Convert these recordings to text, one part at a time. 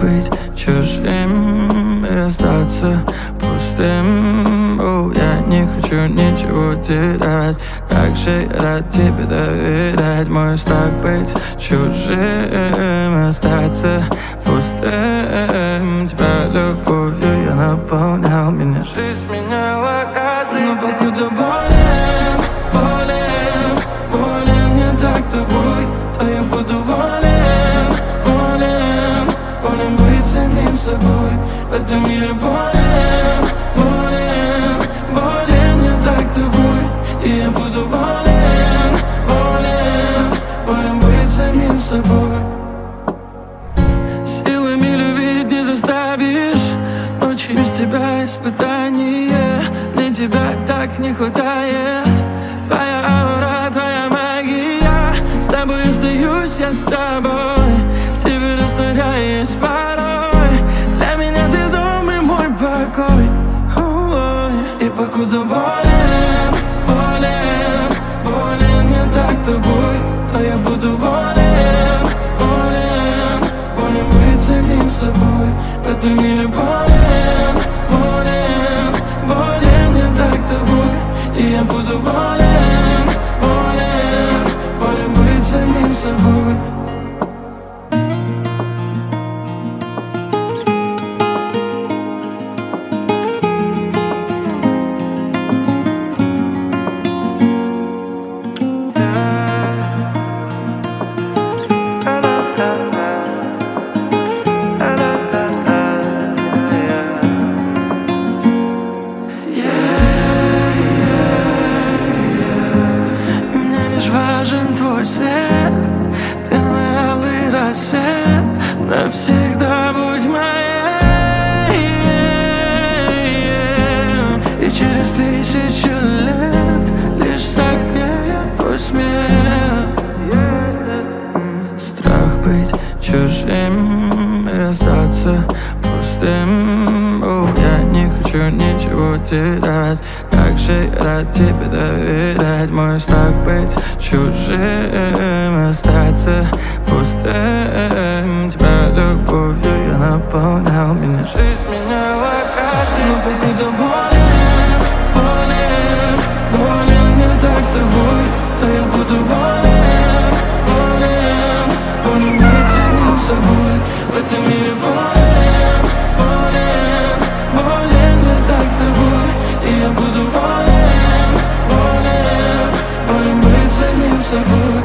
быть чужим и остаться пустым. О, я не хочу ничего терять. Как же я рад тебе доверять. Мой страх быть чужим и остаться пустым. Тебя любовью я наполнял, меня жизнь меняла каждый. Но покуда болен, болен, болен я так тобой, то я буду волен, волен, волен быть самим собой. В этом мире болен, болен, болен я так тобой, и я буду волен, волен, волен быть самим собой. Силами любить не заставишь, ночью без тебя испытание. Мне тебя так не хватает, твоя аура, твоя магия. С тобой остаюсь я с собой, в тебе растворяюсь порой. Для меня ты дом и мой покой. Ой. И покуда болен, болен, болен я так тобой, то я буду волен, волен, волен быть самим собой. В этом мире болен, болен, болен я так тобой, и я буду волен, волен, волен быть самим собой. Мне лишь важен твой свет, ты мой алый рассвет. Навсегда будь моей. И через 1000 лет лишь согреет твой смех. Страх быть чужим и остаться пустым. О, я не хочу ничего терять. Как же я рад тебе доверять. Мой страх быть чужим и остаться пустым. Тебя любовью я наполнял, меня жизнь меняла каждый. Но покуда болен, болен, болен я так тобой, то я буду волен, волен, волен быть самим собой. В этом мире болен, болен, болен я так тобой, и я буду волен, волен, волен быть самим собой.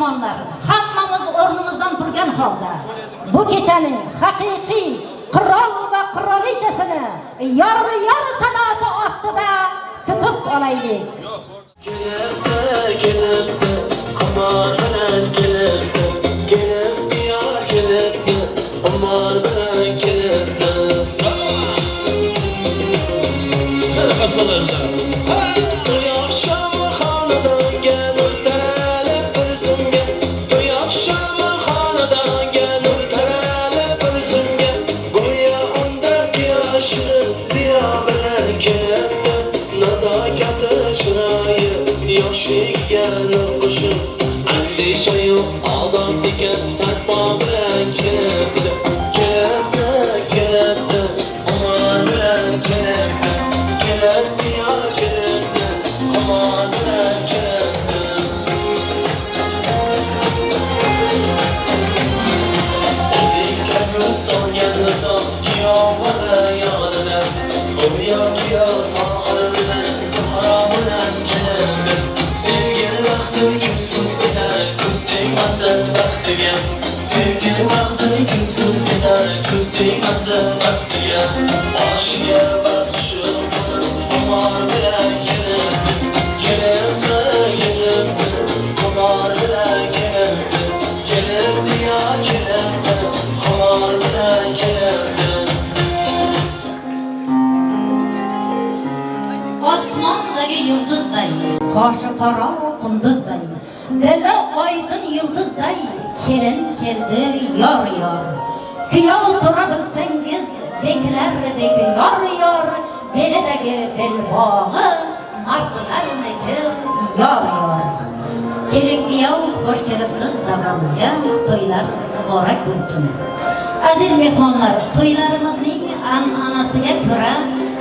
Mehmonlar, hammamiz o'rnimizdan turgan holda bu kechaning haqiqiy qirol va qirolichasini yor yor sadosi ostida kutib olaylik. Kelibdi, kelibdi, qimor bilan kelibdi. Kelibdi, yor kelibdi, qimor bilan kelibdi. Mana qarsalarlar. To'y oqshomi xonadonga nur taralib bir zumga. To'y oqshomi xonadonga nur taralib bir zumga. Go'yo unda quyoshni ziyo bilan kelibdi. Nazokati chiroyi yoshligiga nur qo'shib, andisha yo'q odob ekan, sarpo bilan kelibdi. Kelibdi, kelibdi, qimor bilan kelibdi. Kelibdi, yor kelibdi, qimor bilan kelibdi. O'zingga ko'z solgan misol kuyov bola yonida, Go'yo kuyov Tohir bilan Zuhro bilan kelibdi. Sevgili vaqti kuz kuz ketar, kuz tegmasin baxtiga. Sevgili vaqti kuz kuz ketar, kuz tegmasin baxtiga. Boshiga baxshi bo'lib, qimor bilan kelibdi. Kelibdi, kelibdi, qimor bilan kelibdi. Kelibdi, yor kelibdi, xumor bilan kelibdi. Osmondagi yulduzday, qoshi qora qunduzday, dili oydin yulduzday kelin keldi yor yor. Kuyov tura bilsangiz beklar beki yor yor, belidagi belbog'i mardlarniki yor yor. Kelin kuyov, xush kelibsiz davramizga, to'ylar muborak bo'lsin. Aziz mehmonlar, to'ylarimizning an'anasiga ko'ra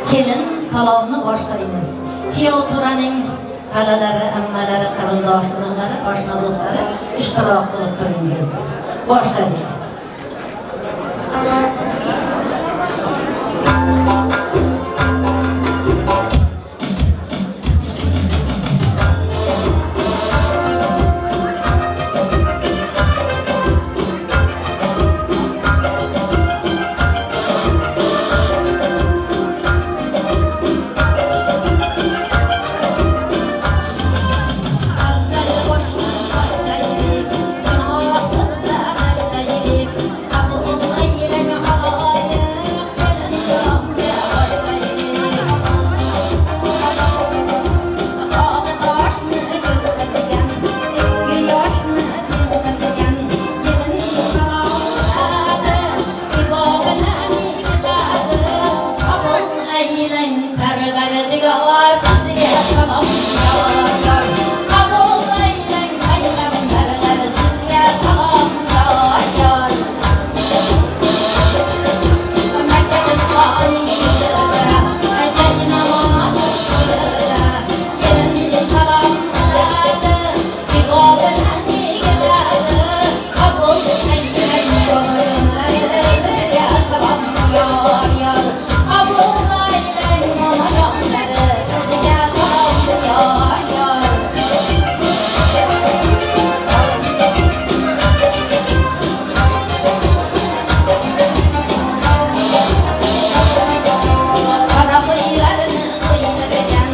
kelin salomni boshlaymiz. Kuyov to'raning xalalari, ammalari, qarindosh urug'lari, oshna do'stlari ishtirok qilib turingiz. Boshladik. Avval boshni boshlaylik, gunoh qilsa tashlaylik, qabul aylang xaloyiq, kelin salomga boshlaylik. Tog'i toshni gul qilgan, ikki yoshni teng qilgan, kelin salom qiladi, ibo bilan yig'iladi. Qabul aylang Parvardigor, sizga salom yor yor. Qabul aylang payg'ambarlar, sizga salom yor yor. Makka rizqoning yuzida, ajal namozi qo'lida, kelin salom qiladi, ibo bilan yig'iladi. Qabul aylang bobojonlar, sizga salom yor yor. Qabul aylang momajonlar, sizga salom yor yor. Qora qo'ylarni so'ydirgan,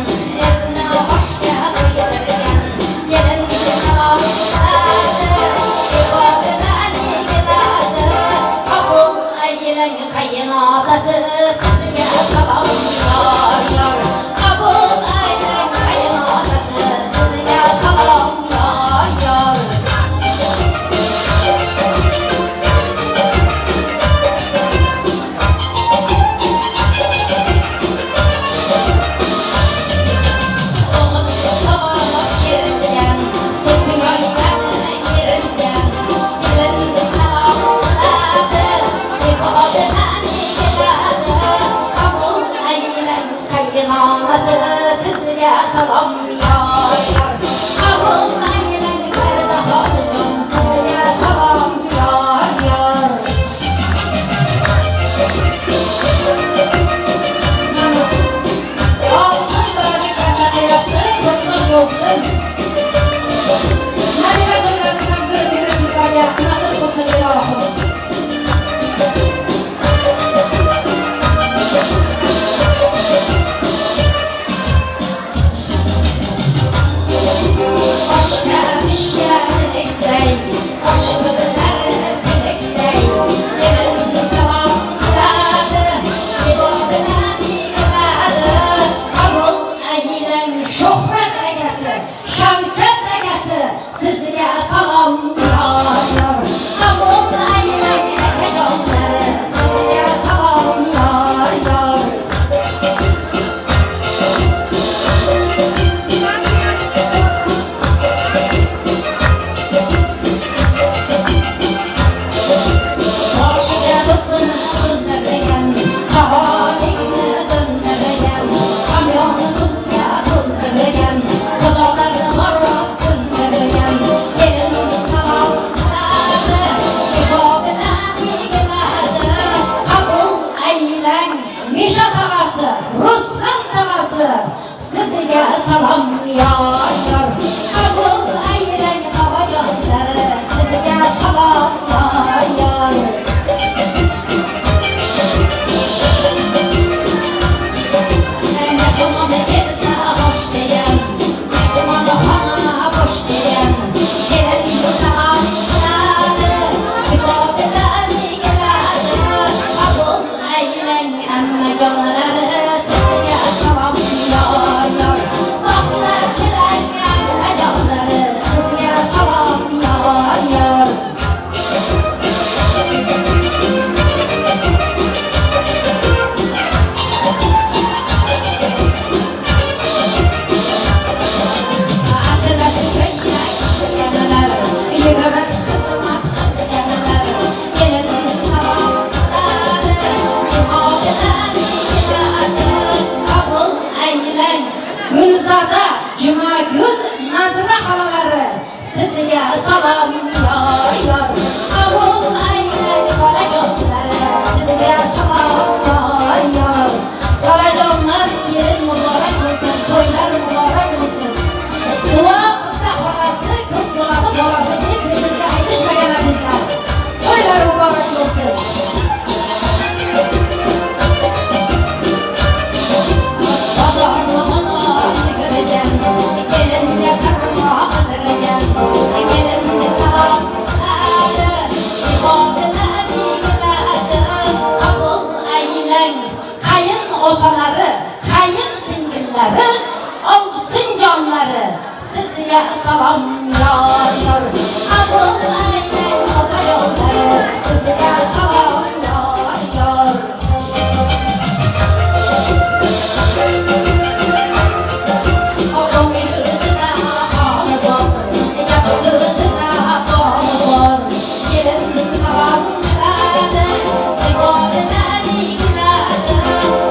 erni oshga qo'ydirgan, kelin salom qiladi, ibo bilan yig'iladi. Qabul aylang qaynotasi, sizga salom yor yor. Qabul aylang qaynotasi, sizga salom yor yor. O'g'il tug'ilib kerilgan, sut yoygan eringan, kelin salom qiladi, ibo bilan yig'iladi. Qabul aylang qaynonasi, sizga salom yor yor. Qabul aylang Pardaxonjon, sizga salom yor yor. Mana oltin bilazik katta qilyapti, ko'plik bo'lsin. Nabira to'ylarimiz ham Sizga salom yor yor. Qabul aylang akajonlari, sizga salom yor yor. Boshiga do'ppini ko'ndirgan, qo'lingni döndürgan, hamyonni pulga to'ldirgan, xudolarni marot ko'ndirgan. Kelin salom qiladi, kifobidan yigiladi. Qabul aylang Misha tog'asi, Ruslan tog'asi, sizga salom yor yor. Qabul aylang tog'ajonlari, sizga salom yor yor. Mehmon kelsa xo'sh degan, mehmonxona bo'sh degan. Kelin salom qiladi, ibodatlar keladi. Qabul aylang ammajonlari, sizga salom yor yor. Do'stlar tilang ammajonlari, sizga salom yor yor. Atlas ko'ylak kiyganlar, yugurib xizmat qilganlar. Kelin salom qiladi, ibodatlar yigiladi. Qabul aylang Gulzoda, Jumagul, Nazira xolalari, sizga salom yor yor. Qabul aylang xolajonlari, sizga salom yor yor. Xolajonlar, kelin muborak bo'lsin, to'ylar muborak bo'lsin. Duo qilsa xolasi, ko'p bo'ladi bolasi deb bizga aytishmagan azizlar. To'ylar muborak bo'lsin. Bozorni bozor yugurgan, kelinga xurmo qidirgan. Kelin salom qiladi, ibodatlar yigiladi. Qabul aylang qayin otalari, qayin singillari, ovsinjonlari, sizga salom yor yor. Qabul aylang opajonlari, sizga salom yor yor. O'zida holi bor, gap so'zida boli bor. Kelin salom qiladi, ibodatlar yigiladi.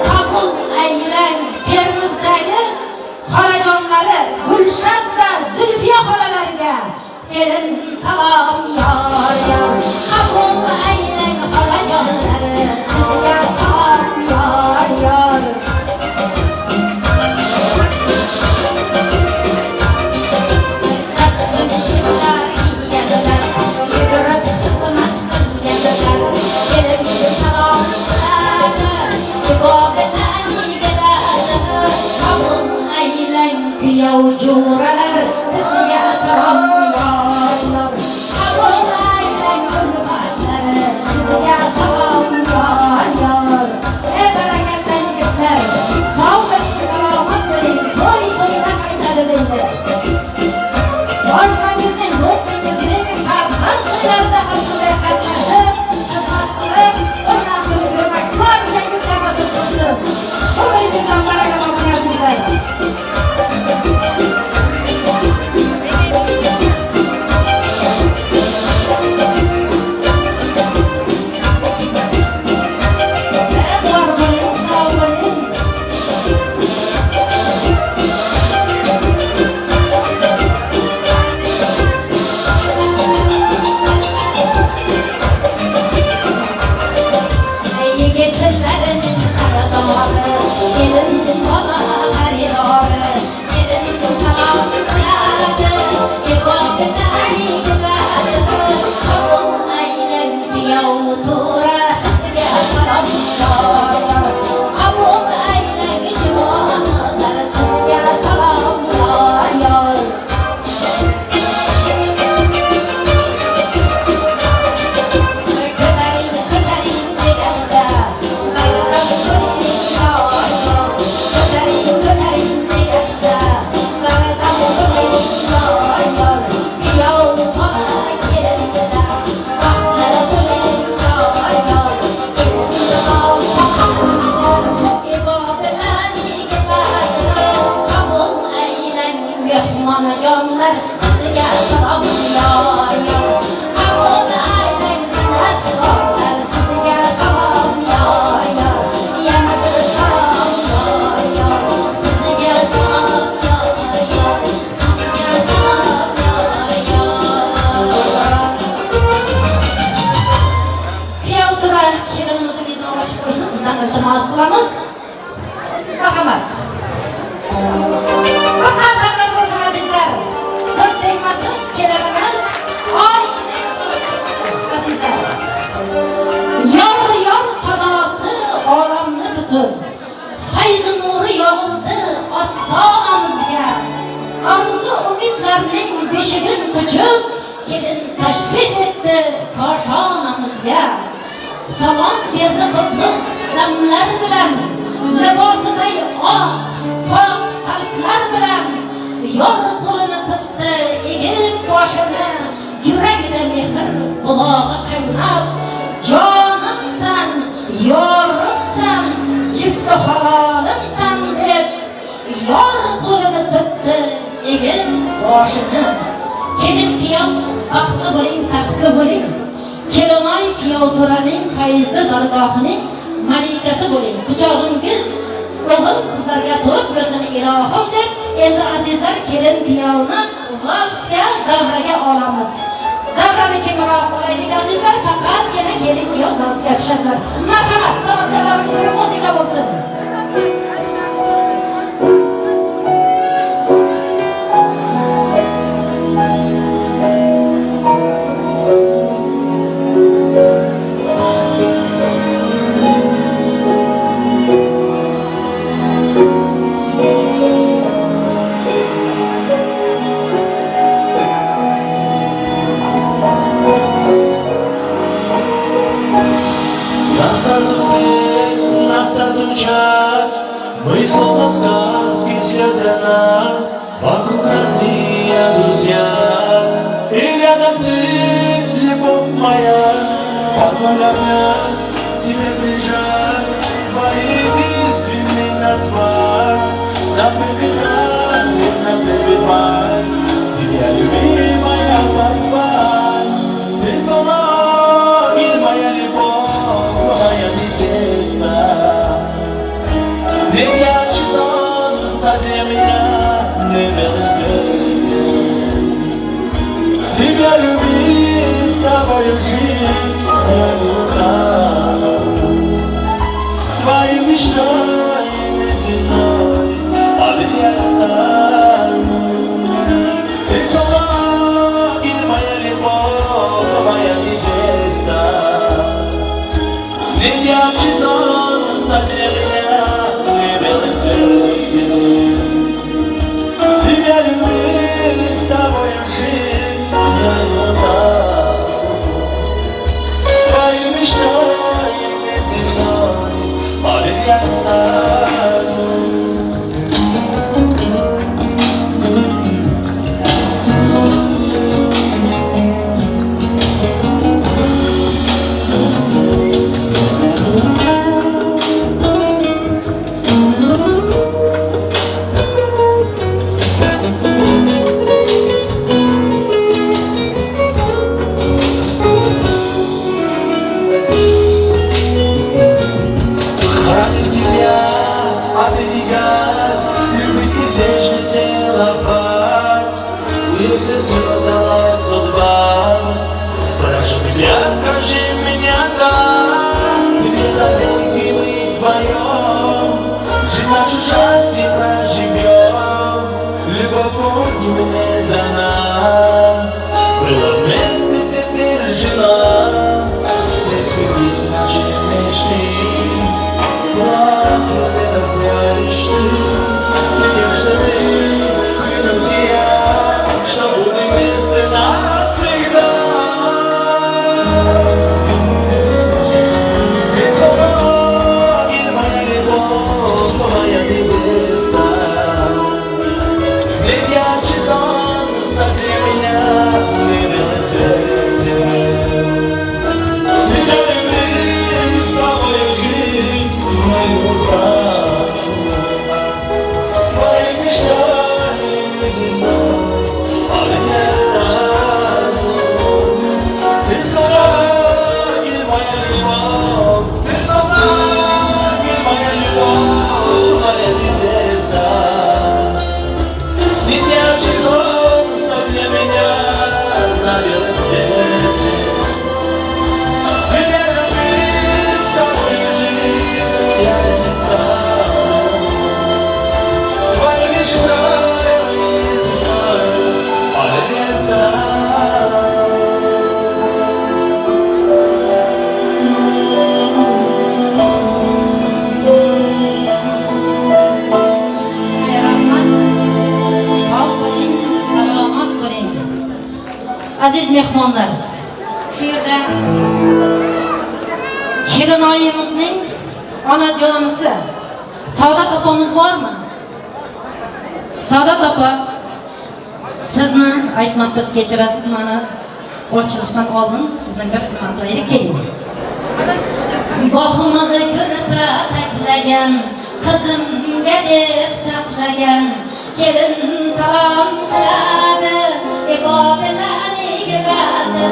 Qabul aylang Termizdagi xolajonlari Gulshad va Zulfiya xolalariga kelin salom yor yor. Qabul aylang xolajonlari, sizga salom yor yor. Qasdim shimlar kiyganlar, yugurib xizmat qilganlar. Kelin salom qiladi, ibodatlar yigiladi. Qabul aylang kuyov jo'ralar, sizga salom yor yor. Qabul aylang ulfatlari, sizga salom yor yor. Ey barakalla yigitlar, sog' bo'ling, salomat bo'ling, to'y to'yda qaytadi deydi. Boshqangizning, do'stingizning farzand to'ylarida ham shunday qatnashib, xizmat qilib, o'ynab kulib yurmak barchangizga nasib qilsin. Umringizdan baraka toping azizlar. Mehmonajonlar, sizga salom yor yor. Qabul aylang san'atkorlar, sizga salom yor yor. Yana bir salom yor yor. Sizga salom yor yor. Sizga salom yor yor. Kuyov turar kelinimizni yuzini ochib qo'yishni sizdan iltimos qilamiz. Marhamat. Bir qarsaklar bo'lsin azizlar. Ko'z tegmasin, kelinimiz oydek bo'lib turibdi azizlar. Yor yor sadosi olamni tutib, fayzi nuri yog'ildi ostonamizga. Orzu umidlarning beshigin quchib, kelin tashrif etdi koshonamizga. Salom berdi qutlug' damlar bilan, libosiday oq, pok qalblar bilan yor qo'lini tutdi, egib boshini, yuragida mehr bulog'i qaynab, jonimsan, yorimsan, jifti halolimsan deb yor qo'lini tutdi, egib boshini. Kelin kuyov baxtli bo'ling, taxtli bo'ling. Kelinoy kuyov to'raning fayzli dargohining malikasi bo'ling. Quchog'ingiz o'g'il qizlarga to'lib bo'lsin ilohim deb endi azizlar kelin kuyovni valsga davraga olamiz. Davrani kengroq olaylik azizlar, faqatgina kelin kuyov valsga tushadilar. Marhamat, san'atkorlarimizga muzika bo'lsin. Настал день, настал час, мы словно сказки все для нас. Вокруг родные друзья, и рядом ты, любовь моя. Позволяй мне тебе прижать, свои песни назвать. На первый на первый пас, тебя, любимая, позвать. Ты словно огонь, моя любовь, моя невеста. Не ярче солнца для меня, не белый свет. Тебя любить, с тобою жить, я не устану. Твоей мечтой неземной, а я стану. Ты словно огонь, моя любовь, моя невеста. Не ярче солнца для меня, не белый свет. Тебя любить, с тобою жить, я не устану. Твоей мечтой неземной, поверь, я стану. Хранит тебя, оберегать, любить и нежно целовать. И это все дала судьба. Прошу тебя, скажи меня да. Ты мне навеки мы вдвоем, жить нашу счастье проживем. Любовь не мне дана, была вместе теперь жена. Все сбылись наши мечты. Платили разъяришь ты, ты, клянусь я, что будем вместе навсегда. Ты словно огонь, моя любовь, моя невеста. Не ярче солнца для меня, не белый свет. Тебя любить, с тобой жить, не устану. Ярче солнца для меня на белом свете. Тебя любить, с тобой жить я не стану. Твои мечты земной не стану. Rahmat, sog' bo'ling, salomat bo'ling. Aziz mehmonlar, shu yerda kelinoyimizning onajonisi Saodat opamiz bormi? Saodat opa, sizni aytmabmiz, kechirasiz mani. Ochilishdan oldin sizni bir nima qilaylik, keling. Bohimini ko'rpa taklagan, qizimga deb saqlagan, kelin salom qiladi, ibo bilan egiladi.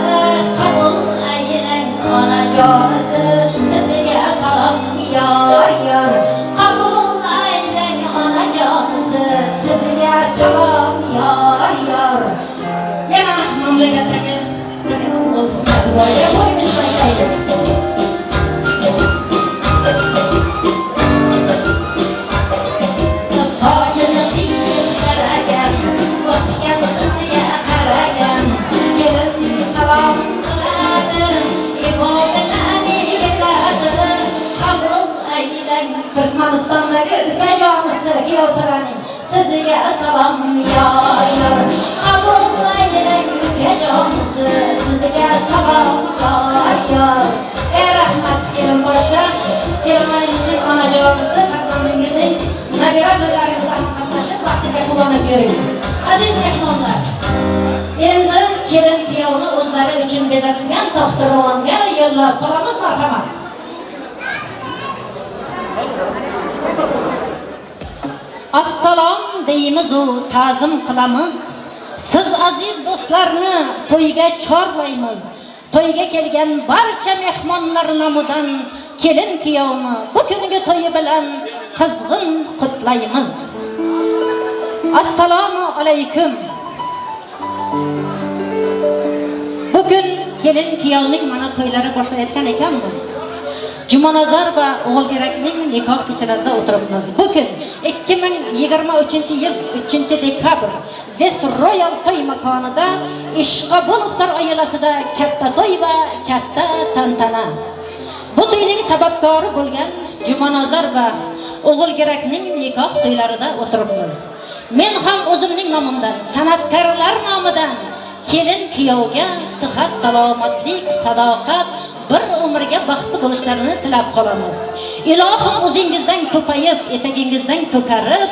Qabul aylang onajonisi, sizga salom yor yor. Qabul aylang onajonisi, sizga salom yor yor. Yana mamlakatdagi bir o'g'il bor, qo'ymish aytaylik. Sochini qichib qaragan, o'tgan qizga qaragan, kelin salom qiladi, ibo bilan egiladi. Qabul aylang Turkmanistondagi ukajonisi kuyovto'raning, sizga salom yor yor. Qabul aylang ukajonisi, sizga salom yor yor. Ey rahmat kelinboshi, kelinlaringizning onajonisi, farzandingizning nabira to'ylaringizda ham qatnashib, baxtiga quvonib yuring. Aziz mehmonlar, endi kelin kuyovni o'zlari uchun bezatilgan taxtiravonga yo'llab qolamiz, marhamat. Assalom deymiz u ta'zim qilamiz. Siz aziz do'stlarni to'yga chorlaymiz. To'yga kelgan barcha mehmonlar nomidan kelin kuyovni bu kungi to'yi bilan qizg'in qutlaymiz. Assalomu alaykum. Bugun kelin kuyovning mana to'ylari boshlayotgan ekanmiz. Jumanazar va O'g'ilkerakning nikoh kechalarida o'tiribmiz. Bugun 2023-yil 3-dekabr West Royal to'y makonida Ishqobulovlar oilasida katta to'y va katta tantana. Bu to'yning sababkori bo'lgan Jumanazar va O'g'ilkerakning nikoh to'ylarida o'tiribmiz. Men ham o'zimning nomimdan, san'atkorlar nomidan kelin kuyovga sihat, salomatlik, sadoqat, bir umrga baxtli bo'lishlarini tilab qolamiz. Ilohim o'zingizdan ko'payib, etagingizdan ko'karib,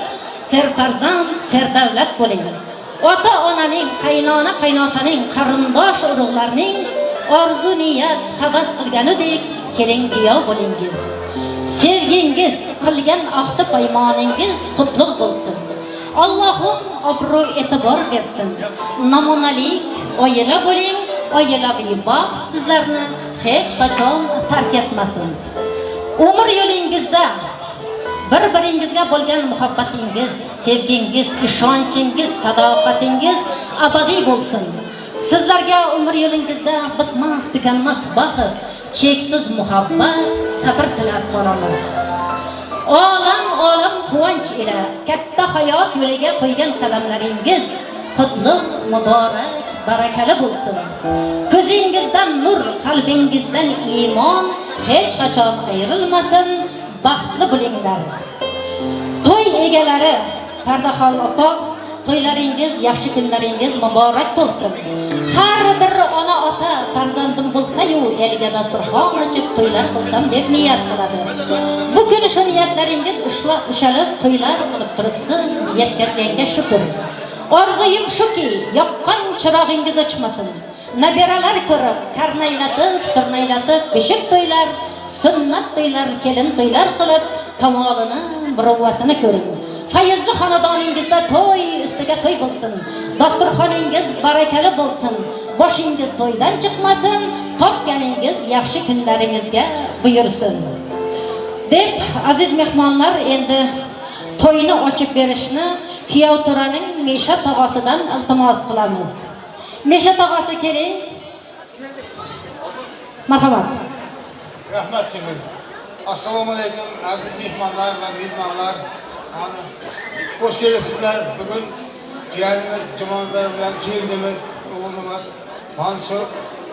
serfarzand, serdavlat bo'ling. Ota-onaning, qaynona, qaynotaning, qarindosh urug'larning orzu niyat, havas qilganidek kelin kuyov bo'lingiz. Sevgingiz, qilgan ahdi paymoningiz qutlug' bo'lsin. Allohim obro' e'tibor bersin. Namunalik oila bo'ling, oilaviy baxt sizlarni hech qachon tark etmasin. Umr yo'lingizda bir-biringizga bo'lgan muhabbatingiz, sevgingiz, ishonchingiz, sadoqatingiz abadiy bo'lsin. Sizlarga umr yo'lingizda bitmas, tuganmas baxt, cheksiz muhabbat, sabr tilab qolamiz. Olam olam quvonch ila katta hayot yo'liga qo'ygan qadamlaringiz qutlug', muborak, barakali bo'lsin. Ko'zingizdan nur, qalbingizdan iymon hech qachon ayrilmasin, baxtli bo'linglar. To'y egalari Pardaxol opa, to'ylaringiz, yaxshi kunlaringiz muborak bo'lsin. Har bir ona ota farzandim bo'lsa-yu elga dasturxon ochib to'ylar qilsam deb niyat qiladi. Bu kun shu niyatlaringiz ushalib to'ylar qilib turibsiz, yetkazganga shukr. Orzuyim shuki, yoqqan chirog'ingiz o'chmasin. Nabiralar ko'rib, karnaylatib, surnaylatib, beshik to'ylar, sunnat to'ylar, kelin to'ylar qilib, kamolini, muruvvatini ko'ring. Fayzli xonadoningizda to'y ustiga to'y bo'lsin. Dasturxoningiz barakali bo'lsin. Boshingiz to'ydan chiqmasin, topganingiz yaxshi kunlaringizga buyursin. Deb aziz mehmonlar, endi to'yni ochib berishni Kuyov to'raning Mesha tog'asidan iltimos qilamiz. Mesha tog'asi, keling. Marhamat. Rahmat singil. Assalomu alaykum, aziz mehmonlar va mezbonlar. Ana, xush kelibsizlar. Bugun jiyanimiz Jumanazar bilan kelinimiz, o'g'limiz Mansur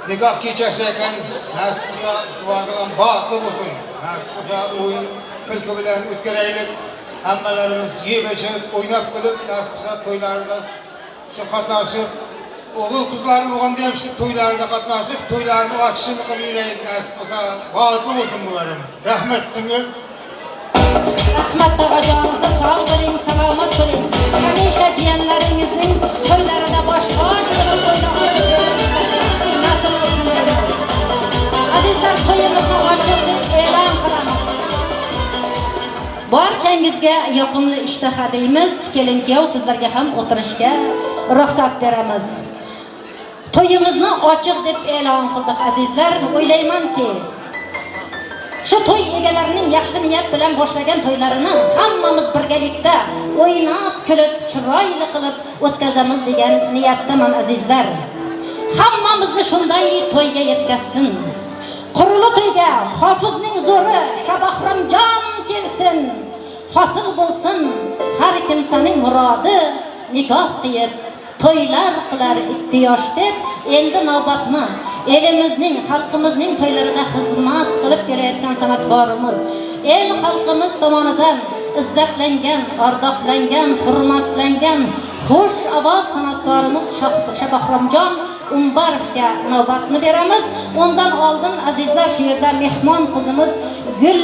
nikoh kechasi ekan, nasib qilsa shulardan ham baxtli bo'lsin. Nasib qilsa o'yin kulgi bilan o'tkazaylik. Hammalarimiz yeb ichib, o'ynab kulib, nasib qilsa to'ylarida shu qatnashib, o'g'il qizlari bo'lganda ham shu to'ylarida qatnashib, to'ylarni ochishini qilib yuraylik, nasib qilsa baxtli bo'lsin bularım. Rahmat, singil. Rahmat, tog'ajonimiz, sog' bo'ling, salomat bo'ling. Hamisha jiyanlaringizning to'ylarida bosh qosh bo'lib to'yni ochib berish nasib bo'lsin deymiz. Azizlar, to'yimizni ochiq deb e'lon qilamiz. Barchangizga yoqimli ishtaha deymiz. Kelin kuyov, sizlarga ham o'tirishga ruxsat beramiz. To'yimizni ochiq deb e'lon qildik, azizlar. O'ylaymanki, shu to'y egalarining yaxshi niyat bilan boshlagan to'ylarini hammamiz birgalikda o'ynab, kulib, chiroyli qilib o'tkazamiz degan niyatdaman, azizlar. Hammamizni shunday to'yga yetkazsin. Quruli to'yga hofizning zo'ri Shabahramjon kelsin. Hosil bo'lsin har kimsaning murodi, nikoh qiyib to'ylar qilar ikki yosh deb, endi navbatni elimizning, xalqimizning to'ylarida xizmat qilib kelayotgan san'atkorimiz, el xalqimiz tomonidan izzatlangan, ardoqlangan, hurmatlangan xush ovoz san'atkorimiz Shabahromjon Umbarovga navbatni beramiz. Undan oldin, azizlar, shu yerda mehmon qizimiz Gul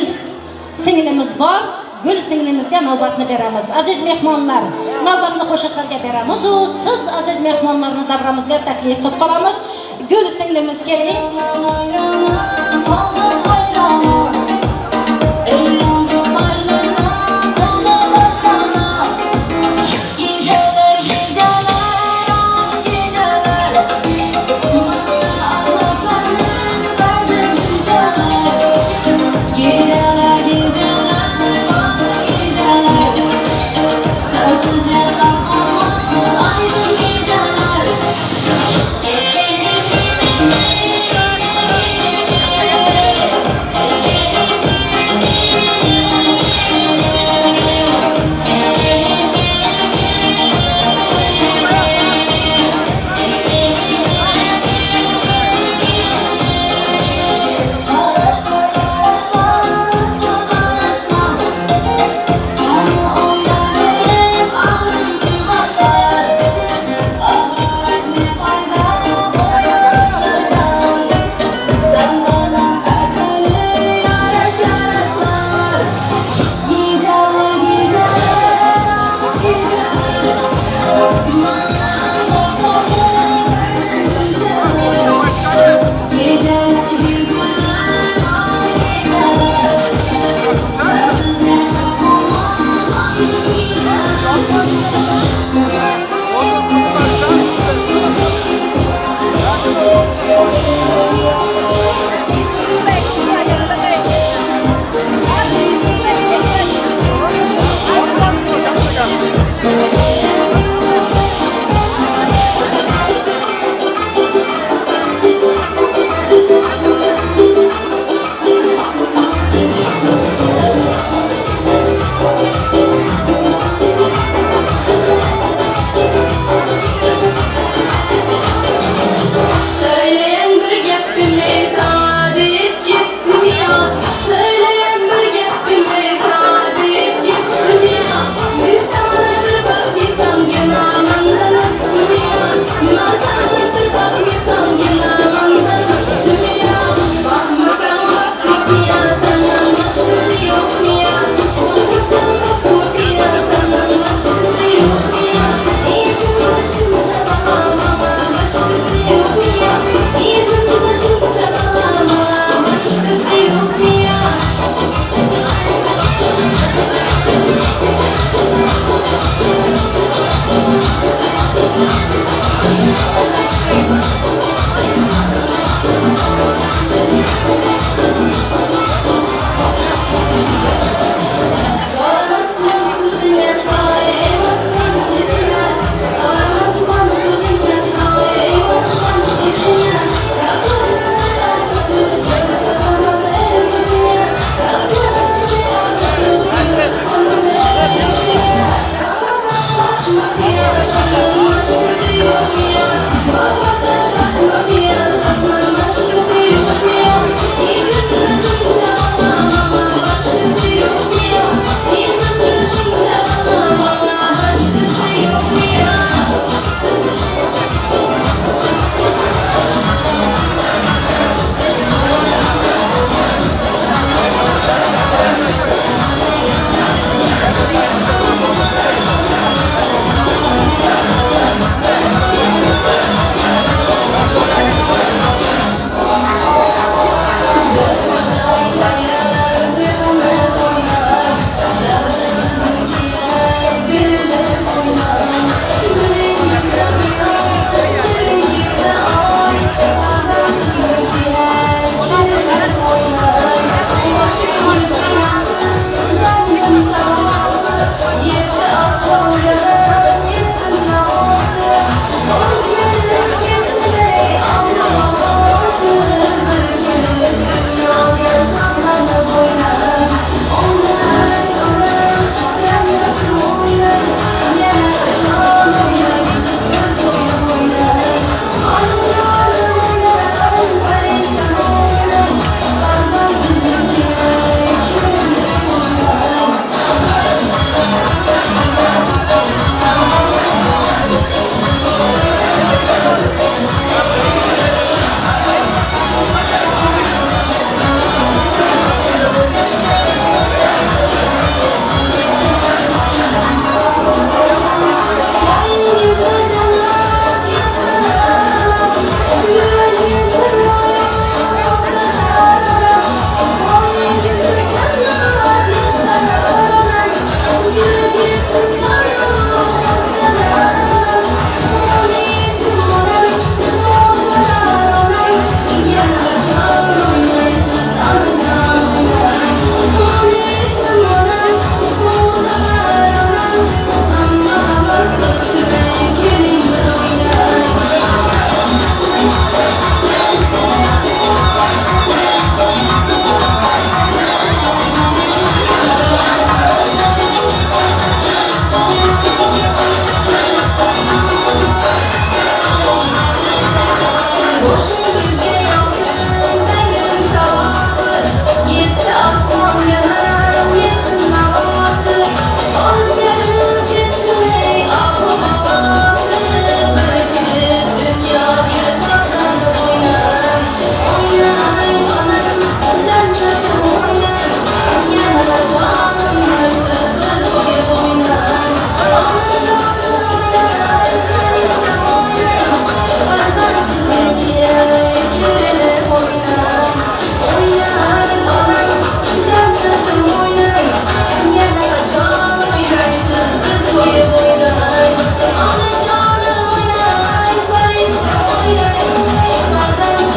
singlimiz bor. Gul singlimizga navbatni beramiz. Aziz mehmonlar, navbatni qo'shiqlarga beramiz u siz, aziz mehmonlarni, davramizga taklif qilib qolamiz. Gul singlimiz, keling. Kaldım hayrana. Eğlendim aylana. Buldum sana. Geceler geceler, ah geceler. Bana azaplanır verdi şişeler. Geceler geceler, bana geceler. Sensiz yaşam olmaz aydın geceler.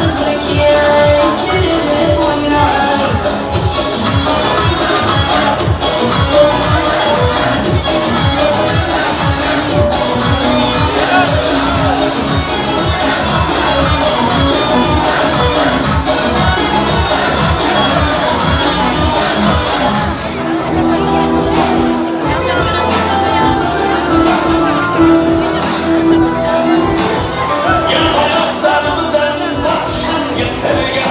Sizniki kirib o'ynay. Gel hayat sarıdan batıştan yeterge.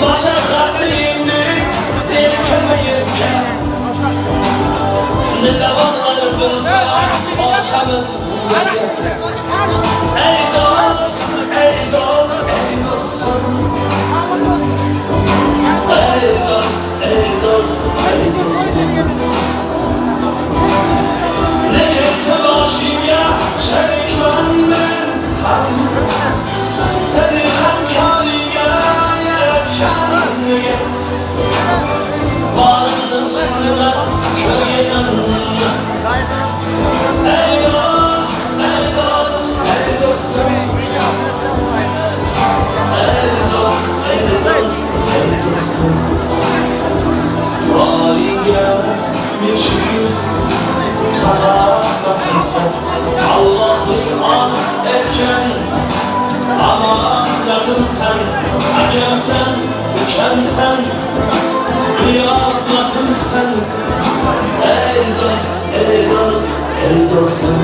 Başa katlı indirip yelkeme yelke. Ne davanlar bulsa aşamız. Ey dost, ey dost, ey dostum. Ey dost, ey dost, ey dostum. Ne kimse başıya şerikmen ben ham. Seni hamkariga yaratganga. Varını sırrına ko'rganimni. Ey dost, ey dost, ey dostum. Ey dost, ey dost, ey dostum. Boringga ming shukr, salomatsan. Allohning on etgan amonatimsan. Akamsan, ukamsan, qiyomatimsan. Ey dost, ey dost, ey dostum.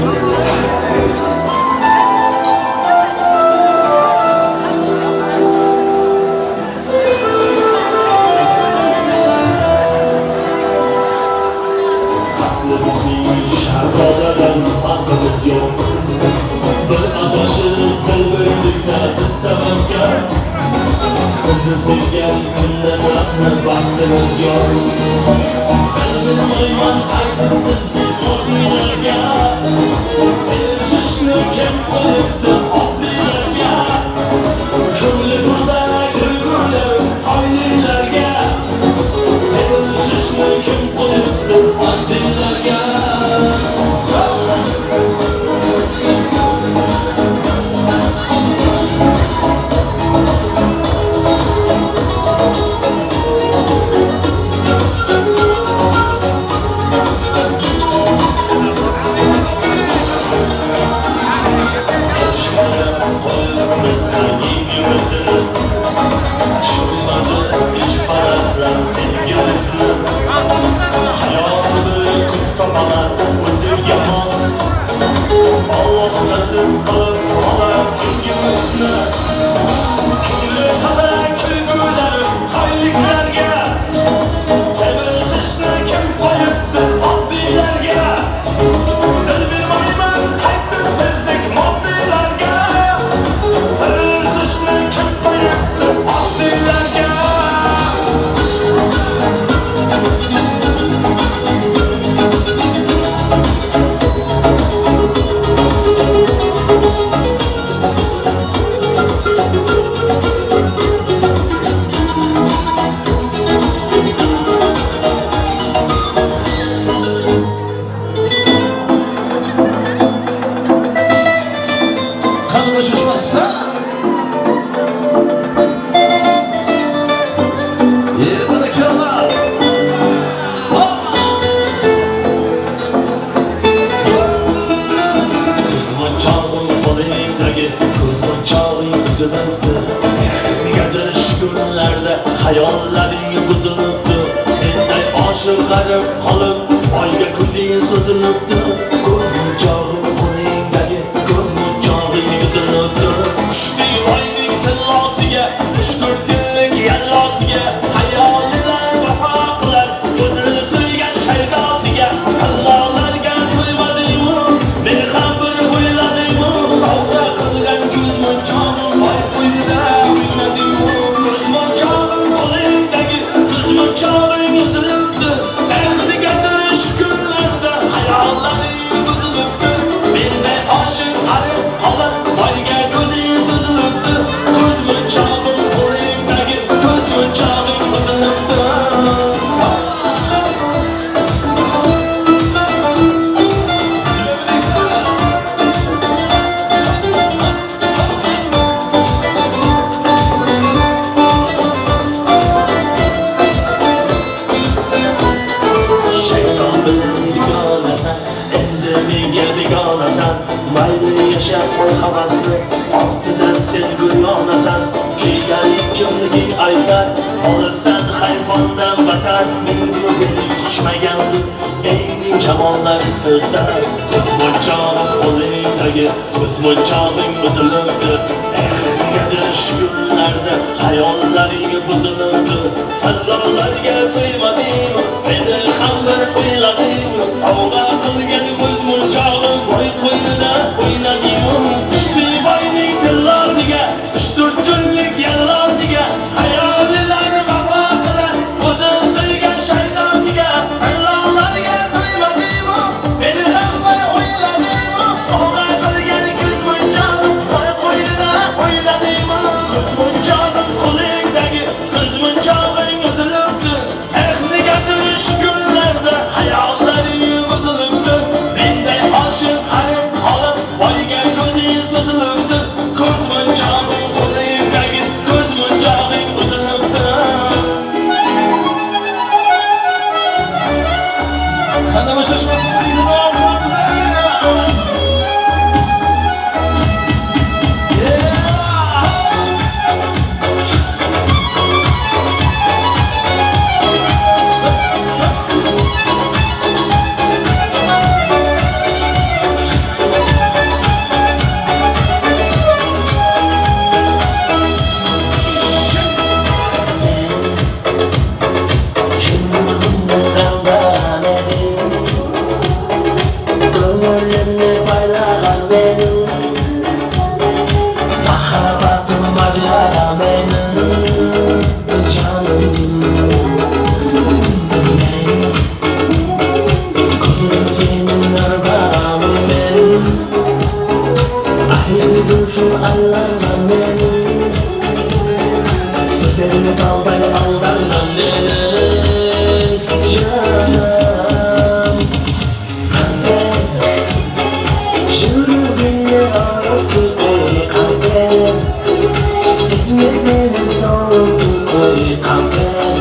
Asli bizning shahzodadan farqimiz yo'q. Bir adashib til bildikda siz sababkor. Sizni sevgan kundan asli baxtimiz yo'q. Bilmayman aytib sizni oddiylarga. Sevishni kim qo'yibdi oddiylarga? Ko'ngli toza kulguli soylilarga. Sevishni kim qo'yibdi oddiylarga? Alloh nasib qilib qolar kengimizni. Ko'ngli toza kulgular soyliklarga. Sevishni kim qo'yibdi oddiylarga? Dil bilmayman qaytib sizlik moddiylarga. Sevishni kim qo'yibdi oddiylarga? Qani shoshmasa. E barakalla. Hoppa! Ko'zmunchog'ing qo'lingdagi ko'zmunchog'ing uzilibdi. Negadir shu kunlarda xayollaring buzilibdi. Menday oshiq g'arib qolib oyga ko'zing so'zilibdi. Ko'zmunchog'ing qo'lingdagi ko'zmunchog'ing uzilibdi. Qushning oyning tillosiga, qushqurtinlik yallosiga, hayolilar vafo qilar o'zini suygan shaydosiga. Tillolarga to'ymadingmi, meni ham bir o'yladingmi? Sovg'a qilgan ko'zmunchog'im oy qo'ynida o'ynadingmi? Ko'zmunchog'im qo'lingdagi ko'zmunchog'ing uzilibdi. Eh, negadir shu kunlarda xayollaring olasan. Mayli yashab qo'y havasni, ortidan sen gul yonasan. Kiyganing kimliging aytar, olibsan hayvondan batar. Minglu beling tushmagandir, engding kamonlar sirtar. Ko'z munchog'im qo'lingdagi, ko'z munchog'ing buzilibdi. Eh, negadir shu kunlarda xayollaring buzilibdi. Tillolarga to'ymadingmi, meni ham bir o'yladingmi? Sovg'a qilgan ko'z munchog'im boy qo'ynida o'ynadingmi? Boyning tillosiga, 3-4 kunlik yallosiga, xayolilar vafo qilar o'zi sevgan shaydosiga. Tillolarga to'ymadingmi, meni ham bir o'yladingmi? Sovg'a qilgan ko'z munchog'im boy qo'ynida o'ynadingmi? Ko'z munchog'im qo'lingdagi, ko'z munchog'ing uzilibdi. Eh, negadir shu kunlarda xayollaring buzilibdi. Menday oshiq harib qolib, boyga ko'zing suzilibdi. Ko'z munchog'ing qo'lingdagi, ko'z munchog'ing uzilibdi. Qani bo'shashmasin, bizni davom qilamiz. Sen yuragimni qandan eding, ko'nglimni paylagan mening, muhabbatim bag'lagan meni jonim. Men ko'zim sening arbamim men, ayrı duruşum allangan mening. Sözlerine dalday aldangan benim canım. Qandem жүрегімне ауыртты ой, қантем сезіме мені соғылды ой, қантем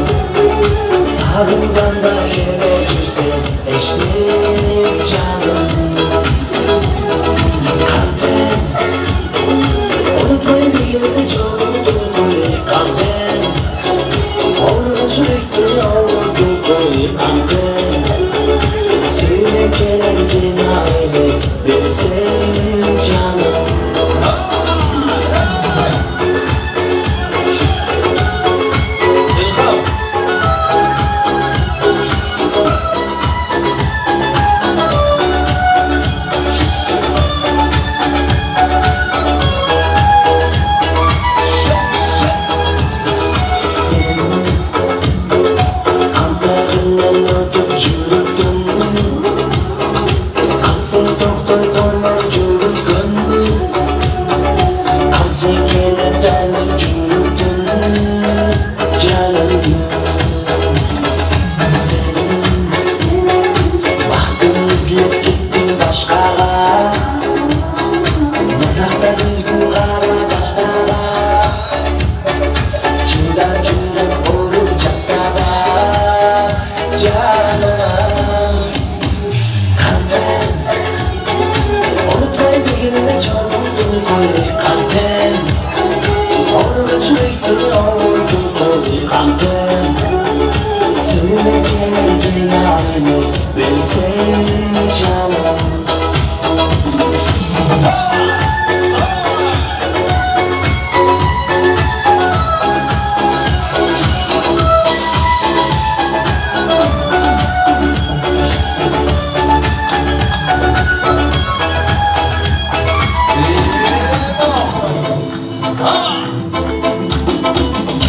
сағынғанда келе жүрсем ештен жаным. Қантем unutmayın дегенімде жолымды қой, қантем ауырған жүректі ауырдың қой, қантем сүйме келген айны берсең жаным. Ilham. Sen қантағымнан өтіп жүрдің, қамсың тоқтай тойлар жүрген, қамсың келіп тәнім жүрдің жаным. Сен бақытын іздеп кеттің башқаға, мынақта бізгу қара таштаға. Чыдап жүрек ұрып жатса да жаным. Қантем ұмытпай дегенімде жолымдың қой, қантем ауырған жүректі ауырдың қой, қантем сүйме келген айны берсең жаным.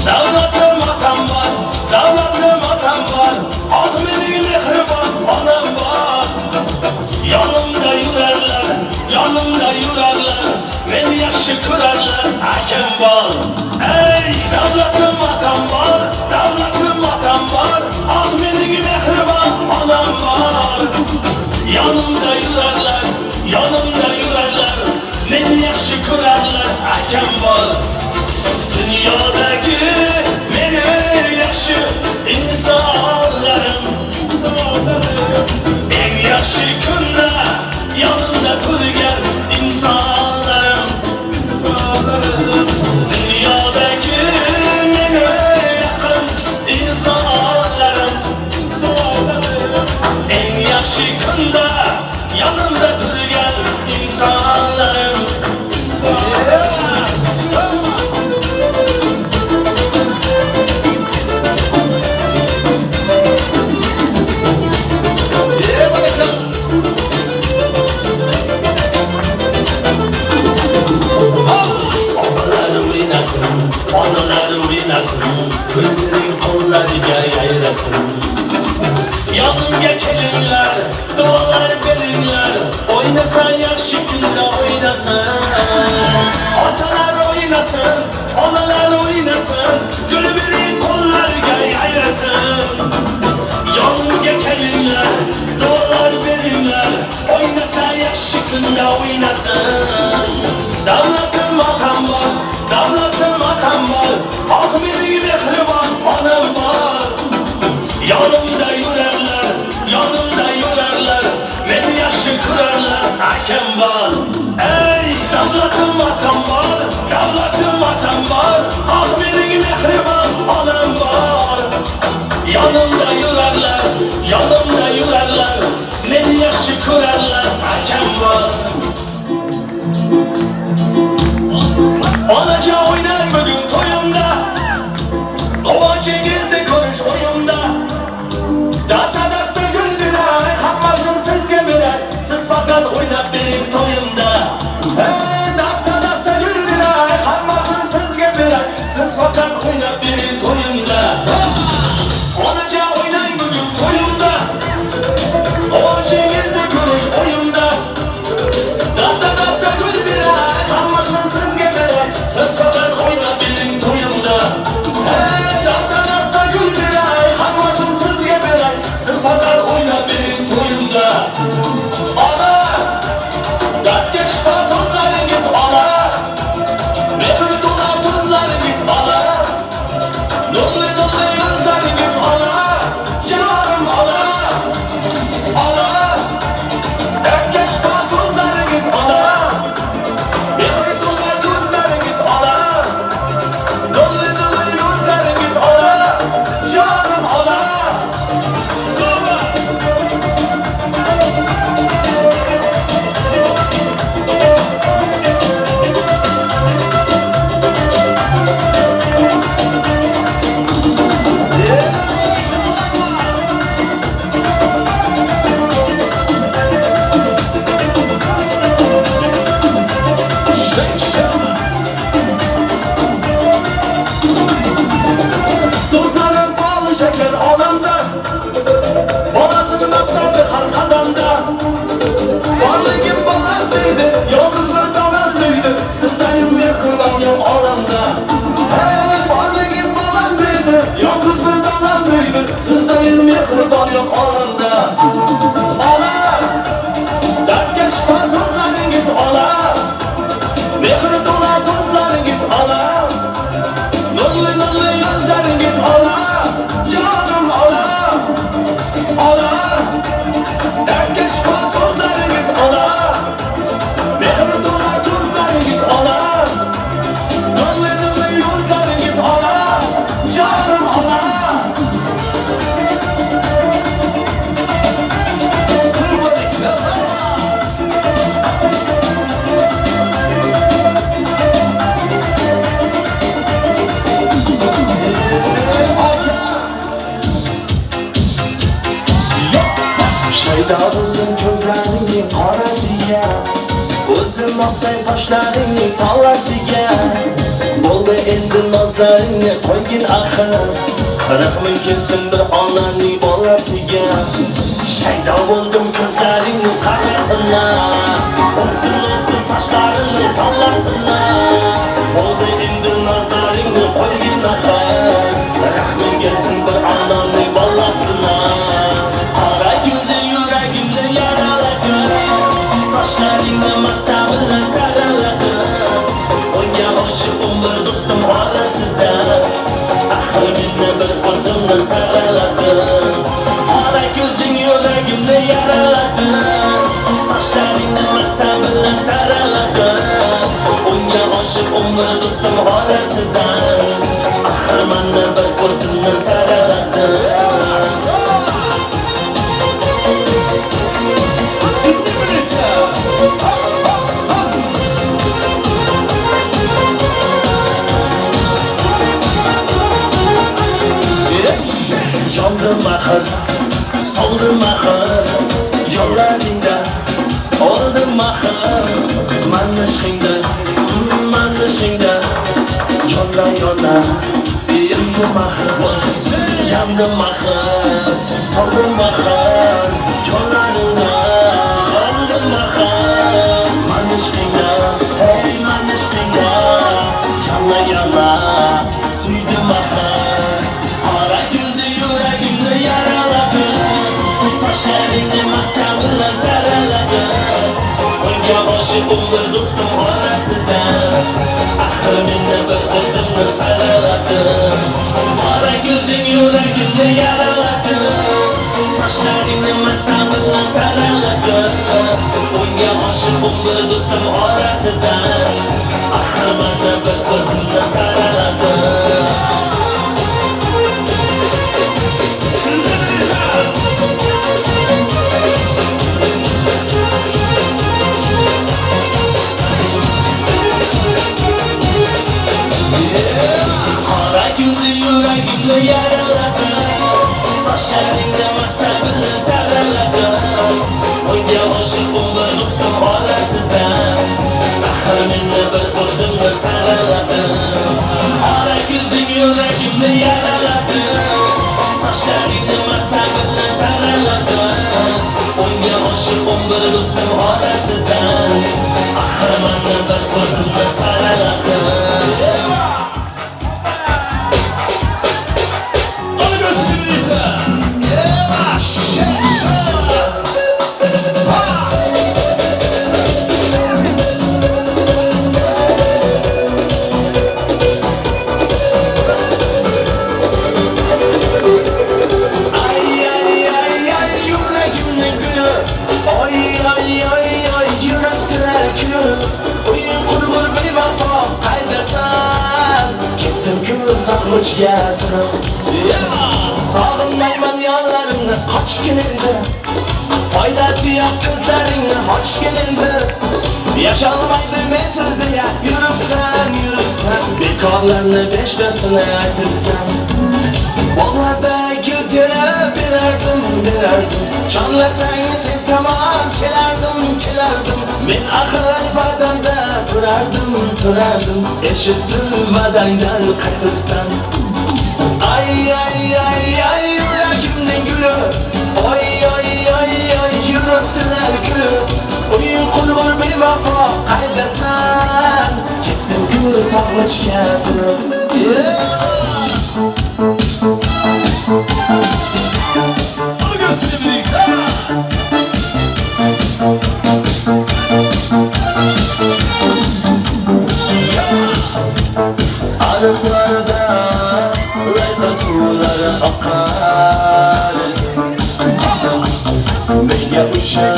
Davlatim otam bor, davlatim otam bor, ah mening mehribon onam bor. Yonimda yurarlar, yonimda yurarlar, meni yaxshi ko'rarlar, akam bor. Ey, davlatim otam bor, davlatim otam bor, ah mening mehribon onam bor. Yonimda yurarlar, yonimda yurarlar, meni yaxshi ko'rarlar, akam bor. Dunyodagi meni yaxshi insonlarim, eng yaxshi kunda yonimda turgan. İnsanlarım. Onalar oynasın, onalar oynasın, güllerin kollarına yayrasın. Yanımga kelinglar, duolar beringlar, oynasa yaxshi kunda oynasın. Otalar oynasın, onalar oynasın, güllerin kollarına yayrasın. Yanımga kelinglar, duolar beringlar, oynasa yaxshi kunda oynasın. Davlatim otam bor, davlatim otam bor, ah mening mehribon onam bor. Yanımda yurarlar, yanımda yurarlar, meni yaxshi ko'rarlar, akam bor. Ey davlatim otam bor, davlatim otam bor, ah mening mehribon onam bor. Yanımda yurarlar, yanımda yurarlar, meni yaxshi ko'rarlar, akam bor. Onacha o'ynar bugun to'yimda, quvonchingizni ko'rish o'yimda. Dasta dasta guldilar, hammasini sizga berar, siz faqat o'ynab bering to'yimda. Hey, dasta dasta guldilar, hammasini sizga berar, siz faqat o'ynab bering to'yimda. Onacha o'ynang bugun to'yimda, quvonchingizni ko'rish o'yimda. Dasta dasta guldilar, hammasini sizga berar, siz faqat o'ynab bering to'yimda. Hey, dasta dasta guldilar, hammasini sizga berar, siz faqat o'ynab bering to'yimda. Ona, dardga shifo so'zlaringiz ona, mehr to'la so'zlaringiz ona, nurli nurli yuzlaringiz ona, jonim ona, ona, dardga shifo so'zlaringiz ona, mehr to'la ko'zlaringiz ona, nurli nurli yuzlaringiz ona, jonim ona. So'zlarim bol shakar olamda, bolasini maqtardi har qadamda. Borligim bolam deydi, yolg'iz bir donam deydi, sizdayin mehribon yo'q olamda. Hey, borligim bolam deydi, yolg'iz bir donam deydi, sizdayin mehribon yo'q olamda. Ona, dardga shifo so'zlaringiz ona, mehr to'la so'zlaringiz ona, nurli nurli yuzlaringiz ona, jonim ona, ona, dardga shifo so'zlaringiz ona, mehr to'la ko'zlaringiz ona, nurli nurli yuzlaringiz ona, jonim ona. Shaydo bo'ldim ko'zlaringning qorasiga, o'zim olsang sochlaringning tolasiga. Bo'ldi endi nozlaringni qo'ygin axir, rahming kelsin bir onaning bolasiga. Shaydo bo'ldim ko'zlaringning qarasina, o'zim olsin sochlaringning tolasina. Bo'ldi endi nozlaringni qo'ygin axir, rahming kelsin bir onaning bolasina. Qora ko'zi yuragimni yaraladi, sochlaringni masta bilan taraladi. Unga oshiq umr do'stim orasida, axir meni bir o'zimni saraladi. Qora ko'zing yuragimni yaraladi, sochlaringni masta bilan taraladi. Unga oshiq umr do'stim orasida, axir meni bir o'zimni saraladi. Mani ishqingda, mani ishqingda, yona yona suydim axir, yandim axir, soldim axir, yo'llaringda oldim axir. Mani ishqingda, ey mani ishqingda, yona yona suydim axir. Qora ko'zi yuragimni yaraladi, sochlaringni maska bilan taraladi. Unga oshiq umr do'stim orasida, axir meni bir o'zimni saraladim. Qora ko'zing yuragimni yaraladi, sochlaringni maska bilan taraladi. Unga oshiq umr do'stim orasida, axir meni bir o'zimni saraladim. Qora ko'zi yuragimni yaraladi, sochlaringni maska bilan taraladi. Unga oshiq umr do'stim orasida, axir meni bir o'zimni saraladim. Qora ko'zing yuragimni yaraladi, sochlaringni maska bilan taraladi. Unga oshiq umr do'stim orasida, axir meni bir o'zimni saraladim. Sog'inchga turib, sog'inmayman yonlarimni, qochgin endi. Foydasi yo'q ko'zlaringni ochgin endi. Yasholmaydi mensiz deya yuribsan, yuribsan. Bekorlarni beshtasini aytibsan. Bog'larda gul terib berardim, berardim. Chonlasang sen tamom kelardim, kelardim. Men axir va'damda turardim, turardim. Eshitdim va'dangdan qaytibsan. Ay ay ay ay yuragimning guli, oy oy oy oy yuribdilar kulib. O'yin qurg'ur bevafo qaydasan? Ketdim-ku sog'inchga turib. Ariqlarda rayqa suvlari oqar edi. Menga o'sha,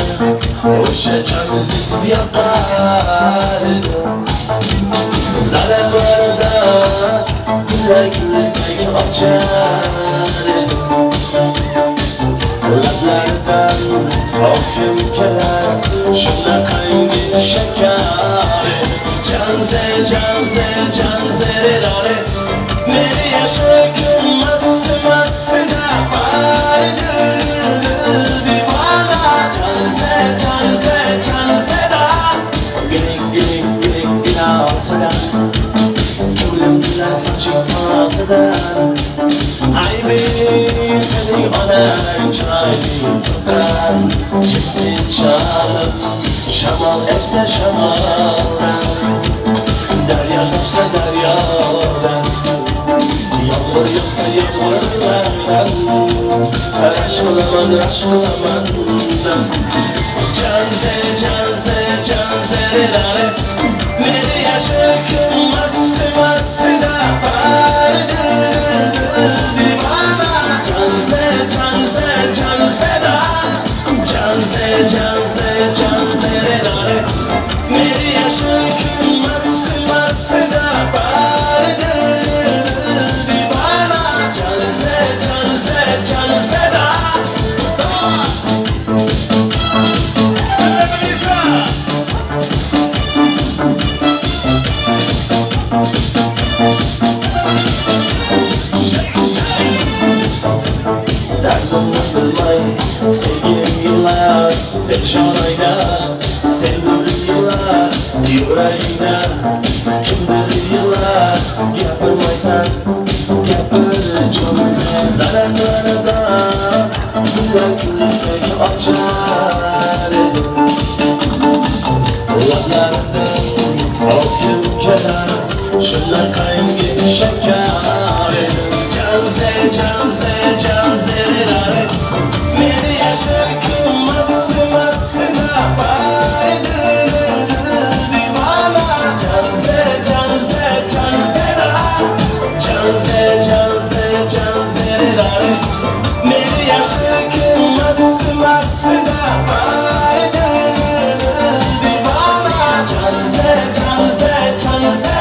o'sha jon zid yoqar edi. Daraxtlarda gullar guldek ochar edi. Lablaridan okim kelar shunaqangi shakar edi. Canze, canze, canze, rare. Meni yaşakim mast mast da divana. Canze, canze, canze da. Girik girik girik ginasida, ko'nglimlar sochib tozida. Aybi sening onang chiroyli to'qar, chipsin chalib, shamol essa shamoldan, daryo topsa daryodan, yomg'ir yog'sa yomg'irlardan, rashk qilaman, rashk qilaman. Canze, canze, canze, rare. Meni yashakim mast mast da divana. Canze, canze, canze da. Canze, canze, canze, rare. Meni yashakim mast mast da divana. Canze, canze, canze da. Yuragingda kimdir yig'lar, gapirmaysan, gapir jonsan. Daraxtlarda gullar kuzdek ochar edi. Lablarimdan o'pgim kelar, shunaqangi shakar edi. Janze, janze, janze, meni yashirkim masti mastida edi. Janze, janze, janze, janze, janze, janze, meni yashirkim masti mastida edi. Divana, janze, janze, janze.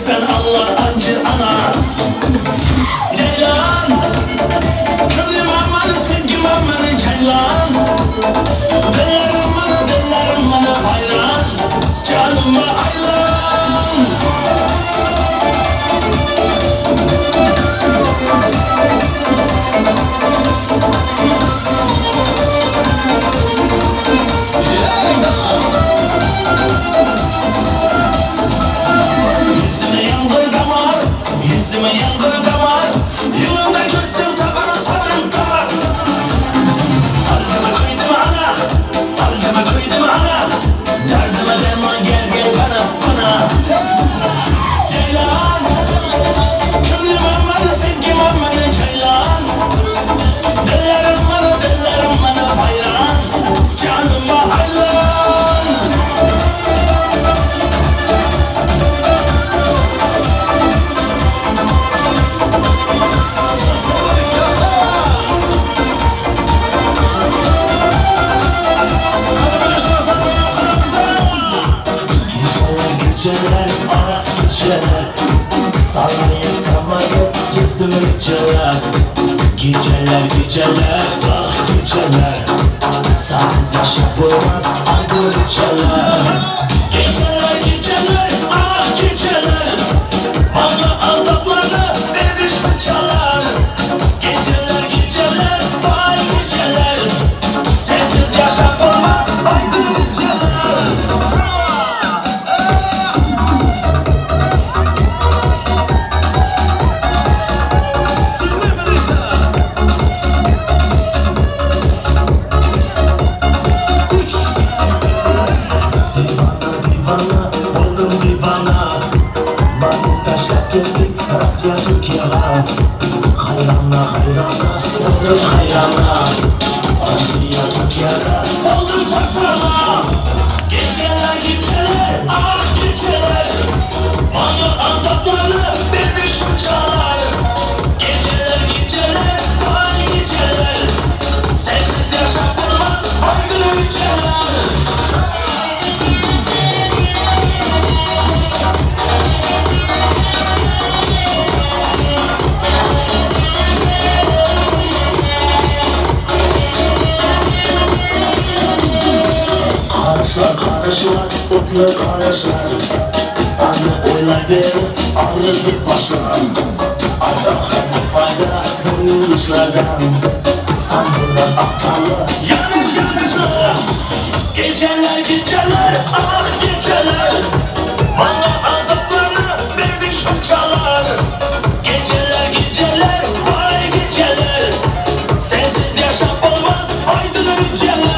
Sen Allah ancı ana Ceylan, köylüm amanı, sevgim amanı Ceylan. Dillerim bana, dillerim bana hayran, canıma ayran. Yangır damar, yolunda gülsün sabır sabır kamar. Aldımı koydum ana, aldımı koydum ana. Derdime derman gel gel bana bana. Ceylan, gönlüm amanı sevgim amanı ceylan. Dillerim bana dillerim bana hayran. Canıma hayran. Geceler, geceler, ah geceler. Sarmayı kamayı gizli geceler. Geceler, geceler, ah geceler. Sensiz yaşam olmaz aydın geceler. Geceler, geceler, ah geceler. Bana azaplarla bir çalar. Geceler, geceler, vay geceler. Sensiz yaşam olmaz aydın geceler. Divana, oldum divana. Mani taşlap kettik Rossiya Türkiye'ye. Hayrana, hayrana, oldum hayrana. Rossiya Türkiye'ye, oldum sarsana. Geceler, geceler, ah geceler. Bana azaplarla bir düşün çalar. Geceler, geceler, vay geceler. Sensiz yaşam olmaz, aydın geceler. Karışlar karışlar, otlu karışlar. Sana oylar ağrıdı başlar. Allah'a fayda bu yürüyüşlerden. Sandılar aptallı, yanlış yanlışlar. Geceler geceler, ah geceler. Bana azaplarını verdik şu çalar. Geceler geceler, vay geceler. Sensiz yaşam olmaz, aydın geceler.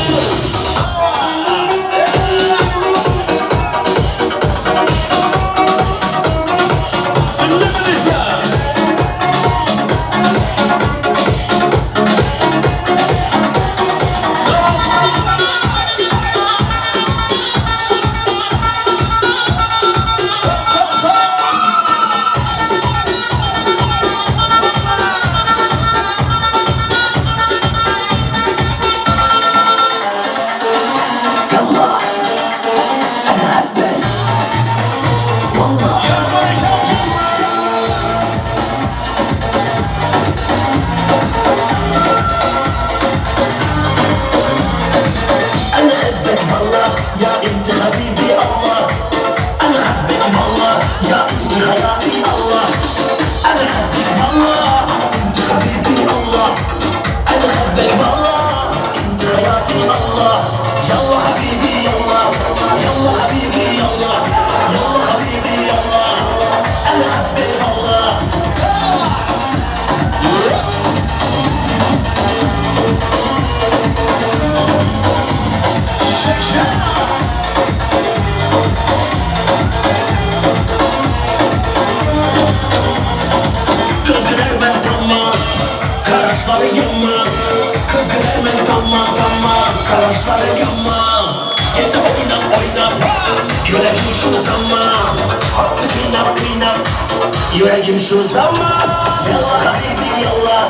Yüreğim şu zaman. Yallah habibi yallah,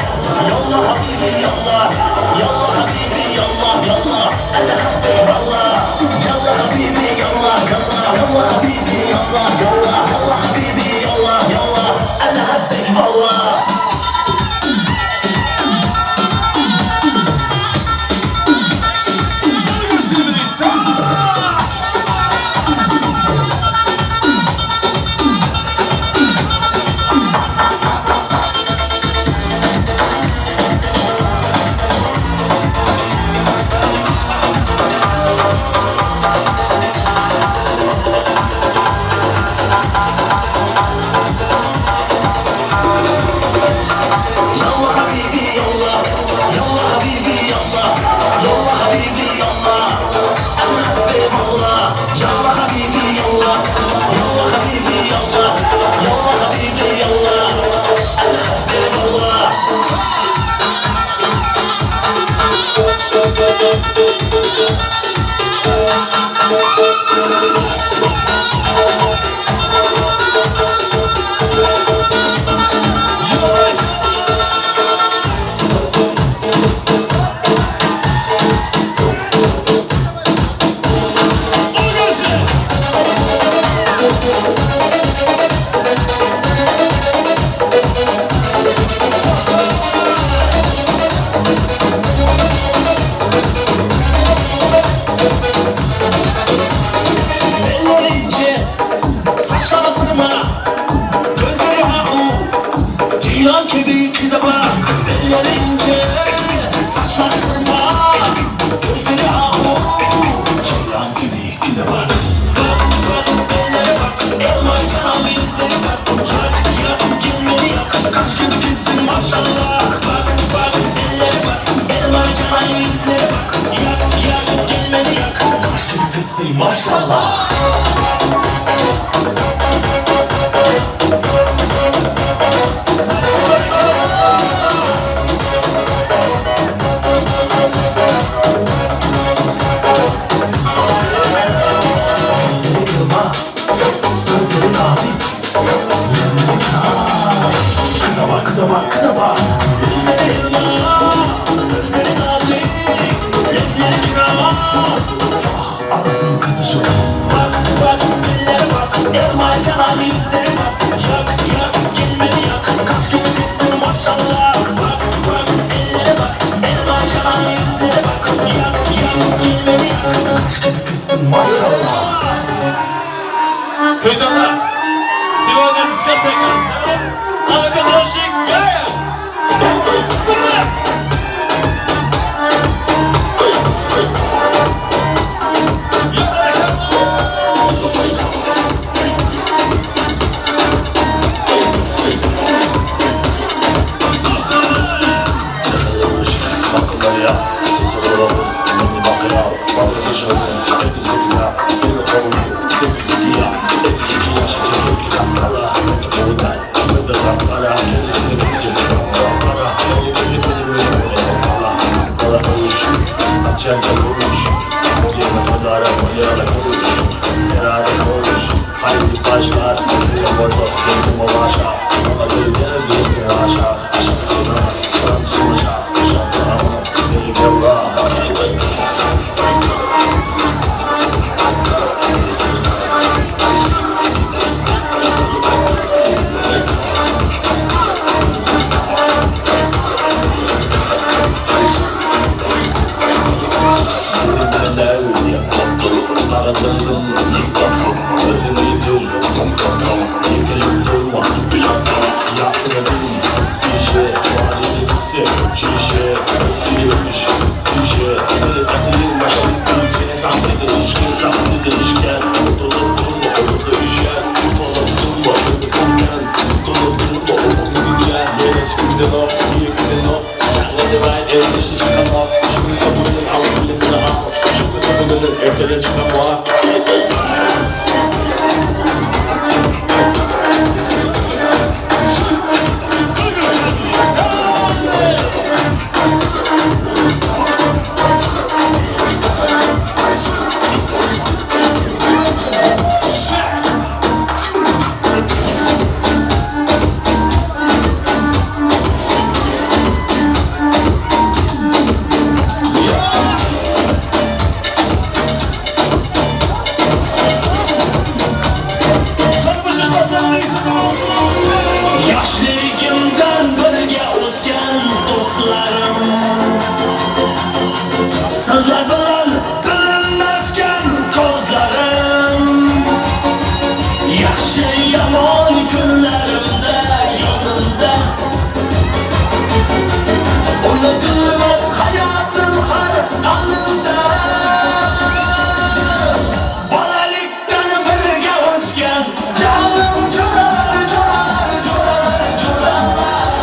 yallah habibi yallah, yallah habibi yallah yallah. Ana habbek vallah. Yallah habibi yallah yallah, yallah habibi yallah yallah, yallah habibi yallah yallah. Ana habbek vallah. Sırma, gözleri ahu, ceylan gibi kıza bak. Belleri ince, saçları sırma, gözleri ahu, ceylan gibi kıza bak. Bak bak ellere bak, elma çanağım yüzlere bak. Yak yak gelmeni yak, kaş gibi kızsın maşallah. Bak bak ellere bak, elma çanağım yüzlere bak. Yak yak gelmeni yak, kaş gibi kızsın maşallah. Gözleri kılma, sözleri nazik, elleri kral. Kıza bak, kıza bak, kıza bak. Gözleri kılma, sözleri nazik, elleri kiraz. Ah, anasının kızı şu. Bak bak, ellere bak, elma canam yüzlere bak. Yak yak, gelmeni yak, kaş gibi kızsın maşallah. Bak bak, ellere bak, elma canam yüzlere bak. Yak yak, gelmeni yak, kaş gibi kızsın maşallah. Kuytanlar, сегодня дискотека. А ну-ка, зажигаем! Танцуем! Yoshligimdan birga o'sgan do'stlarim, sizlar bilan bilinmasgan ko'zlarim, yaxshi yomon kunlarimda yonimda, unutilmas hayotim har onimda. Bolalikdan birga o'sgan jonim jo'ralar, jo'ralar, jo'ralar, jo'ralar.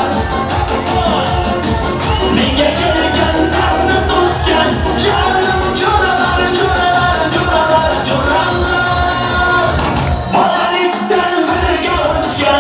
Menga kelgan dardni to'sgan jonim jo'ralar, jo'ralar, jo'ralar, jo'ralar. Bolalikdan birga o'sgan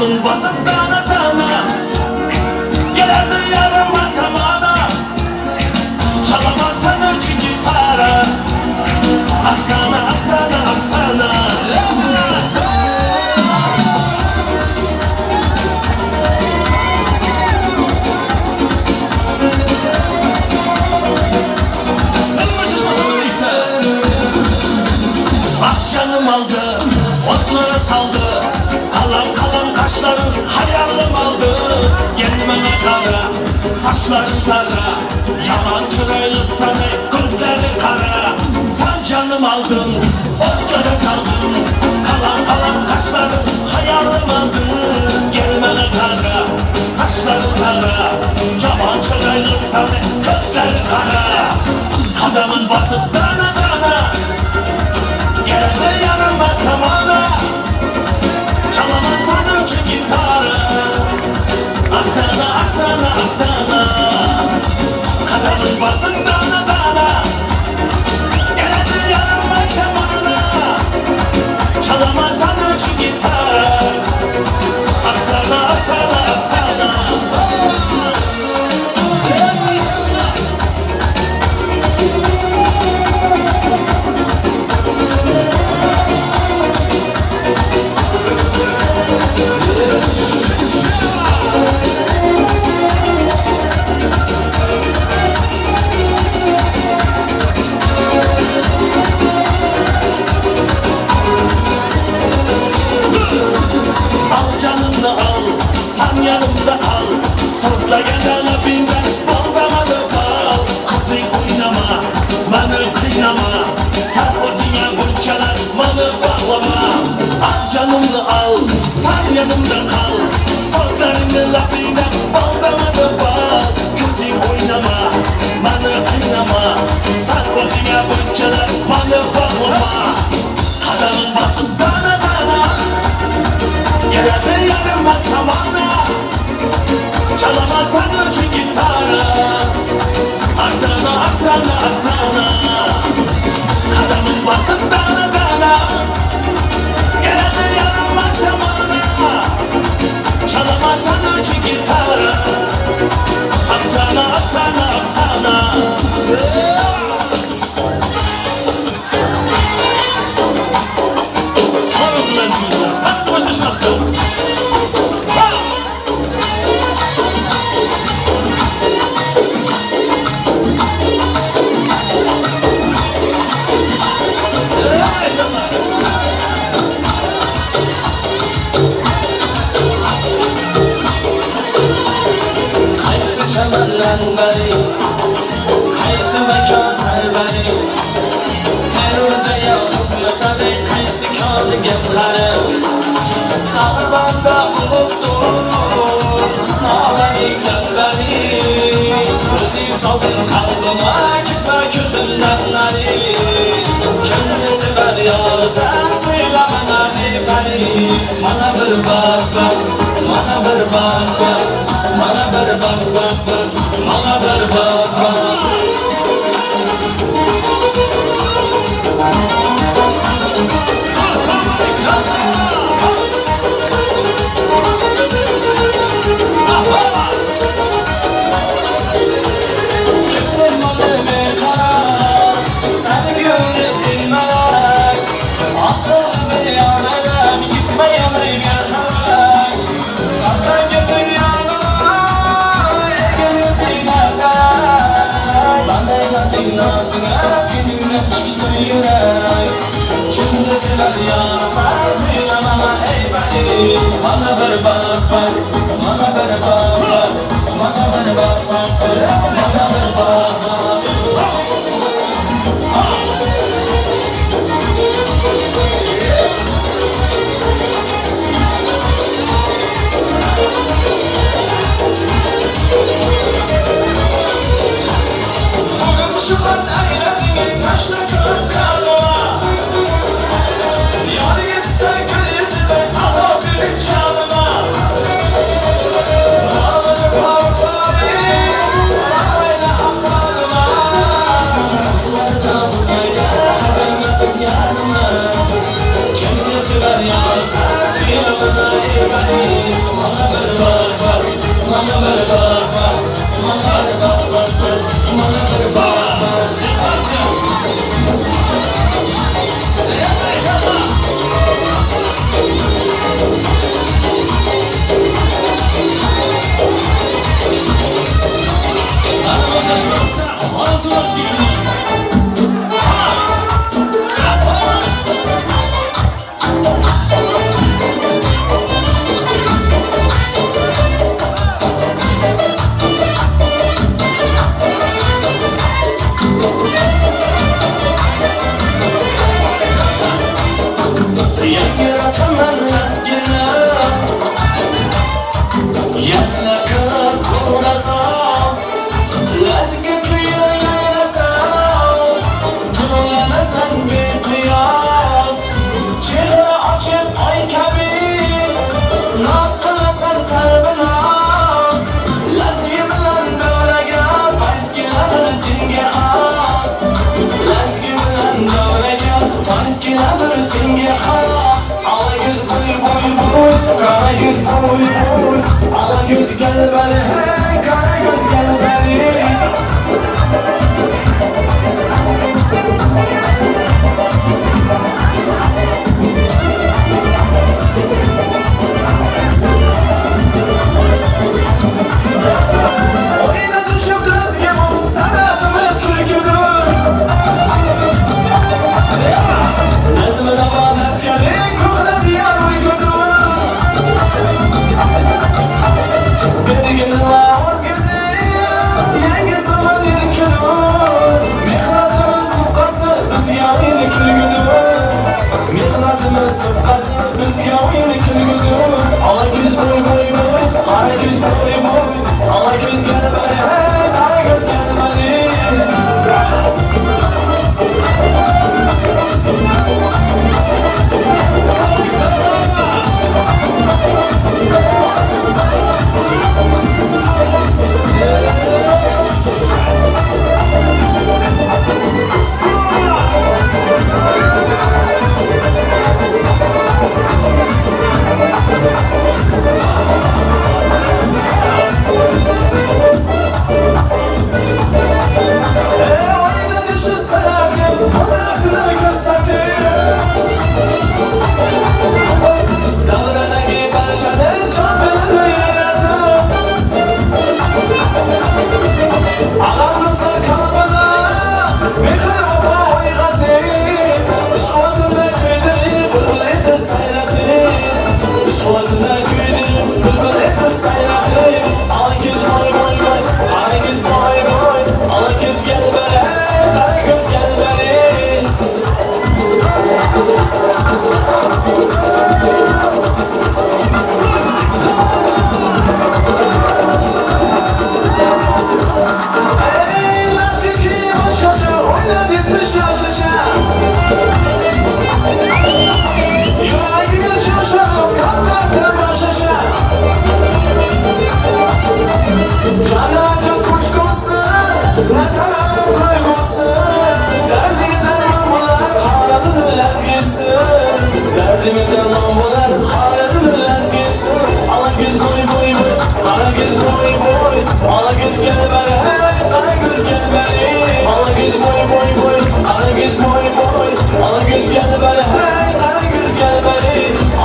Qadamın basıp dana dana, geldi yarıma tamana. Çalamazsan için gitara. Aksana, aksana, aksana. Ah canım aldı, otlara saldı. Kalan kalan kaşların hayalım aldı. Gel bana kara, saçların kara. Yaman çıraylı sana, gözleri kara. Sen canım aldın, otlara saldın. Kalan kalan kaşların hayalım aldı. Gel bana kara, saçların kara. Yaman çıraylı sana, gözleri kara. Kadamın basıp dana dana, geldi yanıma tamana. Çalamazsan için gitarı. Aksana, aksana, aksana. Kadamın basın dana dana, geldi yanıma tamana. Çalamazsan için gitarı. Aksana, aksana, aksana. Al canını al, sen yanımda kal. Sızla gel binden, baldamalı bal. Kızın oynama, beni kıynama. Sen özüne buncalar, malı bağlama. Al canını al, sen yanımda kal. Sözlerini labinden, baldamalı bal. Kızın oynama, beni kıynama. Sen özüne buncalar, malı bağlama. Kadının basıp dana dana, geldi yarıma tamana. Çalamazsan için gitarı. Aksana, aksana, aksana. Kadamın basıp dana dana, geldi yarıma tamana. Çalamazsan için gitarı. Aksana, aksana, aksana. Qaysi chamandan bari, qaysi makon sarbari, Feruza yoqmasa-da qaysi koni gavhari. Sarbanda bo'libdur husnolaring lablari. O'zing solding qalbima, ketma ko'zimdan nari. Kimni sevar yorsan, so'ylama nari pari. Mana bir bak bak, mana bir bak bak, mana bir bak bak bak, mana bir bak bak. Seni görüp bilmeler, asıl bir yanım gitmeyem gel. Zaten götür yanıma, ergen zinetler. Ben de geldim nazına, benimle çıktı yürek. Kimde sever yarsa, söylememe ey beni. Bana bir bak bak, bana bir bak bak, bana bir bak bak, bana bir bak bak. Şıfan eyledin taşlı kırık kanıma. Yar gitse gül yüzüme, azap bir canıma. Ağları farfari, aile ahvalıma. Yanıma. Kimde sever yar, sensin yanıma. bari, mana bir bak bak, mana bir bak bak, mana bir bak bak bak, mana bir bak bak. Ala göz gel beni, hey kara göz gel beni. Oynatışım lezgim, sanatımız külküdür. Nazmı dava nazgeli, kuhna diyar uykudur. Mehnatimiz tufqasi bizga o'yin kulgudir. Ola ko'z bo'y bo'y bo'y, qora ko'z bo'y bo'y, ola ko'z gel bari, hey qora ko'z gel bari. Derdimi derman bular, Xorazmning lazgisi. Ala ko'z bo'y bo'y bo'y, qora ko'z bo'y bo'y, ala ko'z gel bari, hey qora ko'z gel bari. Ala ko'z bo'y bo'y bo'y, qora ko'z bo'y bo'y, ala ko'z gel bari, hey qora ko'z gel bari.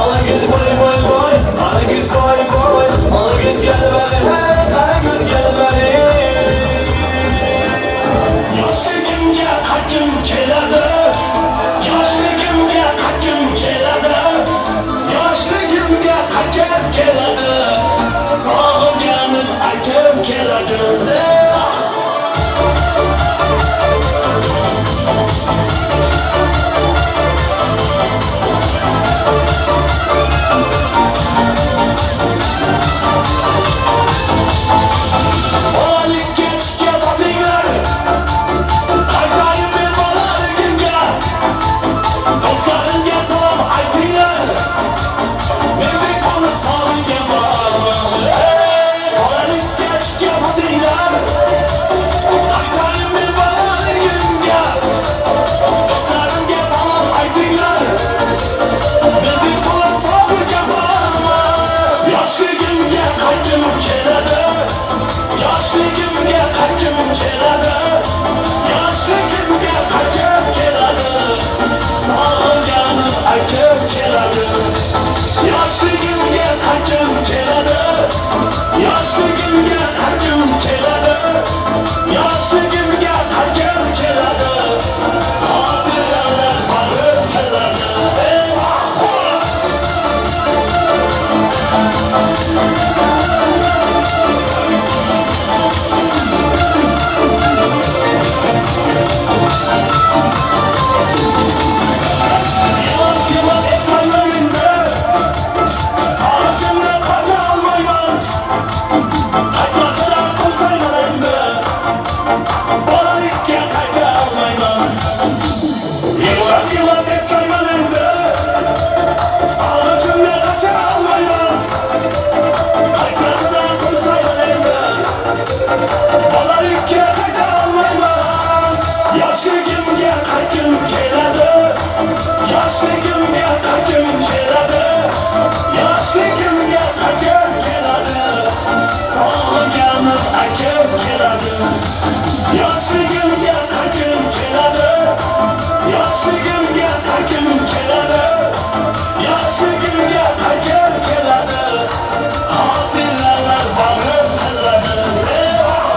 Ala ko'z bo'y bo'y bo'y, qora ko'z bo'y bo'y, ala ko'z gel bari, hey qora ko'z gel bari. Yoshligimga qaytgim keladi, yoshligimga qaytgim keladi, yoshligimga qaytgim keladi, sog'inganim aytib keladi. Sog'inganim akam keladi. Yoshligimga qaytgim keladi. Yoshligimga qaytgim keladi. Yoshligimga qaytgim keladi. Xotiralar borib keladi. Ey ah! Yılap yılap esayman endi. Sog'inchimni qocha olmayman. Qaytmasidan qo'ysayman endi. Bolalikka qayta olmayman. Yig'lab yig'lab eslayman endi. Sog'inchimni qocha olmayman. Qaytmasidan qo'ysayman endi. Bolalikka qayta olmayman. Yoshligimga qaytgim keladi. Yoshligimga qaytgim keladi. Yoshligimga qaytgim keladi. Sog'inganim akam keladi. Yoshligimga qaytgim keladi. Yoshligimga qaytgim keladi. Yoshligimga qaytgim keladi. Xotiralar borib qiladi. Ey ah!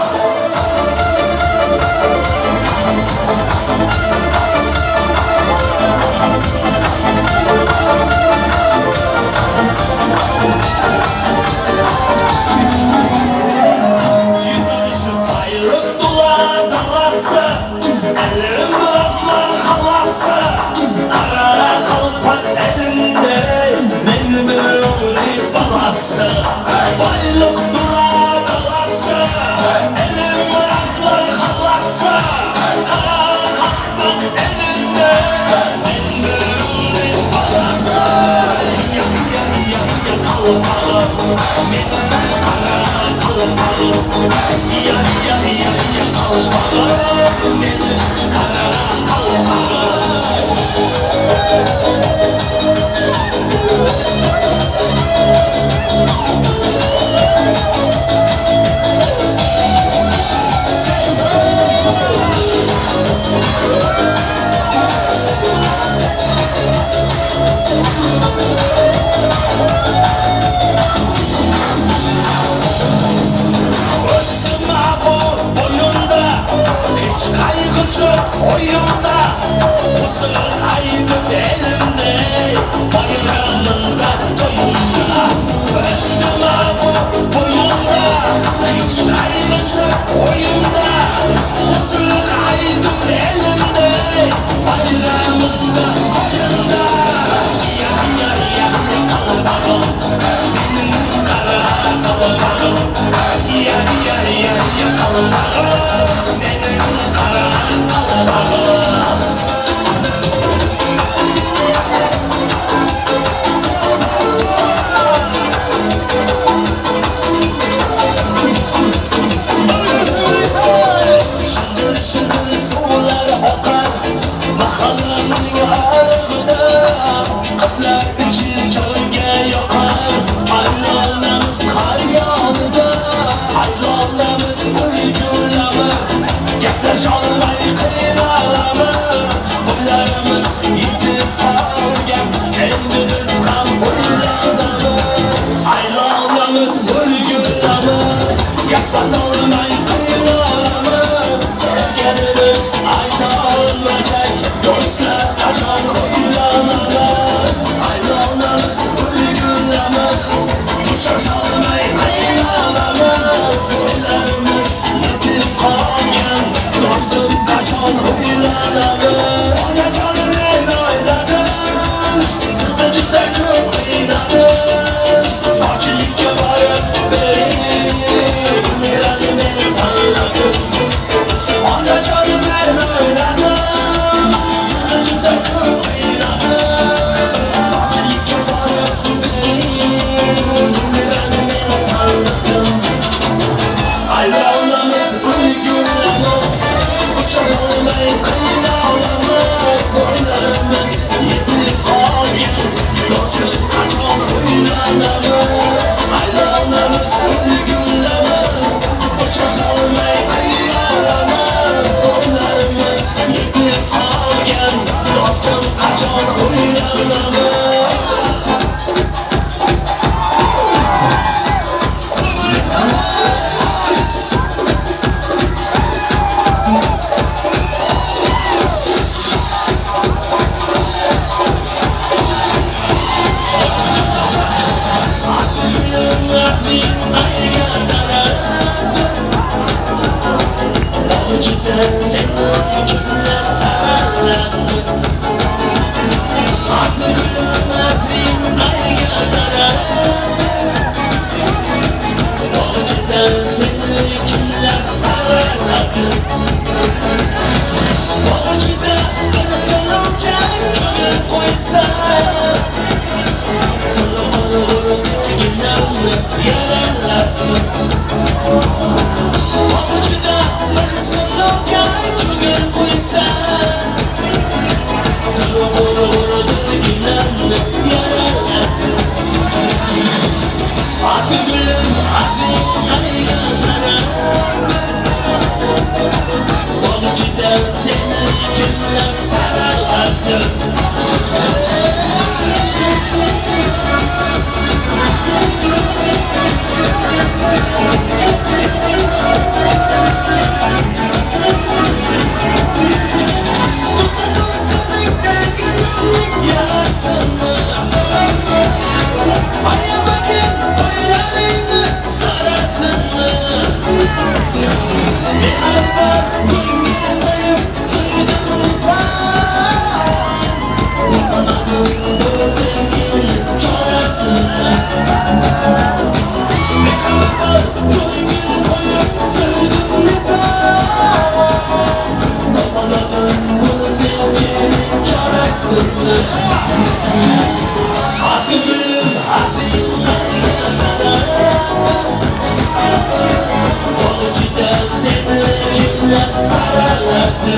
Yürüyüşü bayırıp dula dalası, Elim aslan halası, Kara kalpak elinde, Benim öğri balası. Baylık dula dalası, Elim aslan halası, Kara kalpak elinde, Benim öğri balası. Ya ya ya ya kalpağım, Benim kara kalpağım. Ya ya ya ya kalpağım, Benim kara kalpağım. Östüm bu boyunda, Hiç kaygı çok oyunda, Kusur kaydım elimde, Bayramında toyunda. Östüm bu boyunda, Hiç kaygı çok oyunda, Kusur kaydım elimde, Bayramında toyunda. Ya ya ya kalpağım, Benim kara kalpağım. Ya ya ya ya kalpağım, Benim kara kalpağım. Şıldır şıldır suvlar oqar mahallaning arig'ida, Qizlar ichi jonga yoqar ayollarimiz xayolida. Ayollarimiz bir gulamiz, gaplasholmay qiynalamiz. Qo'llarimiz yetib qolgan, endi biz ham o'ylardamiz. Ayollarimiz bir gulamiz, gaplasholmay qiynalamiz. Sevganimiz ayta olmasak, do'stlar qachon o'ylanamiz? Ayollarimiz bir gulamiz, uchrasholmay qiynalamiz. Qo'llarimiz yetib qolgan, do'stim qachon o'ylanamiz? Onajonim men o'yladim, sizni juda ko'p qiynadim. Sochilikka borib bering, meni men tanladim. Onajonim men o'yladim, sizni juda ko'p qiynadim. Sochilikka borib bering, meni men tanladim. Ayollarimiz bir gulamiz, uchrasholmay qiynalamiz. O'ylarimiz yetib qolgan, do'stim qachon o'ylanamiz? Ayollarimiz bir gulamiz, uchrasholmay qiynalamiz. O'ylarimiz yetib qolgan, do'stim qachon Urdi kimlarni yaraladi. Ati gülüm, ati qayga qarab, bog'chidan seni kimlar saraladi. Yarasını ayamadın boylarını sarasını. Bir var gönül koyup suydan utan. Yapamadım bu sevginin çaresini. Bir var gönül koyup suydan utan. Yapamadım bu sevginin çaresini. Atı gülüm, atı yukarıya kadar. Bog'chida seni kimlar saraladi.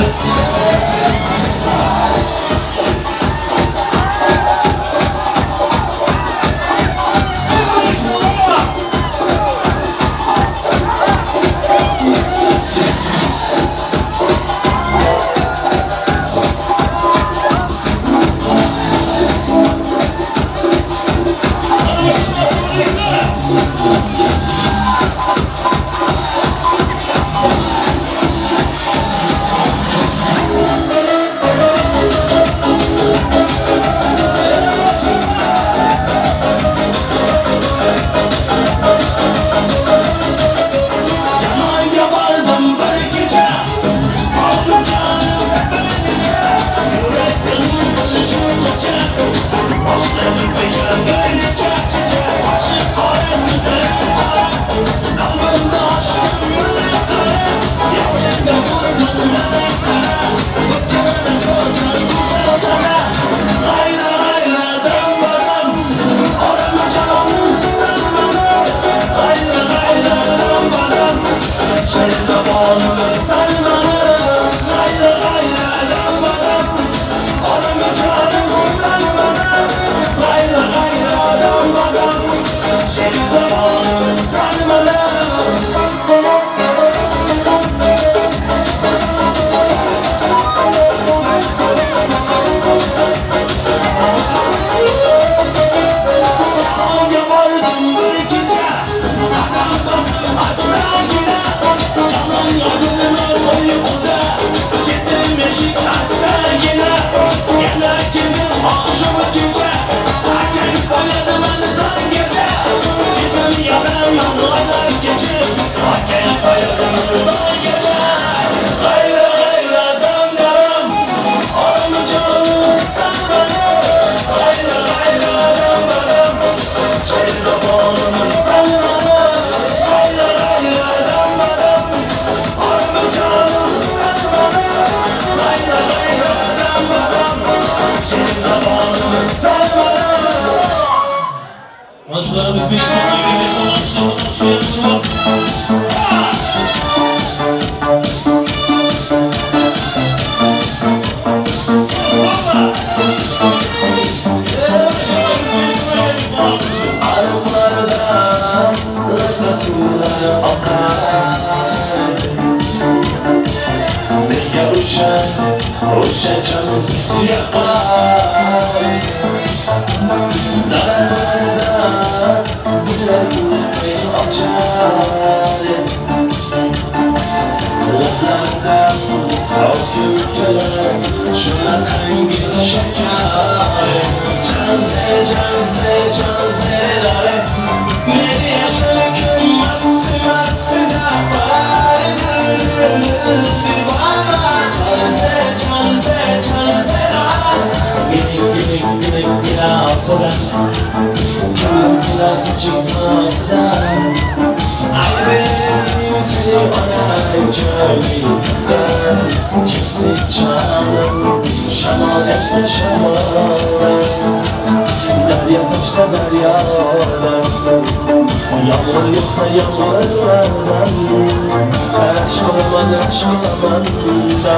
Jamoaga bordim bir kecha, oldim bir necha, yurakdan bilishimgacha, boshladim kecha bir necha, boshi qora ko'zlari qora, qalbimda oshqim bir qora, yo'lga bordim mana qara, o'tgani go'zal go'zal sana, g'ayra g'ayra dam badam, orama jonim san mani, g'ayra g'ayra dam badam, Şer zamanı sen bana, gayra gayra dam badam, arama canım sen bana, gayra gayra dam badam, şer zamanı sen bana. Jahonga bordim bir kecha, qadam bosib astagina, jonim yo'lini uyquda, ketdim eshik astagina, yana keldim oqshom kecha, akang qo'yadi mani tonggacha, ketdim yoraman oylar kechib, akang qo'yadi mani tonggacha, g'ayra g'ayra dam badam, orama jonim san mani, g'ayra g'ayra dam badam, Şer zamanını sen bana, gayra gayra dam badam, arama canım sen bana, gayra gayra dam badam, şer zamanını sen bana. Maçlar O'zbekistonga keldi. Ariqlardan loyqa suvlar oqar, menga o'sha o'sha jonsiz yoqar. Daralarda gullar gulday ochar, lablardan oqib kelar shunaqangi shakar. Janse janse janselare, meni yashakim masti masti divana. Janse janse janselare, gidik gidik gidik ginasidan, ginasi chiqmasidan, Ay seni bana gönlümden çıksın canım, şamal etse şamaldan, derya taşsa deryadan. Yağmur yoksa yağmurlardan Aşk qilaman, aşk qilaman da.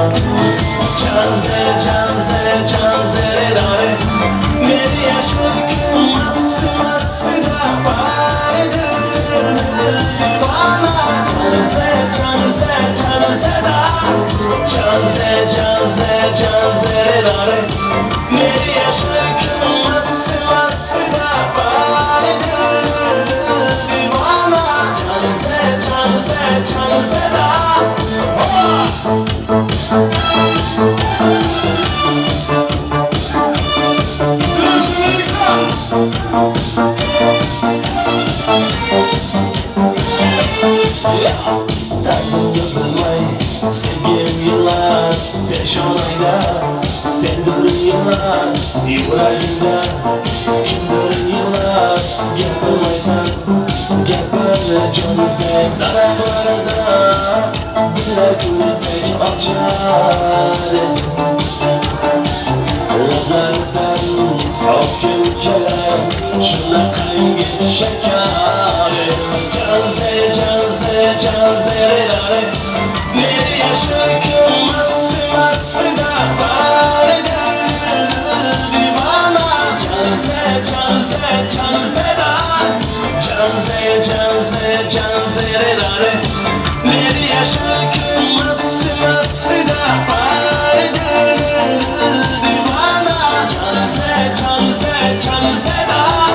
Canze, canze, canze dare Meni aşkım mast da vardı bana. Canze, canze, canze da Canze, canze, canze dare Meni aşkım mast da vardı bana. Canze, canze, canze da. Derdimni bilmay sevgim yıllar peshonangda, sendir yıllar yuragimda, kimdir yig'lar gapirmaysan gapir jonsan. Daraxtlarda gullar guldek ochar edi, lablardan o'pkim kelar shunaqangi shakar. Canze, canze, canze dare Meni aşkım mast mast da vardı bana. Canze, canze, canze da Canze, canze, canze dare Meni aşkım mast mast da vardı bana. Canze, canze, canze da.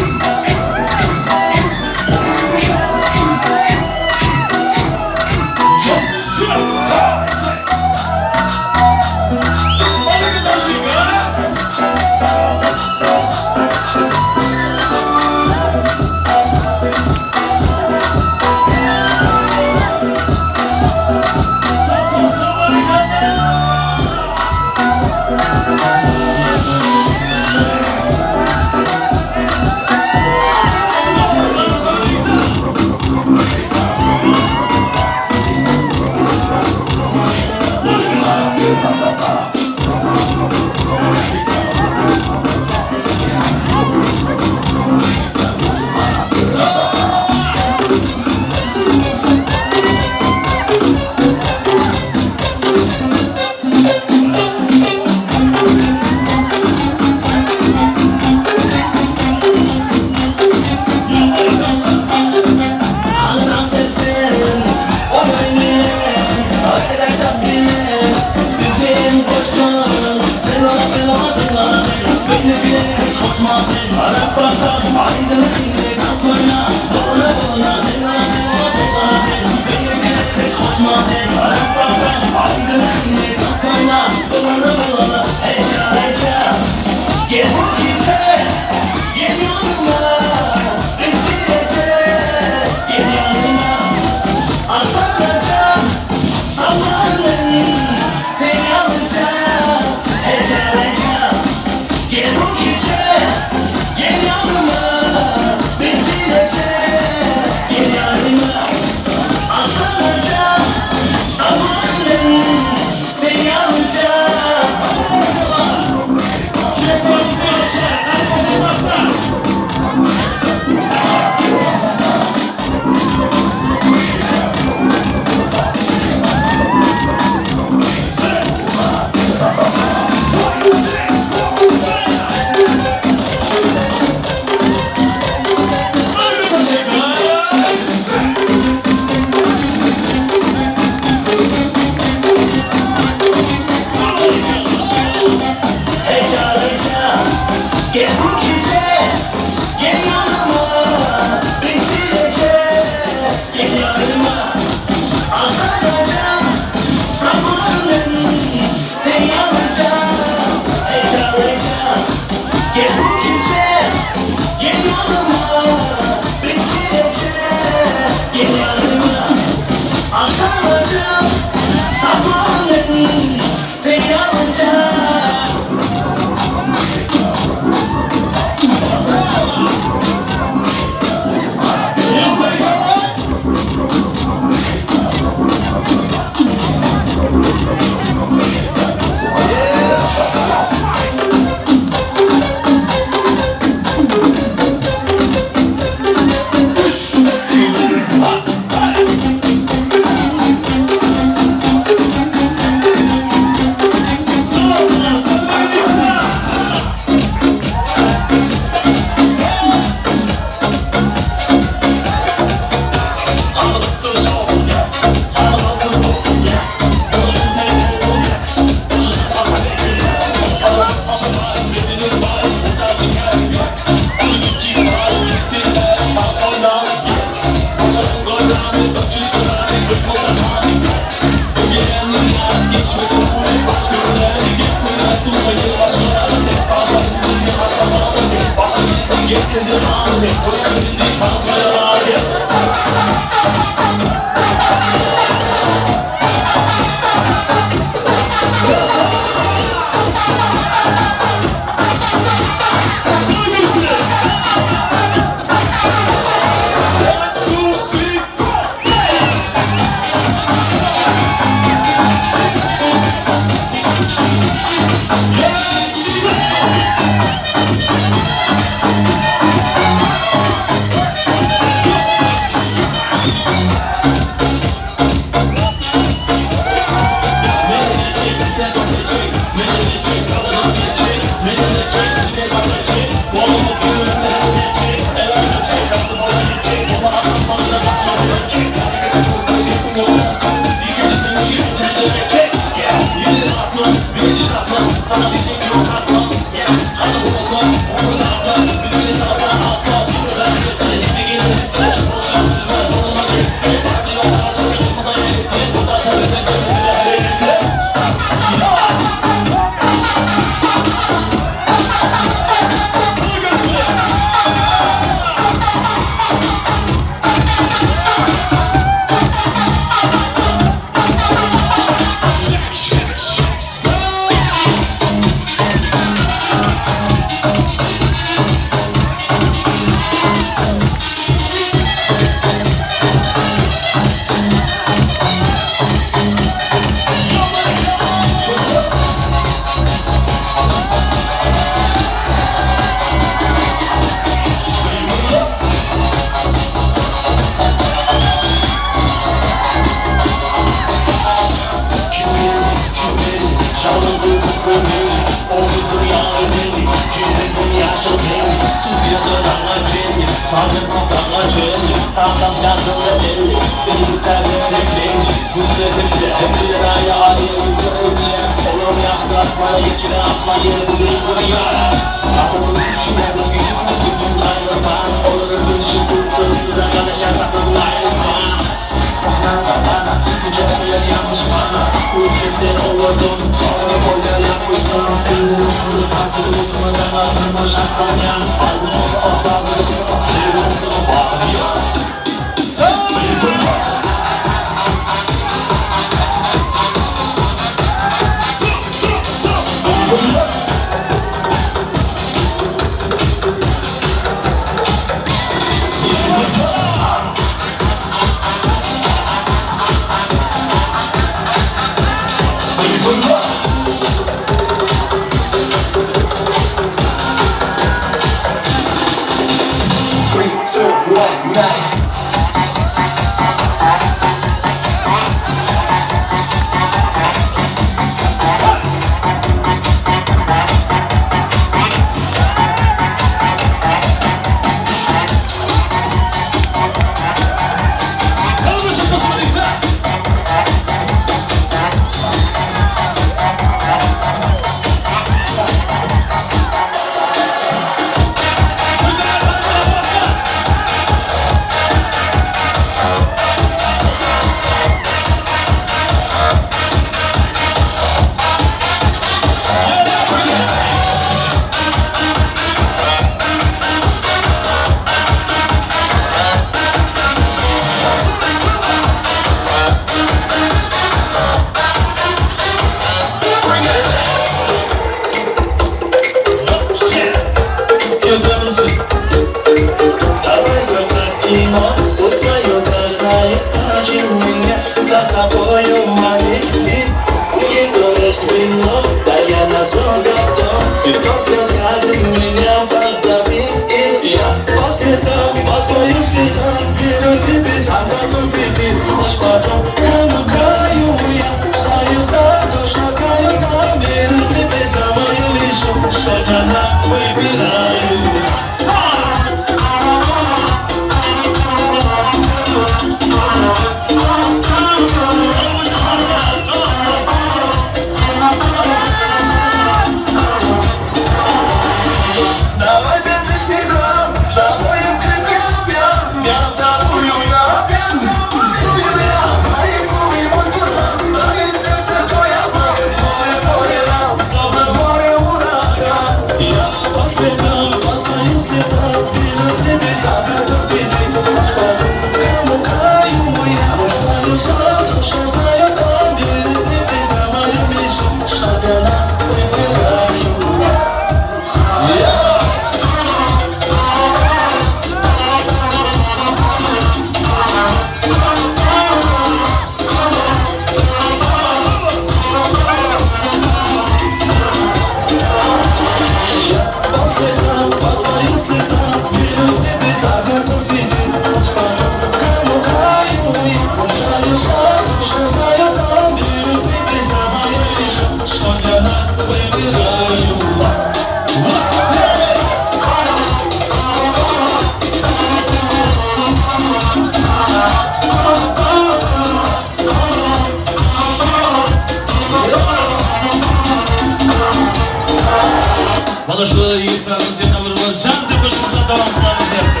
Mana shu yigitlarimiz yana bir bor janzi qo'shimizdan davom qilamiz deyapti.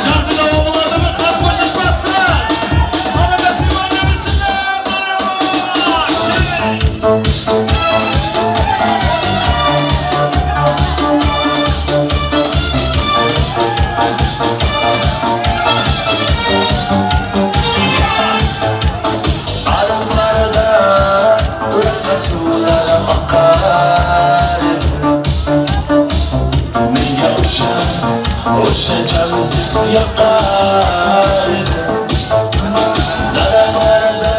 Janzi davom bo'ladimi? Xalq bo'shashmasin. Mana Simon Arılarda ırka sularım akar. Menga o'sha janzi yoqar. Daralarda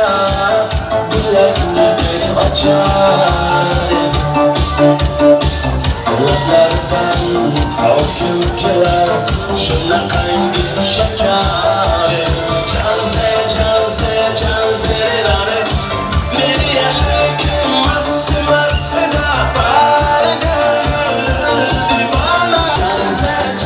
gullar ochar. Lablardan okim kelar shunaqangi shakar. Janzi, janzi, janzilari meni yashaykim masti mastida pardi. Divona. Janzi,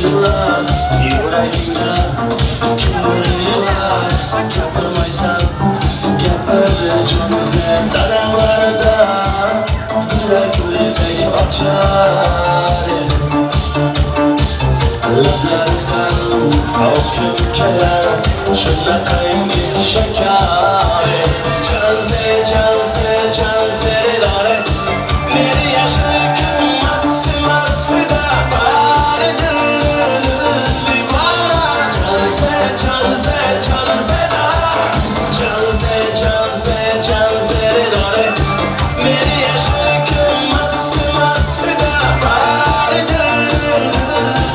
yig'lar, yuragingda kimdir yig'lar, gapirmaysan, gapir jonizm. Daraxtlarda gullar guldek ochar edi. Lablaridan oqib kelar shunaqangi shakar. Janze, janze, janze dare, meni yashagim mast mastida bari divana. Janze, janze, janze dare, janze, janze, janze dare, meni yashagim mast mastida bari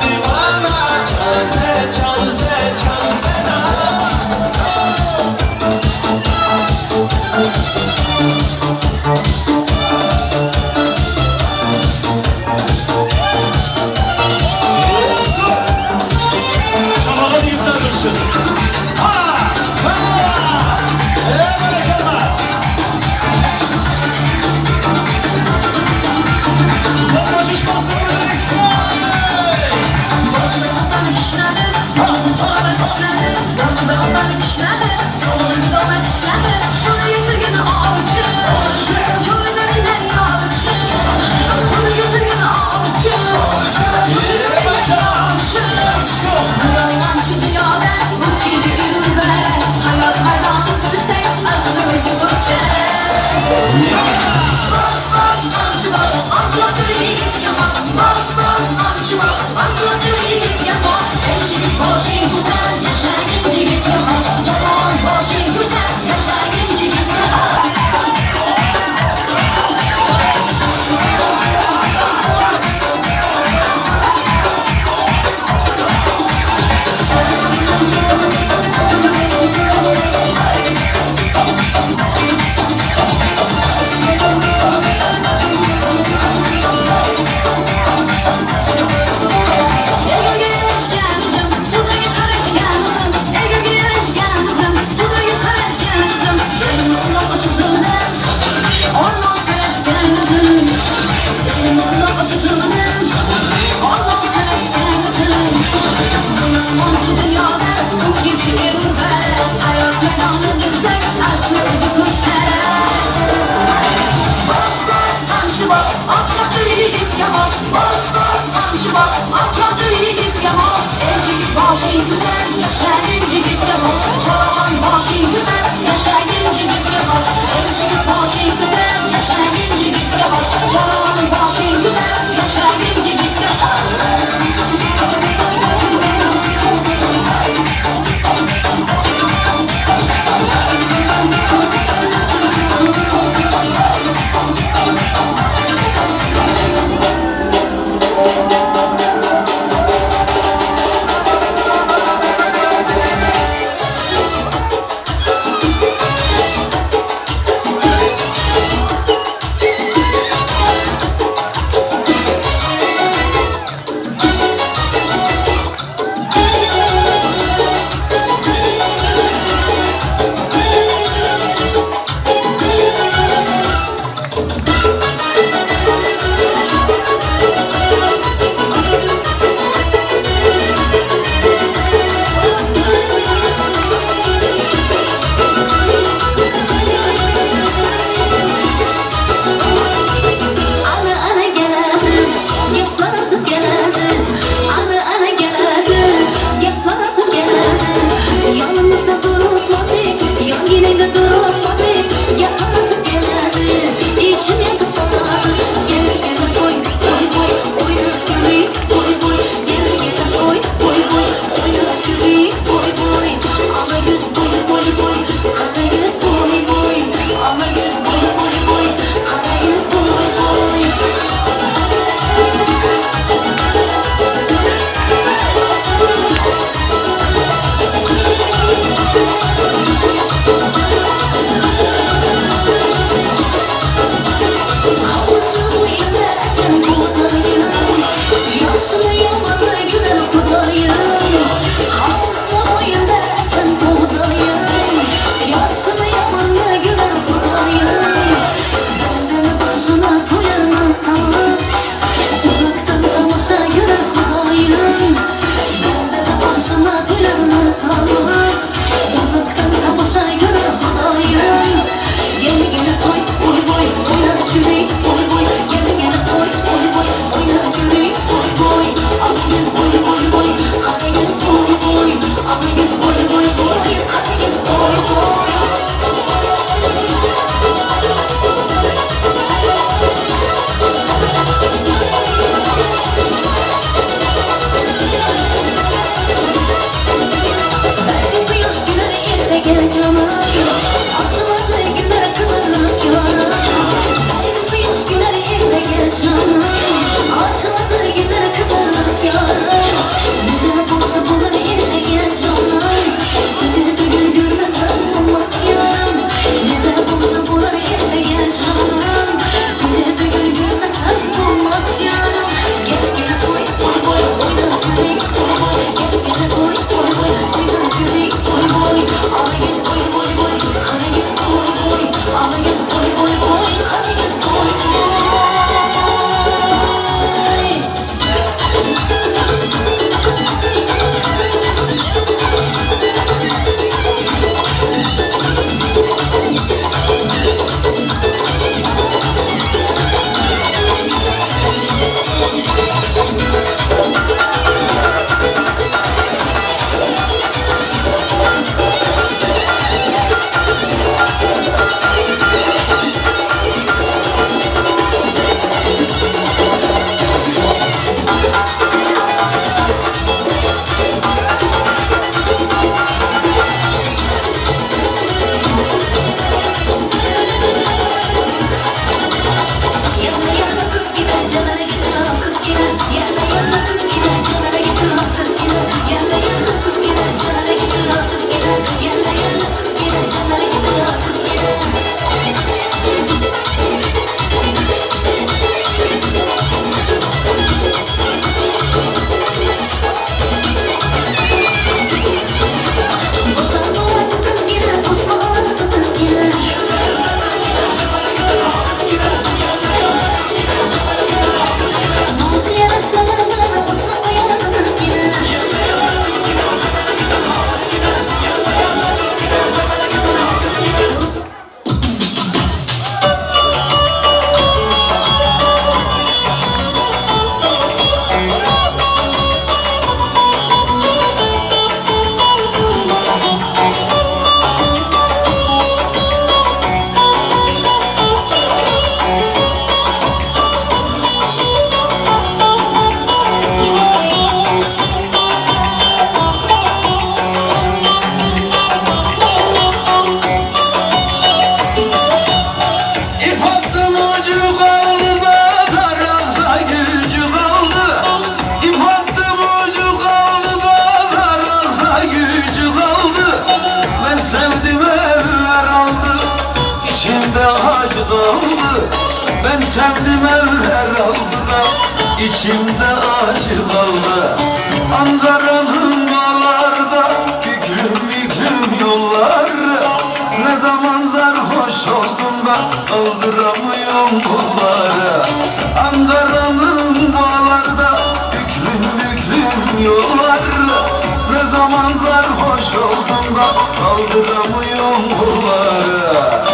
divana. Janze, janze, janze dare. Çabuk yigitlar dursun. Ha, salla! Ey barakalla! Qo'shish bosib. jonim. Ochiladi gullar qizarib yorim. Ayni quyosh kular ertaga jonim. Ochiladi gullar qizarib yorim. Nima bo'lsa bo'lar ertaga jonim. Seni bugun ko'rmasam bo'lmas yorim. Nima bo'lsa bo'lar ertaga jonim. Seni bugun ko'rmasam bo'lmas yorim. Gel gel qo'y qo'y qo'y o'ynab ko'ring qo'y qo'y. Gel gel qo'y qo'y qo'y o'ynab ko'ring qo'y qo'y. Ola qo'y qo'y qo'y qara ko'z qo'y qo'y. Ola ko'z qo'y qo'y qo'y qara ko'z qo'y qo'y. Yana yana kız gider canına gider al kız gider. Yana yana kız gider canına gider al kız gider. Yana yana kız gider canına gider al kız gider. Yana yana kız gider canına gider al kız gider. Bozan oladi kız gider, bozma oladi kız gider. Nazlı yaraşmaları bilemem, osma koyardı kız gider. İp attım ucu kaldı da tarafta gücü kaldı. İp attım ucu kaldı da tarafta gücü kaldı. Ben sevdim eller aldı, içimde acı kaldı. Ben sevdim eller aldı da içimde acı kaldı. Ankara'nın bağlarda küklüm büklüm yolları. Ne zaman sarhoş oldum da kaldıramıyorum kolları. Ankara'nın bağlarda büklüm büklüm yolları. Ne zaman sarhoş oldum da kaldıramıyorum kolları.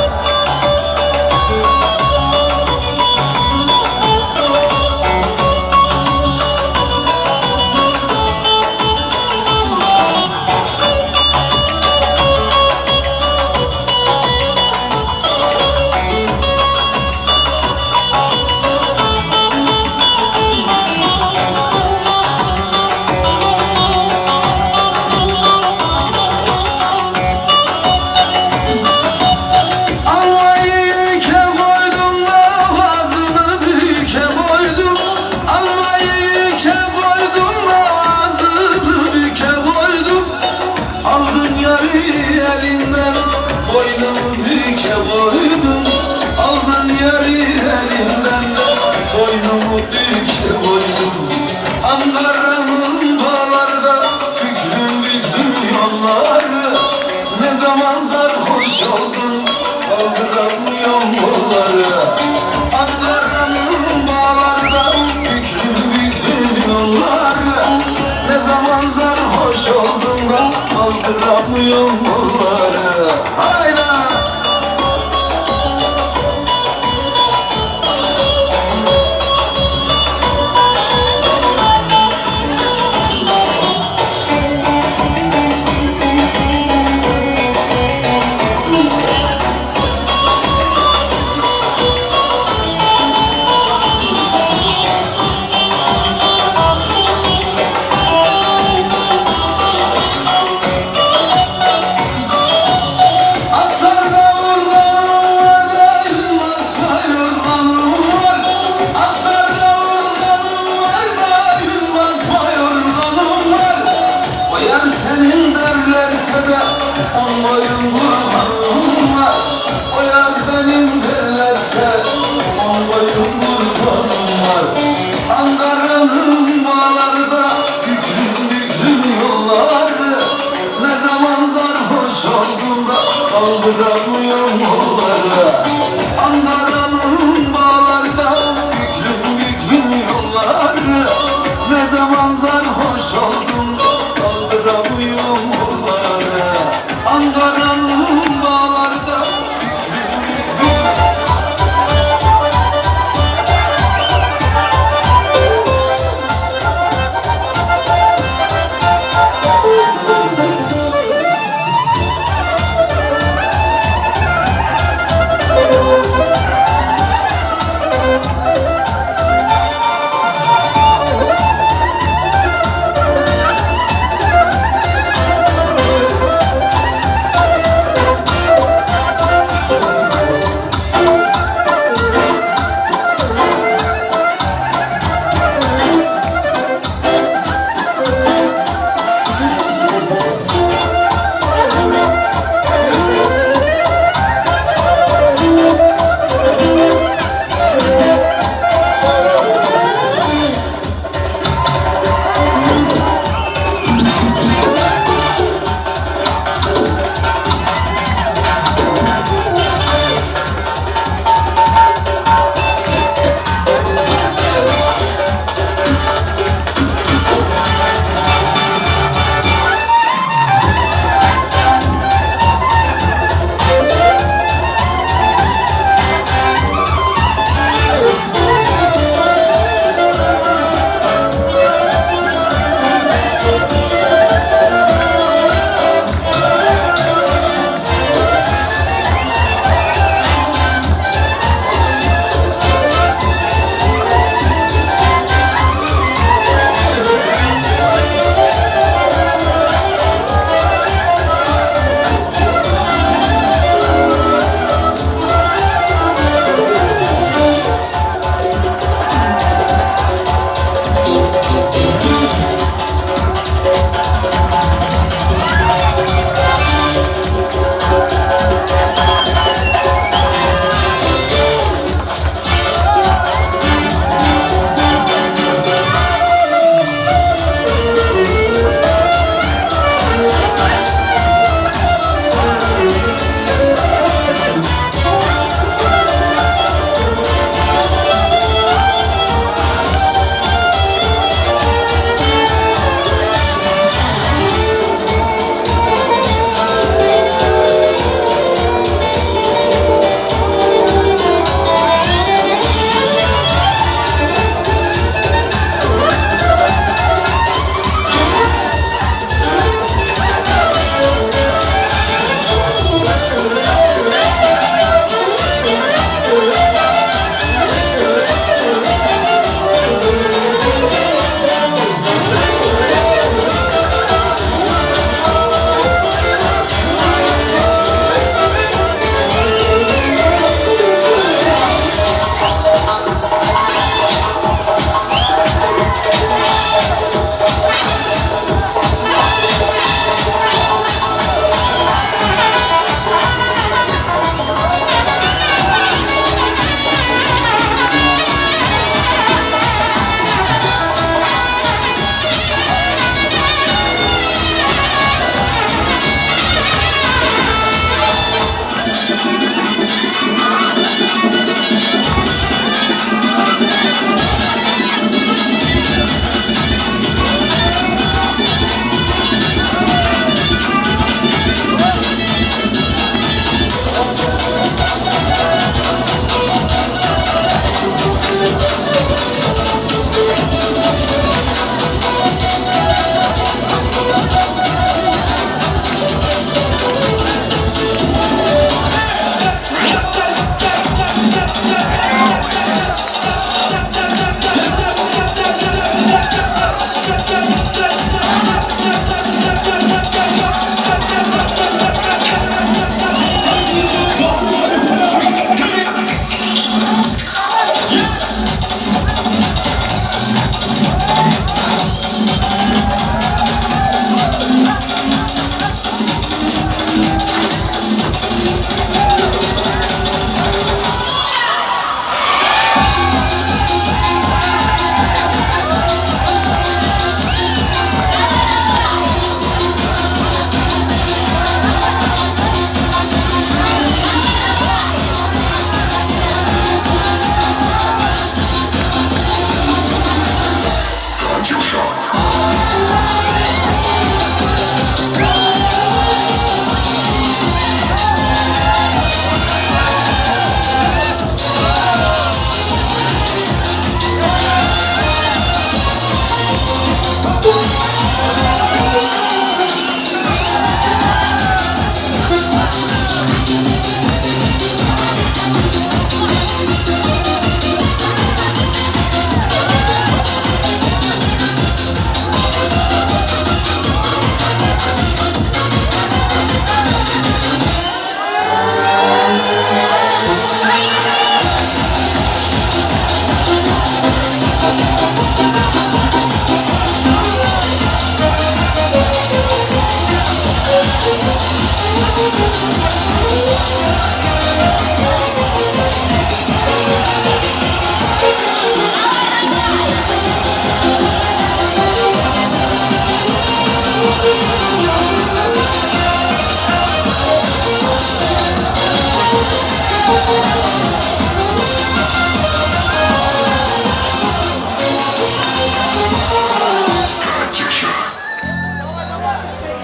Almayı ike koydum da ağzını büke koydum. Almayı ike koydum da ağzını büke koydum. Aldın yarı elinden, boynumu büke koydum. Aldın yarı elinden, boynumu büke koydum. Ankara'nın bağlarda büklüm büklüm yolları. Ne zaman sarhoş oldun kaldıramıyorum kolları. Ankara'nın bağlarda büklüm büklüm yolları. Ne zaman sarhoş oldun da kaldıramıyorum kolları. Hayda!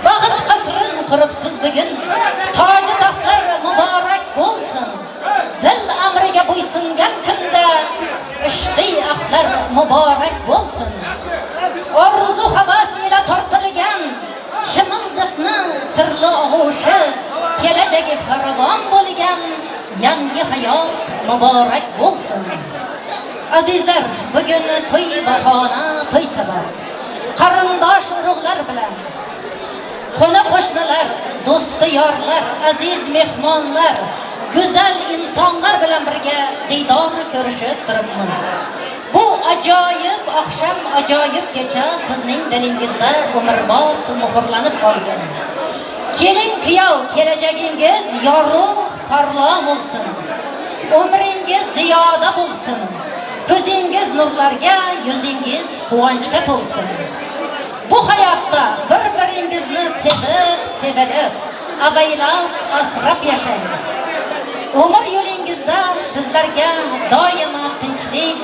Baxt qasrin quribsiz bugun, toji taxtlar muborak bo'lsin. Dil amriga bo'ysungan kunda ishqiy ahdlar muborak bo'lsin. Orzu havas ila tortilgan chimildiqni sirli og'ushi, kelajagi farovon bo'lgan yangi hayot muborak bo'lsin. Azizlar, bugun to'y bahona, to'y sabab. Qarindosh urug'lar bilan qo'ni qo'shnilar, do'sti yorlar, aziz mehmonlar, go'zal insonlar bilan birga diydor ko'rishib turibmiz. Bu ajoyib oqshom, ajoyib kecha sizning dilingizda umrbod muhrlanib qolgan. Kelin kuyov, kelajagingiz yorug', porloq bo'lsin. Umringiz ziyoda bo'lsin. Ko'zingiz nurlarga, yuzingiz quvonchga to'lsin. Bu hayotda bir-biringizni sevib, sevilib, avaylab, asrab yashang. Umr yo'lingizda sizlarga doimo tinchlik,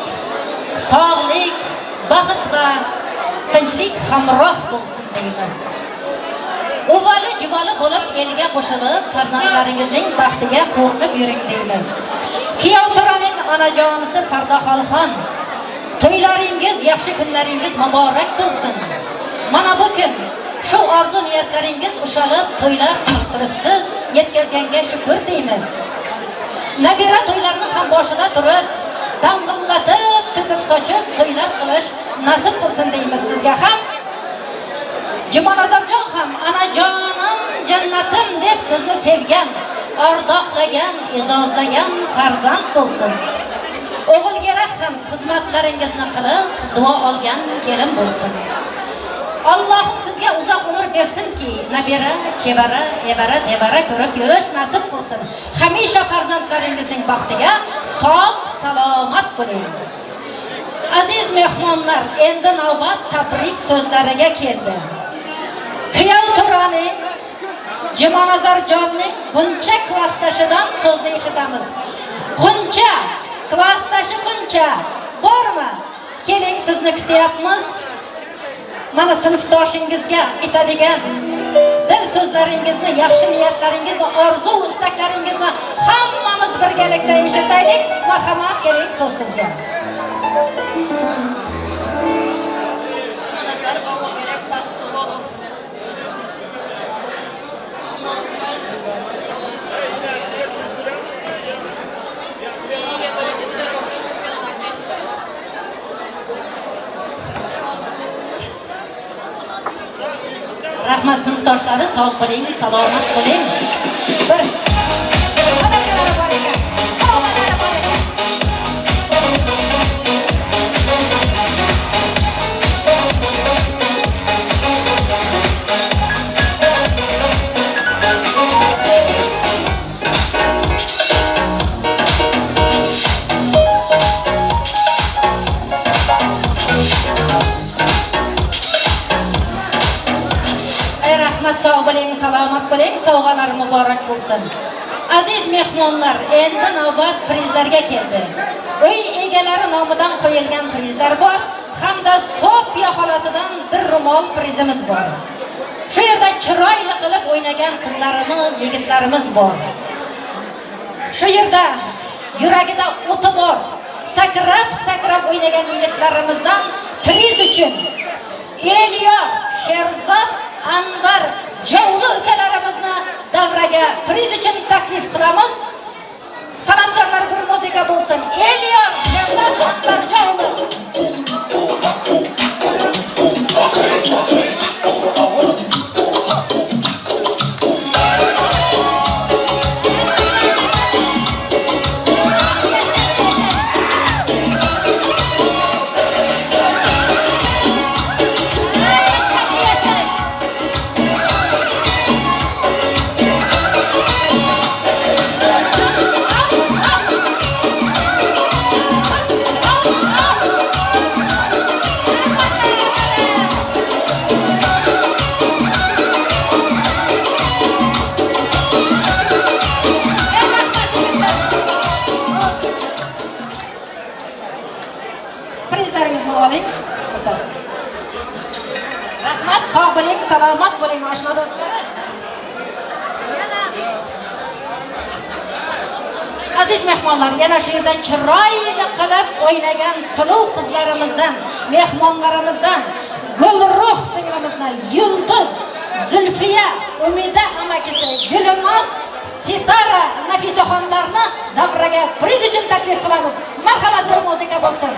sog'lik, baxt va tinchlik hamroh bo'lsin deymiz. Uvali juvali bo'lib elga qo'shilib, farzandlaringizning baxtiga quvonib yuring deymiz. Kuyov to'raning onajonisi Pardaxolxon, to'ylaringiz, yaxshi kunlaringiz muborak bo'lsin. Mana bu kun shu orzu niyatlaringiz ushalib, to'ylar qilib turibsiz, yetkazganga shukr deymiz. Nabira to'ylarni ham boshida turib, dang'illatib, to'kib sochib to'ylar qilish nasib qilsin deymiz sizga ham. Jumanazarjon ham anajonim, jannatim deb sizni sevgan, ardoqlagan, e'zozlagan farzand bo'lsin. O'g'ilga ham xizmatlaringizni qilib, duo olgan kelin bo'lsin. Allohim sizga uzoq umr bersinki, nabira, chevara, evara, devara ko'rib yurish nasib qilsin. Hamisha farzandlaringizning baxtiga sog' salomat bo'ling. Aziz mehmonlar, endi navbat tabrik so'zlariga keldi. Kuyov to'raning Jumanazarjonning buncha klassdoshidan so'zni eshitamiz. Quncha, klassdoshi Quncha bormi? Keling, sizni kutyapmiz. Mana sinfdoshingizga aytadigan dil so'zlaringizni, yaxshi niyatlaringizni, orzu istaklaringizni hammamiz birgalikda eshitaylik. Marhamat, keling, so'z sizga. Jumanazar o'g'ilgerek baxtli bo'ling. Rahmat sinfdoshlari, sog' bo'ling, salomat bo'ling. Bir xonadonlari bor ekan, sovg'alari bor ekan. Ey rahmat, sog' bo'ling, salomat bo'ling, sovg'alar muborak bo'lsin. Aziz mehmonlar, endi navbat prizlarga keldi. Uy egalari nomidan qo'yilgan prizlar bor, hamda Sofiya xolasidan bir ro'mol prizimiz bor. Shu yerda chiroyli qilib o'ynagan qizlarimiz, yigitlarimiz bor. Shu yerda yuragida o'ti bor, sakrab-sakrab o'ynagan yigitlarimizdan priz uchun Elyor, Sherzod, Anvar Jovli ukalarimizni davraga priz uchun taklif qilamiz. San'atkorlar bir muzika bo'lsin. Elyor, Sherzod, Anvar Jovli. Sog' bo'ling, salomat bo'ling oshna do'stlarim. Aziz mehmonlar, yana shu yerda chiroyli qilib o'ynagan suluv qizlarimizdan, mehmonlarimizdan Gulruh singlimizni, Yulduz, Zulfiya, Umida amakisi, Gulnoz, Sitara Nafisaxonlarni davraga priz uchun taklif qilamiz. Marhamat, bir muzika bo'lsin.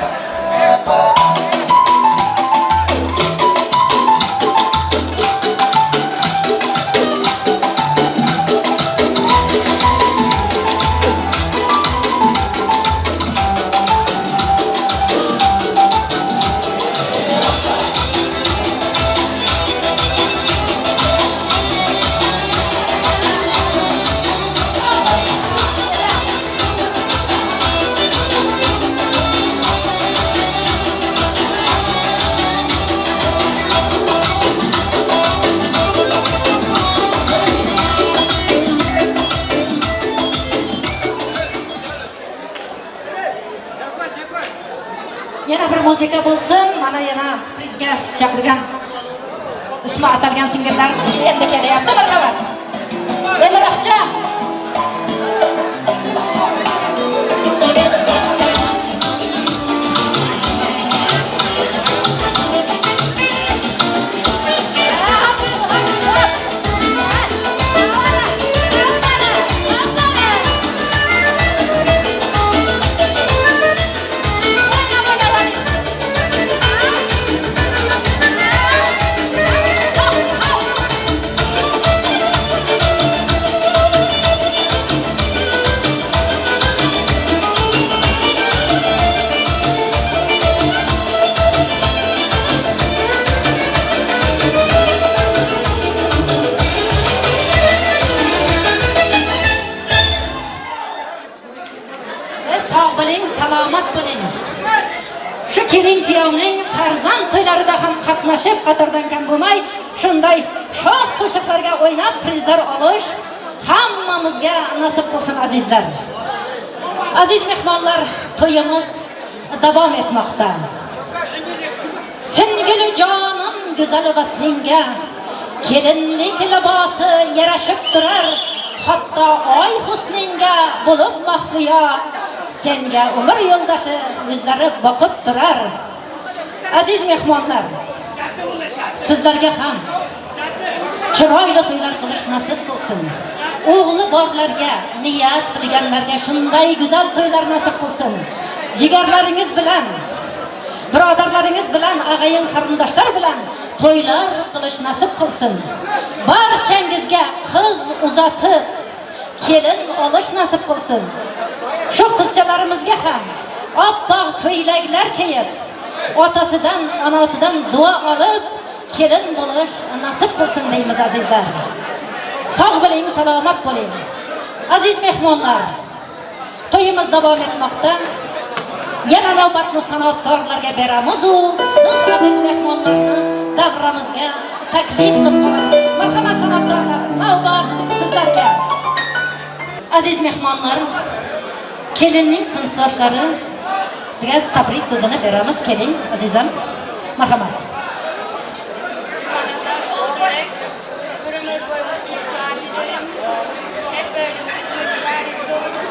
Yana bir muzika bo'lsin. Mana yana prizga chaqirgan ismi atalgan singillarimiz endi kelyapti. Marhamat. Elrahjon. Salomat bo'ling. Shu kelin kuyovning farzand to'ylarida ham qatnashib, qatordan kam bo'lmay, shunday shoh qo'shiqlarga o'ynab prizlar olish hammamizga nasib qilsin azizlar. Aziz mehmonlar, to'yimiz davom etmoqda. Singil jonim go'zal vaslingga kelinlik libosi yarashib turar, hatto oy husningga bo'lib mahliyo, senga umr yo'ldoshi yuzlari boqib turar. Aziz mehmonlar, sizlarga ham chiroyli to'ylar qilish nasib qilsin. O'g'li borlarga, niyat qilganlarga shunday go'zal to'ylar nasib qilsin. Jigarlaringiz bilan, birodarlaringiz bilan, ag'ayin qarindoshlar bilan to'ylar qilish nasib qilsin. Barchangizga qiz uzatib, kelin olish nasib qilsin. Shu qizchalarimizga ham oppoq ko'ylaklar kiyib, otasidan, onasidan duo olib, kelin bo'lish nasib qilsin deymiz azizlar. Sog' bo'ling, salomat bo'ling. Aziz mehmonlar, to'yimiz davom etmoqda. Yana navbatni san'atkorlarga beramiz u siz aziz mehmonlarni davramizga taklif qilib qolamiz. Marhamat san'atkorlar, navbat sizlarga. Aziz mehmonlar, kelinning sinfdoshlari degan tabrik so'zini beramiz. Keling azizim, marhamat. Bir ömür boyu mutluluklar dilerim. Hep böyle mutlu güler yüzlü olun.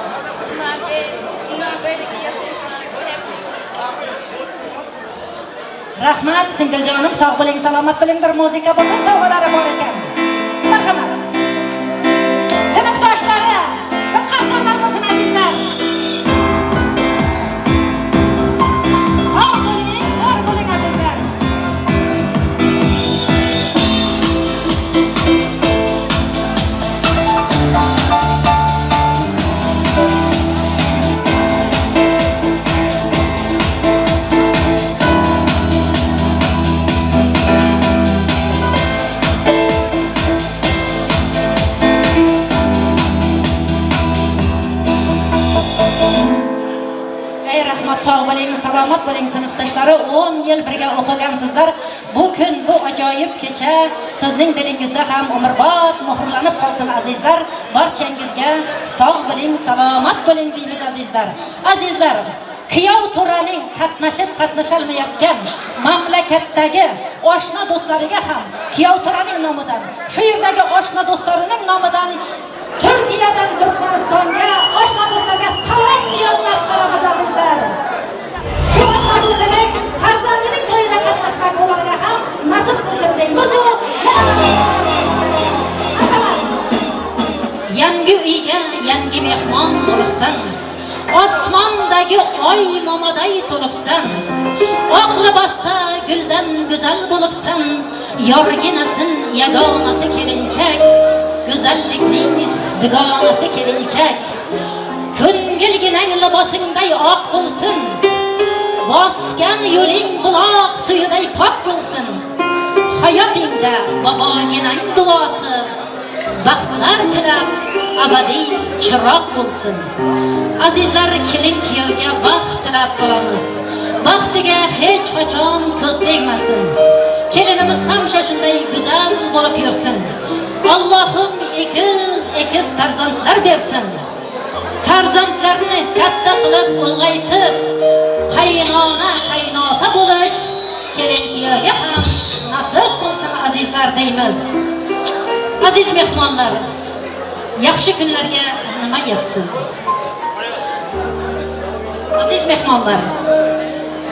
Bundan böyleki yaşayışlarınızı hep Rahmat singiljonim, sog' bo'ling, salomat bo'ling. Bir muzika bo'lsin, sovg'alari bor ekan. Marhamat. Sinfdoshlari, bir qarsaklar bo'lsin azizlar. Sog' bo'ling, bor bo'ling azizlar. Sog' bo'ling, salomat bo'ling sinfdoshlari. 10 yil birga o'qigansizlar. Bu kun, bu ajoyib kecha sizning dilingizda ham umrbod muhrlanib qolsin azizlar. Barchangizga sog' bo'ling, salomat bo'ling deymiz azizlar. Azizlar, Kuyov to'raning qatnashib qatnasholmayotgan mamlakatdagi oshna do'stlariga ham kuyov to'raning nomidan, shu yerdagi oshna do'stlarining nomidan Turkiyadan Turkmanistonga oshna do'stlarga salom yo'llab qolamiz azizlar. Shu oshna do'stining farzandining to'yida qatnashmak ularga ham nasib qilsin deymiz. Yangi uyga yangi mehmon bo'libsan. Osmondagi oy momaday to'libsan. Oq libosda guldan go'zal bo'libsan. Yorginasin yagonasi kelinchak, go'zallikning dugonasi kelinchak. Ko'ngilginang libosingday oq bo'lsin. Bosgan yo'ling buloq suyiday pok bo'lsin. Hayotingda boboginang duosi, baxtlar tilab abadiy chiroq bo'lsin. Azizlar, kelin kuyovga baxt tilab qolamiz. Baxtiga hech qachon ko'z tegmasin. Kelinimiz hamsha shunday go'zal bo'lib yursin. Allohim ekiz ekiz farzandlar bersin. Farzandlarni katta qilib ulg'aytib, qaynona qaynota bo'lish kelin kuyovga ham nasib qilsin azizlar deymiz. Aziz mehmonlar, yaxshi kunlarga nima yetsin? Aziz mehmonlar,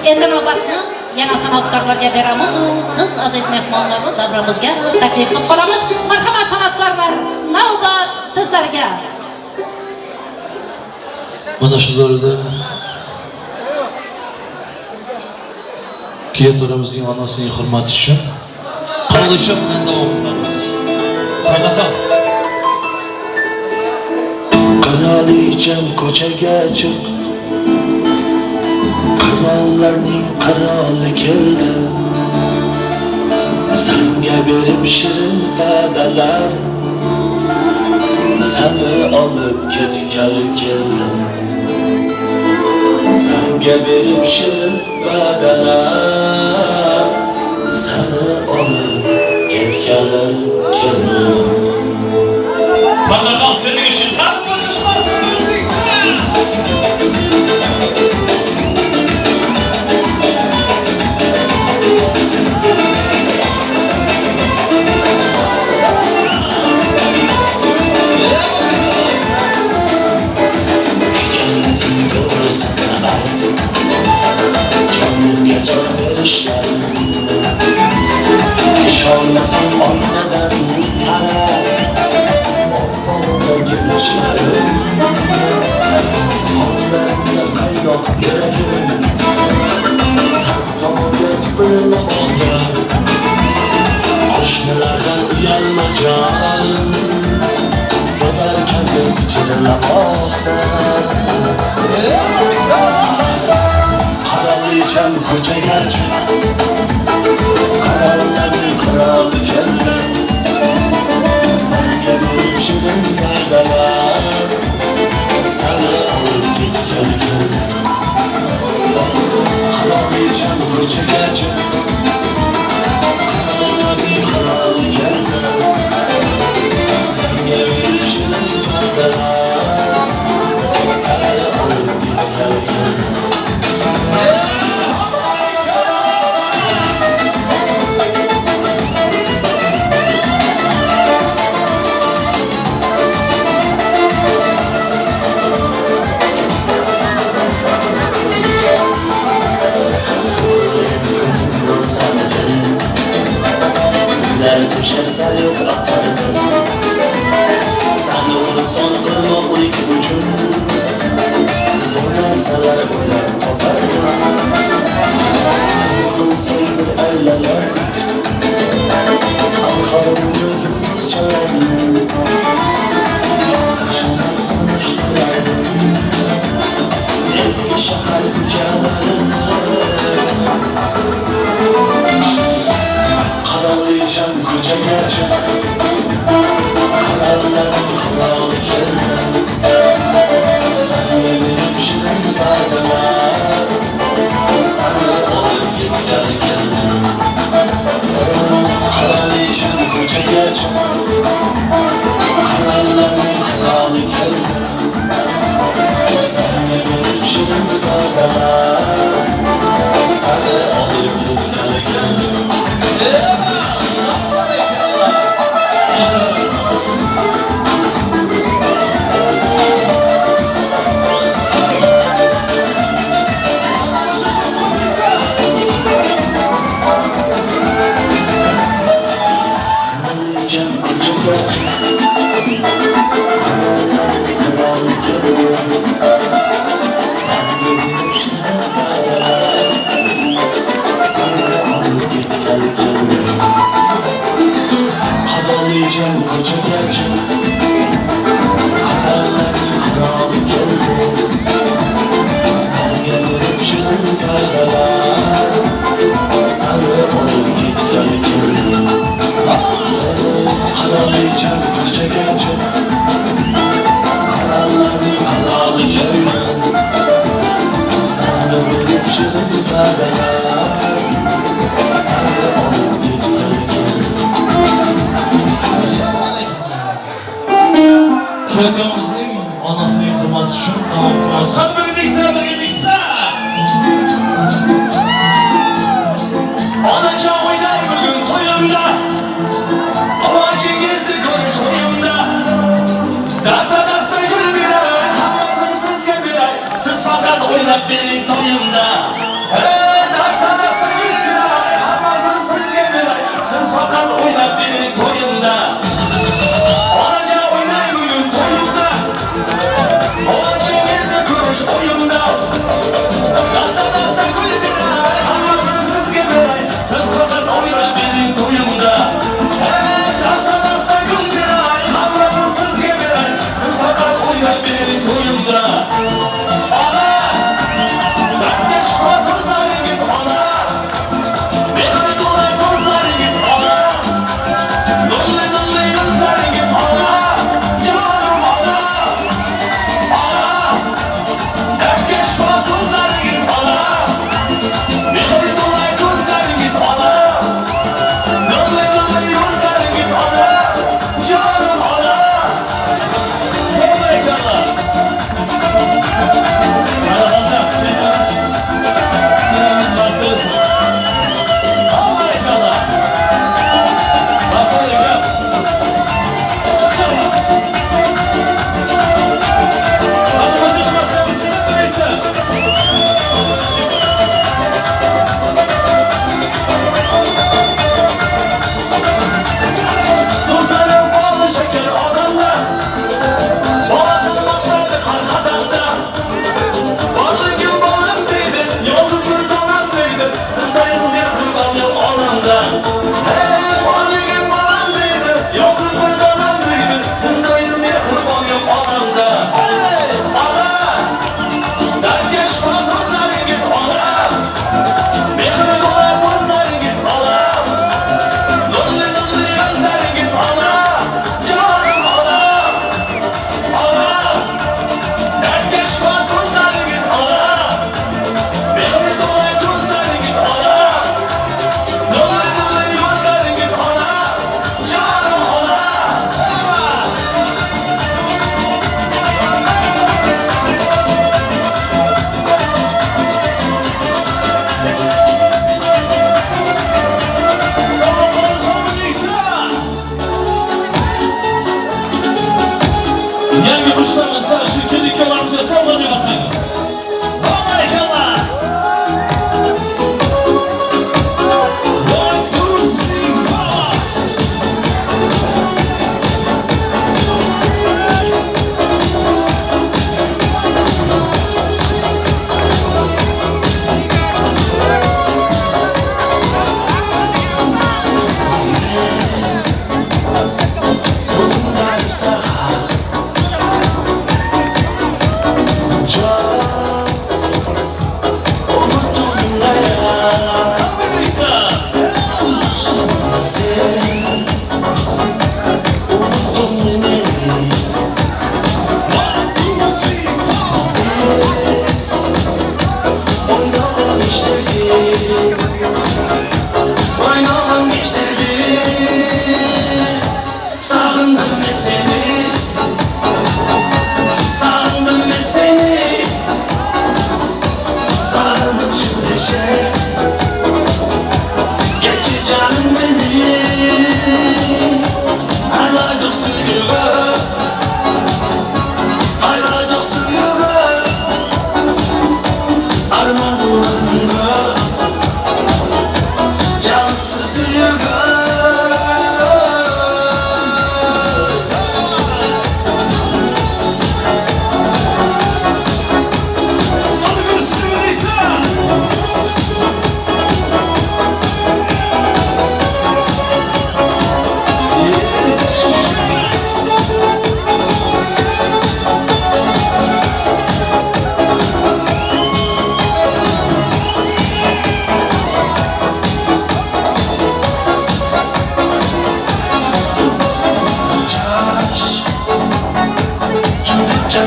endi navbatni yana san'atkorlarga beramiz. Siz aziz mehmonlarni davramizga taklif qilib qolamiz. Marhamat san'atkorlar, navbat sizlarga. Mana shu do'rida kuyov to'ramizning onasining hurmati uchun qirolicha bilan davom qilamiz. Pardaxon. Qirolicham ko'chaga chiq, qirollarning qiroli keldi. Sanga berib shirin va'dalar, seni olib ketgali keldim. Sanga berib shirin va'dalar, seni olib ketgali keldim. Pardaxon sening uchun har qo'shishmasin. Kutganlaring to'g'risini aytib, jonimga jon berishlarimni ishonmasam oynadan qarab, oppoq kelishlarim, qo'llarimda qaynoq yuragim san tomonga tupurlamoqda. Qo'shnilardan uyalma jonim, sevarkandim pichirlamoqda. Qirolicham ko'chaga chiq, qirollarning qiroli keldi. Sanga berib shirin va'dalar, seni olib ketgani keldi. Qirolicham ko'chaga chiq, qirollarning qiroli keldi. Sanga berib shirin va'dalar, seni olib ketgani keldi. Salyut atardı. Seni son qilmoqlik uchun zo'r narsalar o'ylab topardi. Nima qilsang bir aylanar, anhorni yulduzchalarni yaxshilab tanishtirardi. Eski shahar ko'chalarini. Qirolicham ko'chaga chiq, qirollarning qiroli keldi. Sanga berib shirin va'dalar, seni olib ketgani keldi. Qirolicham ko'chaga chiq, qirollarning qiroli keldi. Sanga berib shirin va'dalar, Havalayacağım koca gerçek. Kralların kralı geldi. Sen de benim şarkılar. Sana alıp git gel gel. Havalayacağım koca gerçek. Kralların kralı geldi. Sen gelirim şarkılar. Sana alıp git gel gel. Havalayacağım koca gerçek. Kralların kralı geldi. Sen de benim şarkılar. Sana alıp git gel gel. Kuyovimizning onasining hurmati uchun davom qilamiz. Qani birgalikda, birgalikda. Onajon o'ynar bugun to'yimda. Quvonchingizni ko'rish o'yimda. Dasta dasta gul beray, hammasini sizga beray. Siz faqat o'ynab bering to'yimda. Hey, dasta dasta gul beray, hammasini sizga beray. Siz faqat o'ynab bering to'yimda. Onajon o'ynay bugun to'yimda. Quvonchingizni ko'rish o'yimda. Dasta dasta gul beray.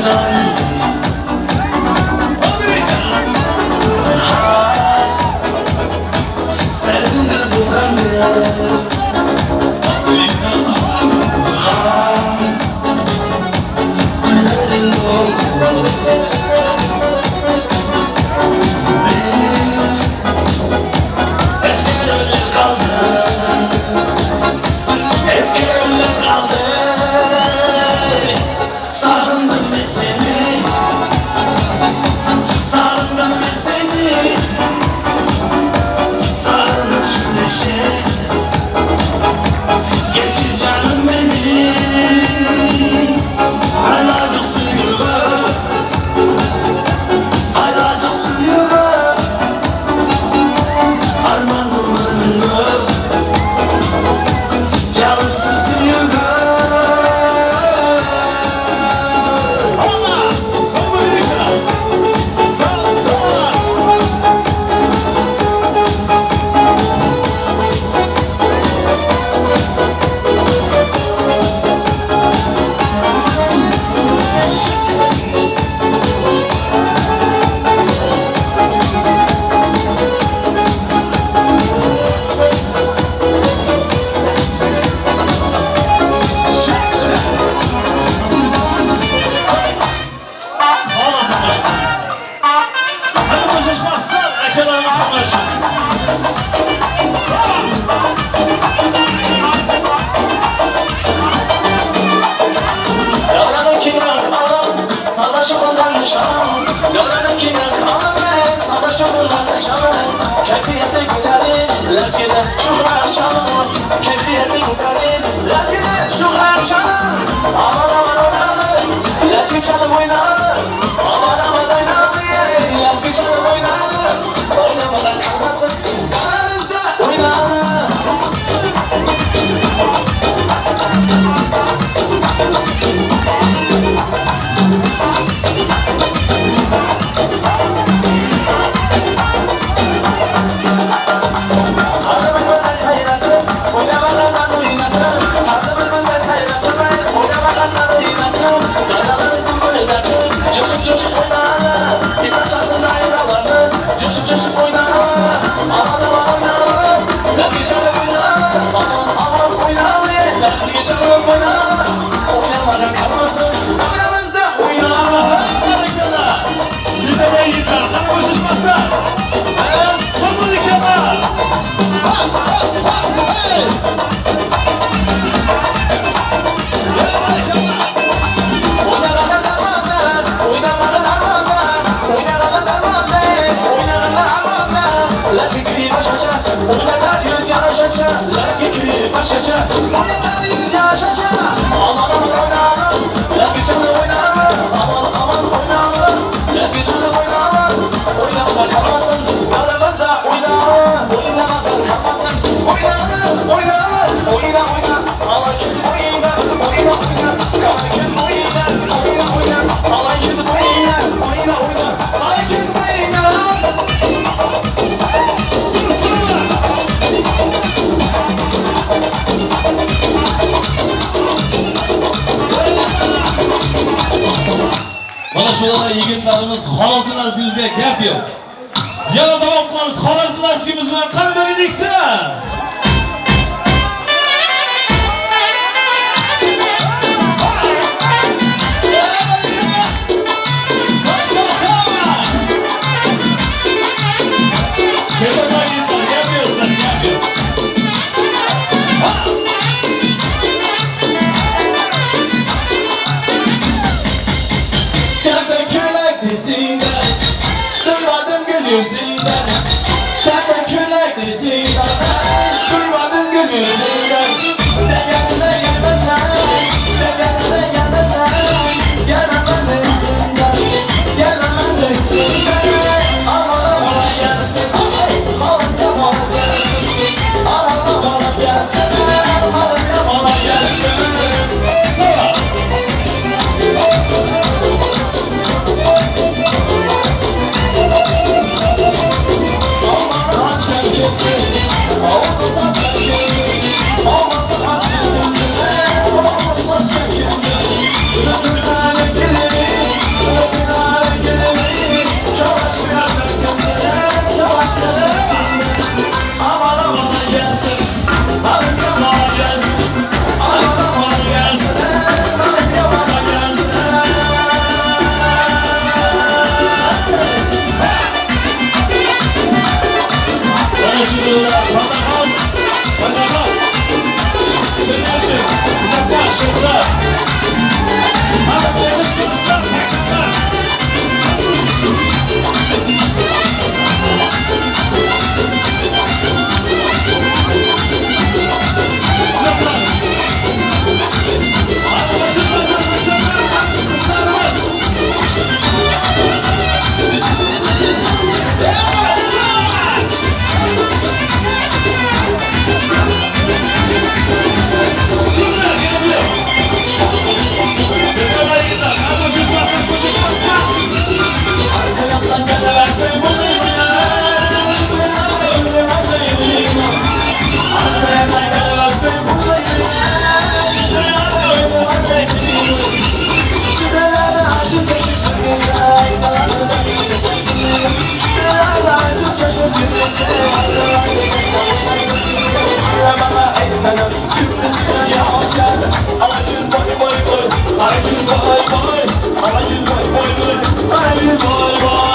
Hayran. Sezimdir bu kandı. Güllerin olur. Bir eski günler kaldı. Eski günler kaldı. Sarıldım ben seni. Sarıldım ben seni. Sarıldım şu neşe. Geçir canım beni. Aylacık suyu ver. Aylacık suyu ver. Armağanımın ver. Cansız suyu ver. Allah! Sağ sağ! Hadi koşuşmazsan akalarımız anlaşın. Davranın kiran alam, saza şokundan nişan. Davranın kiran alam, saza şokundan nişan. Keyfiyeti giderin, lezgide şu harçalım. Keyfiyeti giderin, lezgide şu harçalım. Aman aman oynayalım, lezgi çalıp oynayalım. Aman aman oynayalım, lezgi çalıp oynayalım. Oynamadan kalmasın, aramızda oynayalım. Oynamadan kalmasın, aramızda oynayalım. Lider'e yiğitler, tam koşuşması. Son dükkanı. Aman aman oynayalım, lezgi çalıp oynayalım. Aman aman oynayalım, lezgi çalıp oynayalım. Oynamadan kalmasın, aramızda oynayalım. Oynamadan kalmasın, oynayalım, oynayalım. Oyna oyna, alay kesip oyna. Oyna oyna, kalay kesip oyna. Oyna oyna, alay kesip oyna. Oyna oyna, alay kesip oyna. Sür sür. Mana shunaqa yigitlarimiz Xorazm lazimizga gap yo'q. Yana davom qilamiz Xorazm lazimiz bilan qani beraylikchi. Duymadım gül yüzünden, kendi külek dizinden. Alagiz boy boy boy, alagiz boy boy, alagiz boy boy boy, alagiz boy boy.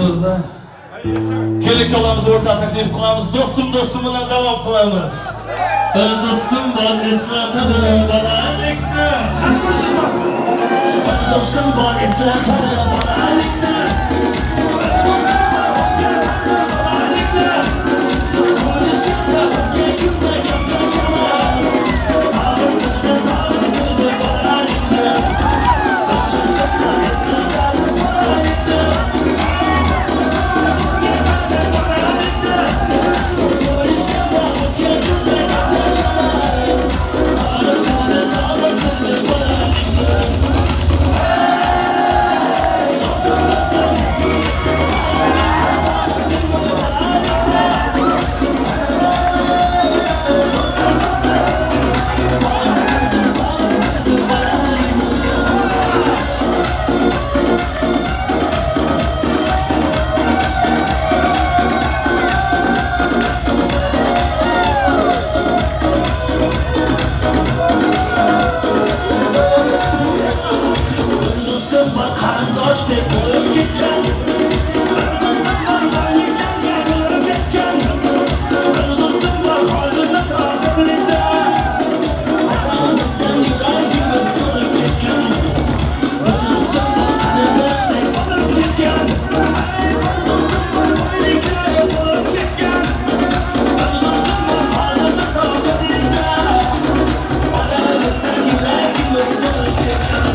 To'g'rida. Keling olamiz, o'rta taklif qilamiz. Do'stim do'stim bilan davom qilamiz. Bir do'stim bor eslatadi bolalikni. Bir do'stim bor eslatadi bolalikni. Bir do'stim bor o'rgatadi bolalikni. Ko'rishganda o'tgan kunda gaplashamiz. Sog'intirdi, sog'intirdi bolalikni. Bir do'stim bor eslatadi bolalikni. Qarindosh bo'lib ketgan, bir do'stim bor boyliklarga to'lib ketgan, bir do'stim bor hozir musofirlikda, aramizdan yuragimiz so'nib ketgan, bir do'stim bor qarindoshdek bo'lib ketgan, bir do'stim bor boyliklarga to'lib ketgan, bir do'stim bor hozir musofirlikda, aramizdan yuragimiz so'nib ketgan.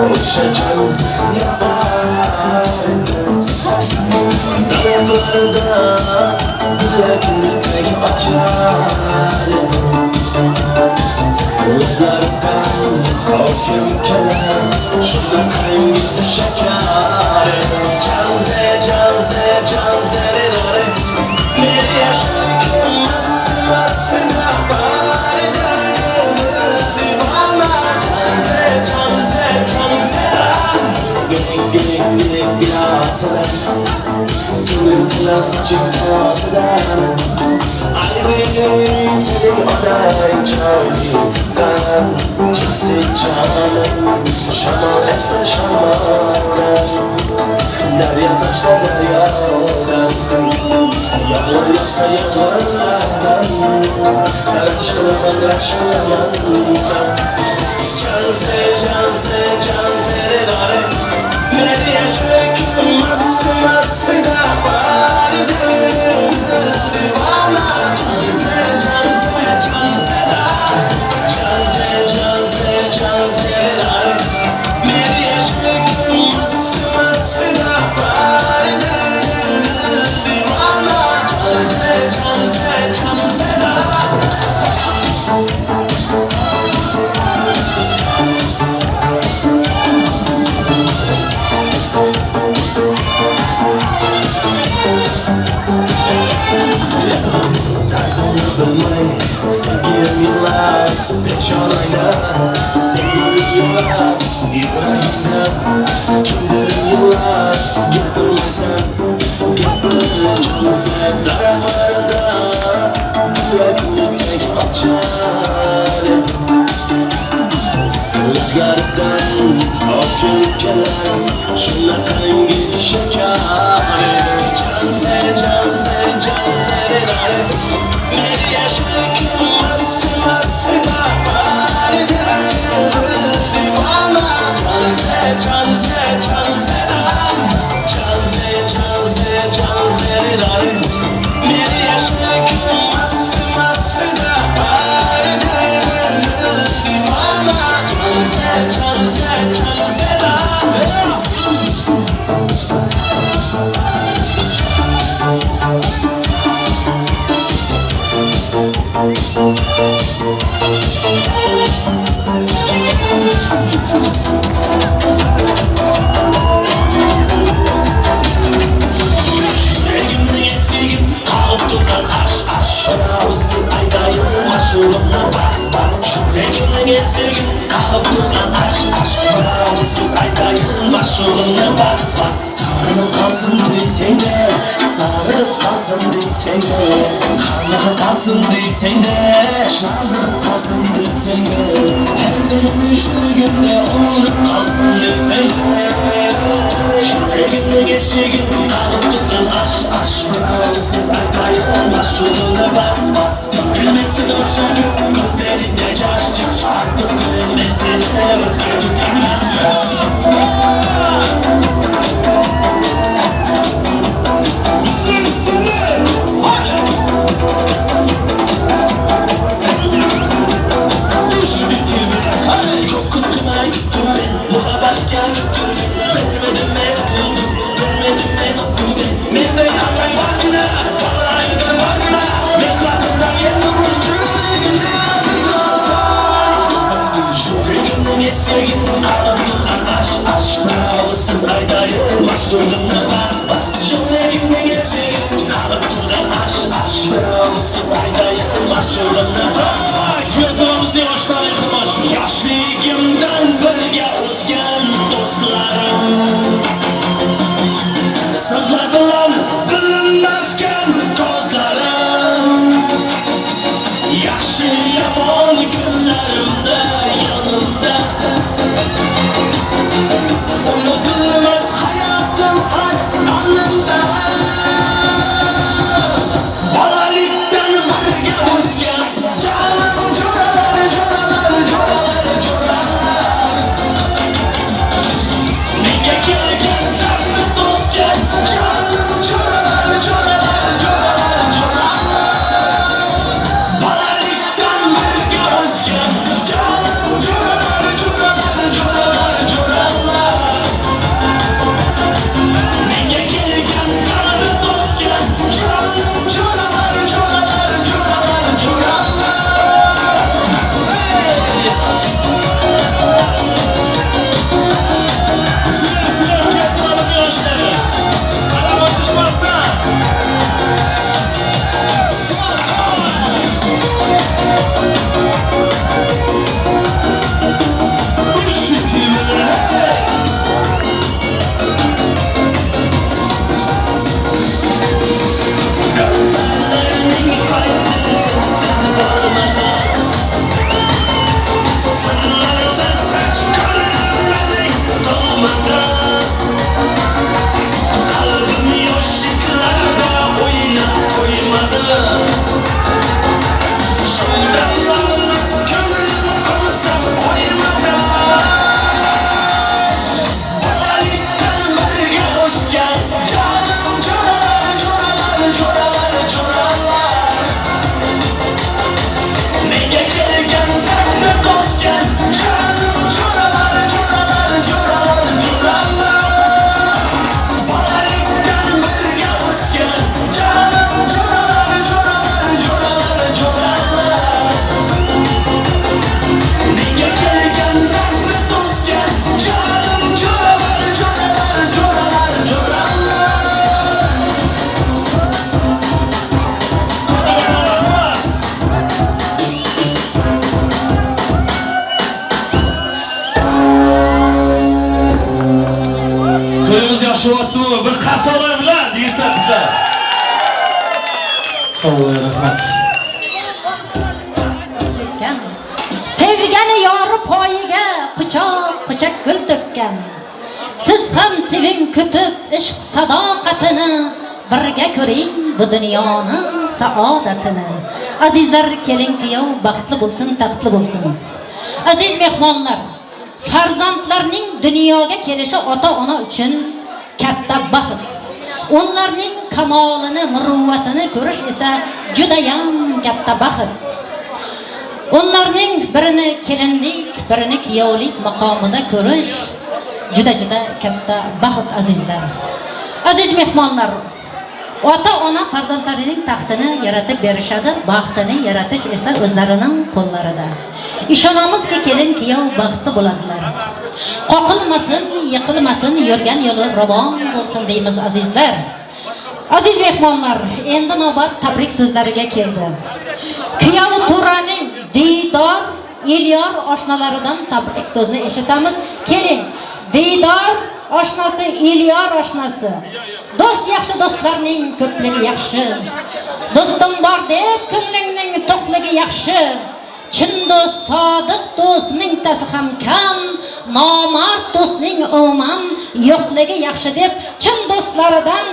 O'sha jonsiz yoqardi, daraxtlarda gullar ochardi, lablardan okim kelar shunaqangi shakar. Janze, janze, janze, meni yashirgan masmasina parda divona. Janze, janze, janze, gülük gülük gülük gülasidan, tug'ildilar soching tosidan, aybing sening onang choydan chiqsin jonim, shamol essa shamoldan, daryo toshsa daryodan, yomg'ir yog'sa yomg'irlardan, rashk qilaman, rashk qilaman. Janze, janze, janze, meni yashirgan masmasida pardi divona. Janze, janze, janze, janze, janze, janze, meni yashirgan masmasida pardi divona. Janze, janze, janze. Жүрегімнің есігін қағып тұрған аш, аш. Бір ауыз сөз айтайын, ашуымны бас, бас. Жүрегімнің есігін қағып тұрған аш, аш. Бір ауыз сөз айтайын, ашуымны бас, бас. Сағынып қалсын десең де, сағынып қалсын десең де, қанығы қалсын десең де, жазығып қалсын десең де, әрдемде жүрегімде ұмытып қалсын десең де. Жүрегімнің есігін қағып тұрған аш, аш. Бір ауыз сөз айтайын, ашуымны бас, бас. Төгілмесін оша көздеріңде жас, жас. Артық көремін сені, өзге түтінмес. Üç, iki, bir, haydi. Korkuttun ay, küttün beni, muhabbatga küttün beni. Bilmedim men tutuldum, bilmedim men tuttum beni. Mendek qanday borgina, qoraydi borgina. Mehnatımdan yetim жүрегімде. Жүрегімнің есігін қағып тұрған аш, аш. Бір ауыз сөз айтайын, ашуымны бас, бас. Жүрегімнің есігін қағып тұрған аш, аш. Бір ауыз сөз айтайын, ашуымны бас, бас. Kuyovimizning yoshlari xullas. Yoshligimdan birga o'sgan do'stlarim, sizlar bilan bilinmasgan ko'zlarim, yaxshi yomon kunlarimda yonimda, unutilmas hayotim har onimda. Bolalikdan birga o'sgan jonim jo'ralar, jo'ralar, jo'ralar, jo'ralar. Menga kelgan dardni to'sgan jonim jo'ralar, jo'ralar, jo'ralar, jo'ralar. Bolalikdan birga o'sgan jonim jo'ralar, jo'ralar, jo'ralar, jo'ralar. Menga kelgan dardni to'sgan jonim jo'ralar, jo'ralar, jo'ralar, jo'ralar. Hey! Sizlar, sizlar kuyovimizning yoshlari. Qarab o'tishmasdan. Sol, sol. Üç, iki, bir, hey! Gözlerinin fayzı sensiz bo'lmadi, Sırlarsız hech ko'rinmadik tolmadi. Qalbim yoshliklarda o'ynab to'ymadi. Shundanlarni ko'nglim qo'nsam qo'ymadi. Bolalikdan birga o'sgan jonim jo'ralar, jo'ralar, jo'ralar, jo'ralar. Menga kelgan dardni to'sgan jonim jo'ralar, jo'ralar, jo'ralar, jo'ralar. Bolalikdan birga o'sgan jonim jo'ralar, jo'ralar, jo'ralar, jo'ralar. Menga kelgan dardni to'sgan jonim jo'ralar, jo'ralar, jo'ralar, jo'ralar. Rahmat. To'yimiz yaxshi bo'lyaptimi? Bir qarsoqlar bilan yigitlar, qizlar. Sog' bo'ling, rahmat. Cho'kkan. Sevgani yori poyiga quchoq quchoq gul to'kkan. Siz ham seving kutib ishq sadoqatini, birga ko'ring bu dunyoni saodatini. Azizlar, kelin kuyov baxtli bo'lsin, taxtli bo'lsin. Aziz mehmonlar, farzandlarning dunyoga kelishi ota-ona uchun katta baxt. Ularning kamolini, muruvvatini ko'rish esa judayam katta baxt. Ularning birini kelinlik, birini kuyovlik maqomida ko'rish juda juda katta baxt azizlar. Aziz mehmonlar, Ota-ona farzandlarining taxtini yaratib berishadi, baxtini yaratish esa o'zlarining qo'llarida. Ishonamizki, kelin kuyov baxtli bo'ladilar. Qoqilmasin, yiqilmasin, yurgan yo'li ravon bo'lsin deymiz azizlar. Aziz mehmonlar, endi navbat tabrik so'zlariga keldi. Kuyov Turaning Diydor, Elyor oshnalaridan tabrik so'zni eshitamiz. Keling, Diydor oshnasi, Elyor oshnasi. Do'st yaxshi, do'stlarning ko'pligi yaxshi. Do'stim bor deb ko'nglingning to'qligi yaxshi. Chin do'st, sodiq do'st mingtasi ham kam, nomard do'stning umuman yo'qligi yaxshi deb chin do'stlaridan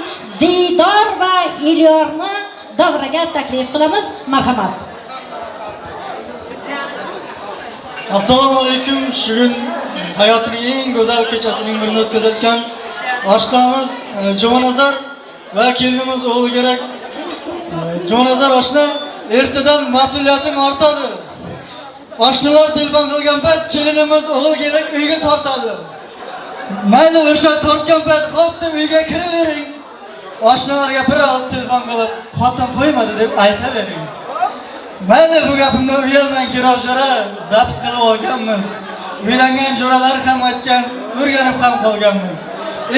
Diydor va Elyorni davraga taklif qilamiz. Marhamat. Assalomu alaykum. Shu kun hayotining eng go'zal kechasining birini o'tkazayotgan oshnamiz Jumanazar va kelinimiz o'g'li kerak. Jumanazar oshna, ertadan mas'uliyating ortadi. Oshnalar telefon qilgan payt kelinimiz o'g'il kerak uyga tortadi. Mayli o'sha tortgan payt hop deb uyga kiravering. Oshnalarga bir oz telefon qilib xotin qo'ymadi deb aytavering. Mayli bu gapimdan uyalmang keroq jo'ra, zaps qilib olganmiz. Uylangan jo'ralar ham aytgan, o'rganib ham qolganmiz.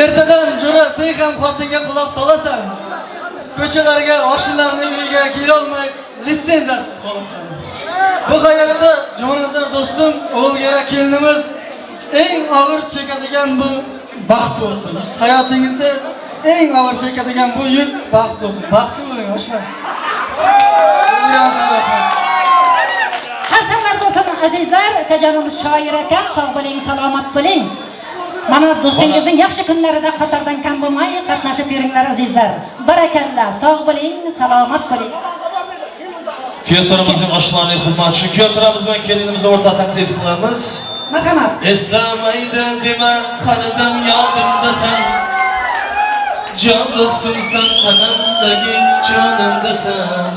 Ertadan jo'ra sen ham xotinga quloq solasan. Ko'chalarga, oshnalarning uyiga kelolmay litsenziyasiz qolasan. Bu hayotda Jumanazar do'stim, o'g'ilga kelinimiz eng og'ir chekadigan bu baxt bo'lsin. Hayotingizda eng og'ir chekadigan bu yuk baxt bo'lsin. Baxtli bo'ling, oshna. Hasanlar bo'lsin azizlar, ukajonimiz shoir ekan, sog' bo'ling, salomat bo'ling. Mana do'stingizning yaxshi kunlarida qatordan kam bo'lmay qatnashib yuringlar azizlar. Barakalla, sog' bo'ling, salomat bo'ling. Kuyovto'ramizning oshnalarining hurmati uchun kuyovto'ramiz bilan kelinimizni o'rta taklif qilamiz. Marhamat. Eslamaydi dema, har dam yodimdasan. Jon do'stimsan, tanamdagi jonimdasan.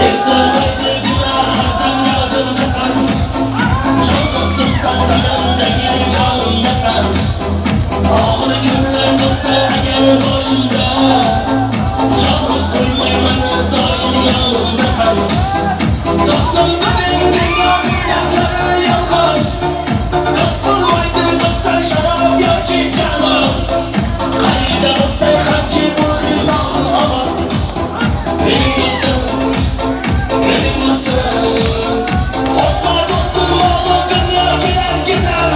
Eslamaydi dema, har dam yodimdasan. Jon do'stimsan, tanamdagi jonimdasan. Og'ir kunlar bo'lsa agar boshimda, yolg'iz qo'ymayman doim yonimdasan. Do'stim deding dunyo ne'matlari yolg'on. Do'st bo'lmaydi do'stsan sharof yoki jalol. Qayda bo'lsang hamki bo'lgin sog' omon. Mening do'stim, mening do'stim. Qo'rqma do'stim, moli dunyo kelar ketar.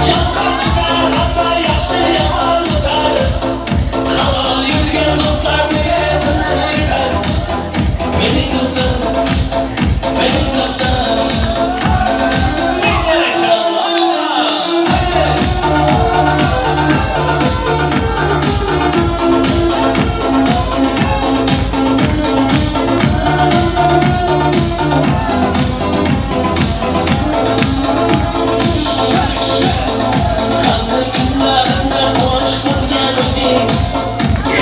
Yolg'onchida hamma yaxshi yomon o'tar. Halol yurgan do'stlar niyatini yetar. Mening do'stim, mening do'stim. Qanday kunlarimda quvonch bo'lgan o'zing,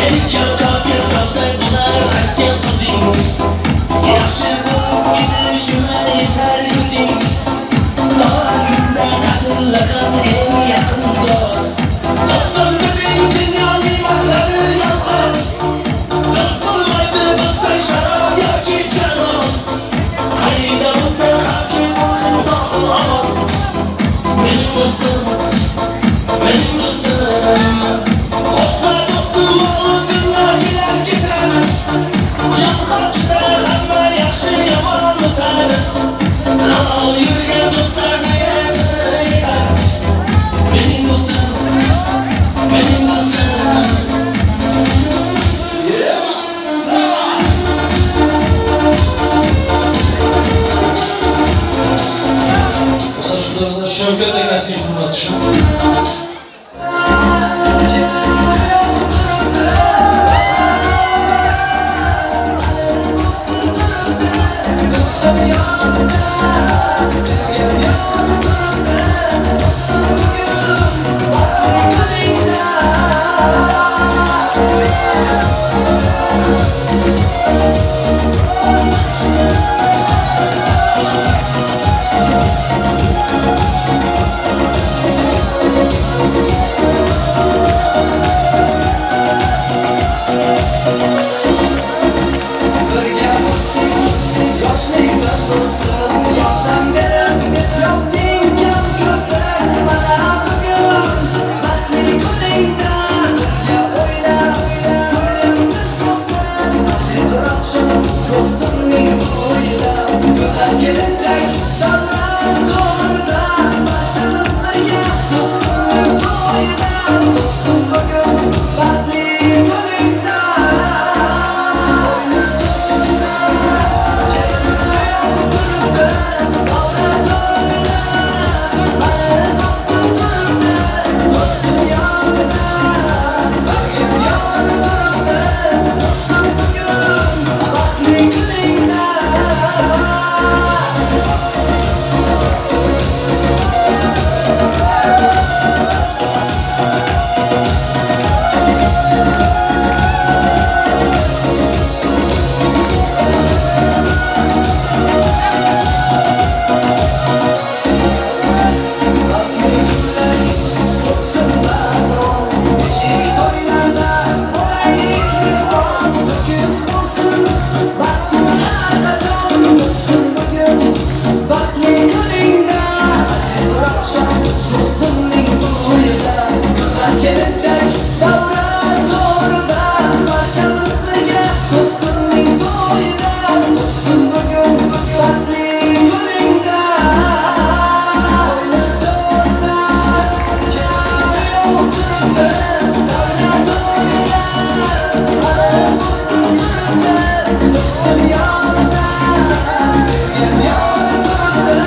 erkak kokil qanday bo'lar aytgan so'zing. Yaxshi bo'lib ketishima yetar ko'zing. To kunda qadrlagan eng yaqin do'st. Do'stim deding dunyo ne'matlari yolg'on. Do'st bo'lmaydi bo'lsang sharof yoki jalol. Qayda bo'lsang hamki bo'lgin sog' omon. Mening do'stim, mening do'stim. Qo'rqma do'stim, moli dunyo kelar ketar. Yolg'onchida hamma yaxshi yomon o'tar. Halol yurgan do'stlar niyatini yetar. Mening do'stim, mening do'stim. Yes! Mana shularni Shavkat akasining hurmati uchun. Do'stim yonida, sevgan yor turibdi. Do'stim bugun baxtli kuningda. Birga o'sdik, yoshlikda do'stim, yordam berib, yopding kam ko'zdim. Mana bugun baxtli kuningda birga o'ynab, kulyapmiz do'stim. Bir oqshom do'stimning to'yida go'zal kelinchak davron to'rida, barchamiz birga do'stimning to'yida. Do'stim bugun baxtli kuningda. Dostum yanında, sevgim yarı turibdi. Dostum bugun baxtli kuningda. Baxtli kunlar o'tsin badon, beshik to'ylarda bo'laylik mehmon. To'kis bo'lsin baxting har qachon. Do'stim bugun baxtli kuningda. Bir oqshom do'stimning to'yida go'zal kelinchak davron to'rida, barchamiz birga do'stimning to'yida. Do'stim bugun baxtli kuningda. To'yni to'rda kuyov turibdi, davron to'yida. Mana do'stim turibdi, do'stim yonida, sevgan yori turibdi.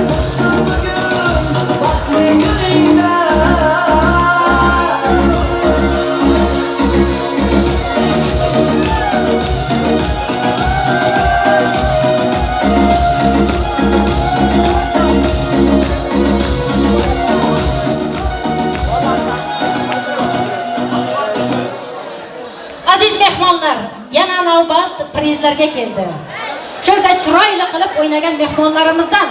Do'stim bugun baxtli kuningda. Aziz mehmonlar, yana navbat prizlarga keldi. Shunda chiroyli qilib o'ynagan mehmonlarimizdan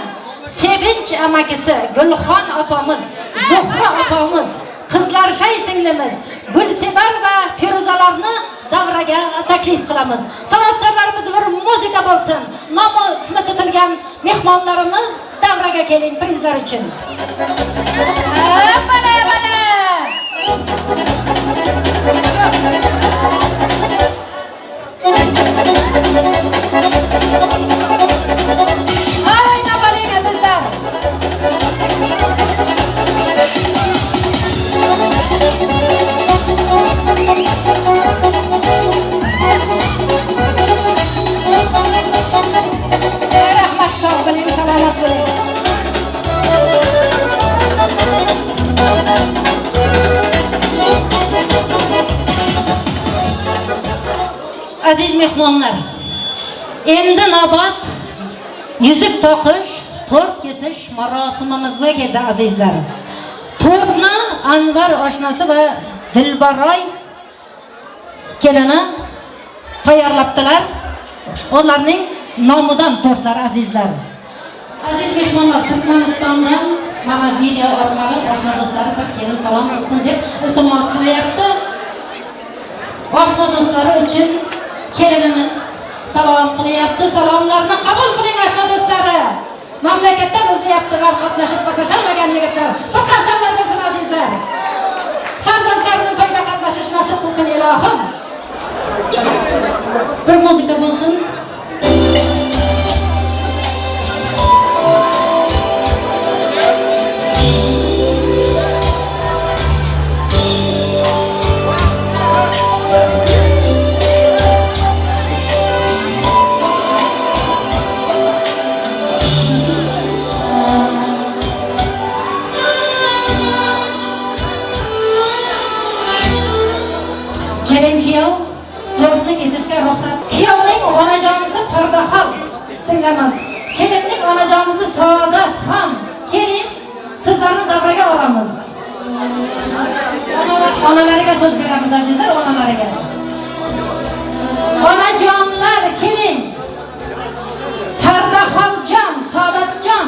Sevinch amakisi Gulxon opamiz, Zuhra opamiz, Qizlar Shay singlimiz, Gulsevar va Feruzalarni davraga taklif qilamiz. San'atkorlarimiz bir muzika bo'lsin. Nomi ismi tutilgan mehmonlarimiz davraga keling prizlar uchun. Mana mana. O'ynab oling azizlar. Rahmat, sog' bo'ling, salomat bo'ling. Aziz mehmonlar, endi navbat yuzuk toqish, tort kesish marosimimizga keldi azizlar. Tortni Anvar oshnasi va Dilbaroy kelini tayyorlabdilar. Ularning nomidan tortlar azizlar. Aziz mehmonlar, Turkmanistondan mana video orqali oshna do'stlari bir kelin salom qilsin deb iltimos qilyapti. Oshna do'stlari uchun kelinimiz salom qilyapti. Salomlarni qabul qiling oshna do'stlari. Mamlakatdan izlayaptilar qatnashib qatnasholmagan yigitlar. Bir qarsaklar bo'lsin azizlar. Farzandlarining to'yda qatnashish nasib qilsin ilohim. Bir muzika bo'lsin. Kelin kuyov tortni kesishga ruxsat. Kuyovning onajonisi Pardaxon singlimiz, kelinning onajonisi Saodat ham. Keling, sizlarni davraga olamiz. Onalariga so'z beramiz azizlar, onalariga. Onajonlar keling. Pardaxonjon, Saodatjon.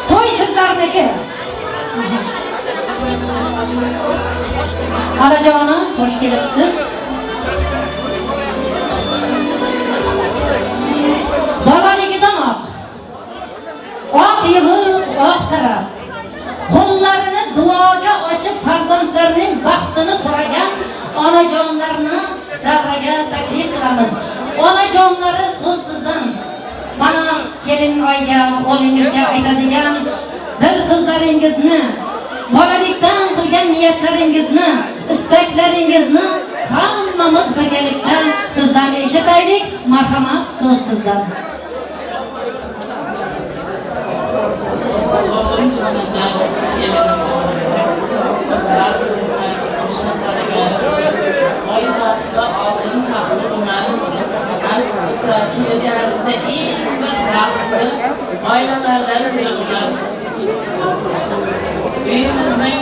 To'y siz sizlarniki. Xolajonim, xush kelibsiz. Bolaligidan oq yig'ib, oq tarab, qo'llarini duoga ochib farzandlarining baxtini so'ragan onajonlarni davraga taklif qilamiz. Onajonlari so'z sizdan. Mana kelin oyga, o'g'lingizga aytadigan dil so'zlaringizni, bolalikdan qilgan niyatlaringizni, istaklaringizni hammamiz birgalikda sizdan eshitaylik. Marhamat, so'z sizdan. O'g'lim Jumanazar, kelinim o'g'lim, oy vaqtida oldin faxri bilan nasib qilsa kelajagimizda eng bir baxtli oilalardan biri bo'lar. Uyimizning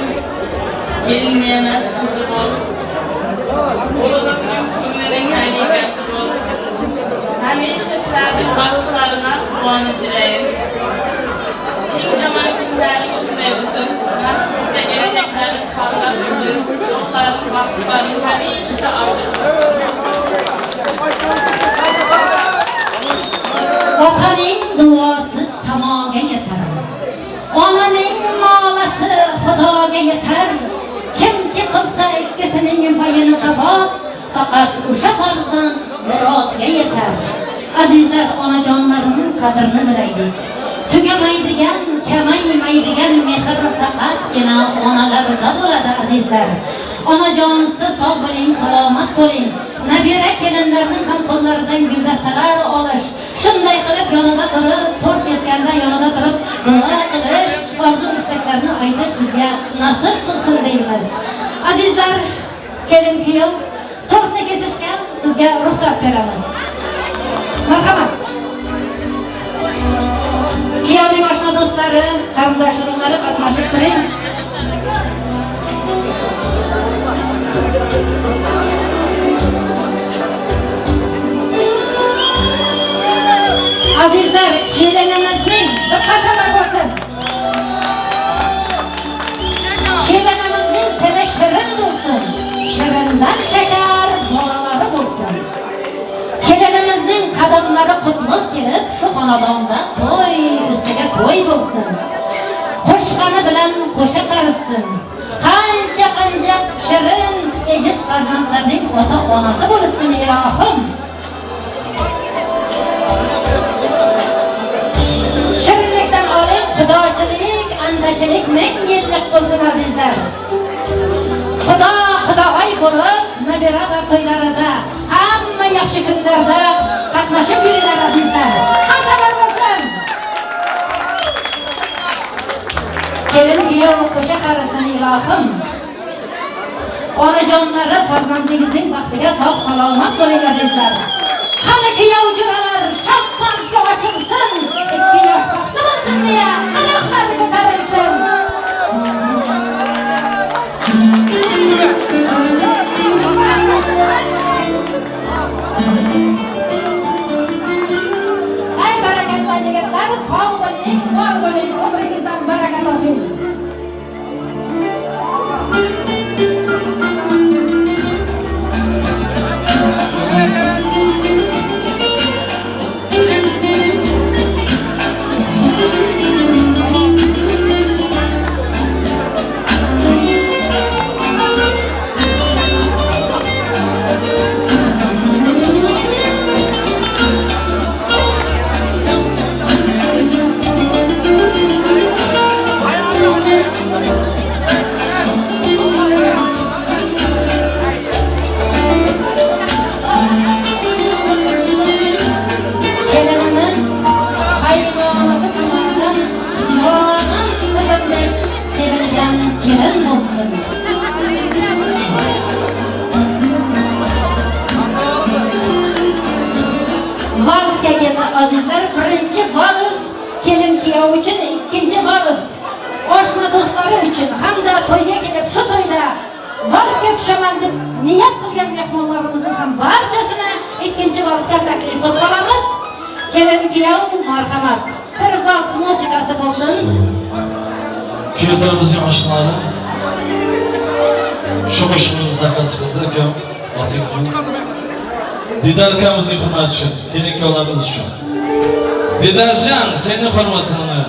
kelini emas qizi bo'l, o'g'limning ko'nglining xalifasi bo'l. Hamisha sizlarning baxtlarimdan quvonib yurayin. Eng yomon kunlaring shunday bo'lsin. Nasib qilsa kelajaklaring porloq bo'lsin. Yo'llaring, baxtlaring hamisha ochiq bo'lsin. Otaning duosi samoga yetar. Onaning nolasi Xudoga yetar. Kimki qilsa ikkisining payini topar, faqat o'sha farzand murodga yetar. Azizlar, onajonlarning qadrini bilaylik. Tugamaydigan, kamaymaydigan mehr faqatgina onalarda bo'ladi azizlar. Onajonisi sog' bo'ling, salomat bo'ling. Nabira kelinlarning ham qo'llaridan guldastalar olish, shunday qilib yonida turib, to'rt kesganda yonida turib duo qilish, orzu istaklarni aytish sizga nasib qilsin deymiz. Azizlar, kelin kuyov tortni kesishga sizga ruxsat beramiz. Marhamat. Kuyovning oshna do'stlari, qarindosh urug'lari qatnashib turing. Azizlar, kelinimizning bir qasamlar bo'lsin. Kelinimizning tili shirin bo'lsin, shirindan shakar bolalari bo'lsin. Kelinimizning qadamlari qutlug' kelib, shu xonadonda to'y ustiga to'y bo'lsin. Qo'shqani bilan qo'sha qarishsin. Qancha-qancha shirin egiz farzandlarning ota-onasi bo'lsin, ilohim. Shirinlikdan olib, xudochilik, andachilik ming yillik bo'lsin azizlar. Xudo xudoy bo'lib, nabira va to'ylarida, hamma yaxshi kunlarda qatnashib yuringlar azizlar. Qasalar bo'lsin. Kelin kuyov qo'sha qarisin ilohim. Onajonlari farzandingizning baxtiga sog' salomat bo'ling azizlar. Qani kuyov jo'ralar shampanska ochilsin, ikki yosh baxtli bo'lsin deya qanaxlari ko'tarilsin. Ay barakatli yigitlar, sog' bo'ling, bor bo'ling, umringizdan baraka toping. Kelinimiz qaynonasi tomonidan jonim qizim deb sevilgan kelin bo'lsin. Valsga keldi azizlar. Birinchi vals kelin kuyov uchun, ikkinchi vals oshna do'stlari uchun hamda to'yga kelib shu to'yda valsga tushaman deb niyat qilgan mehmonlarimizning ham barchasini ikkinchi valsga taklif qilib qolamiz. Kelin kuyov marhamat. Bir vals musikasi bo'lsin. Kuyovlarimizning oshnalari shu qo'shig'imizni zakaz qildi akam. Oting. Didar akamizning hurmati uchun, kelin kuyovlarimiz uchun. Didarjon, seni hurmatingni.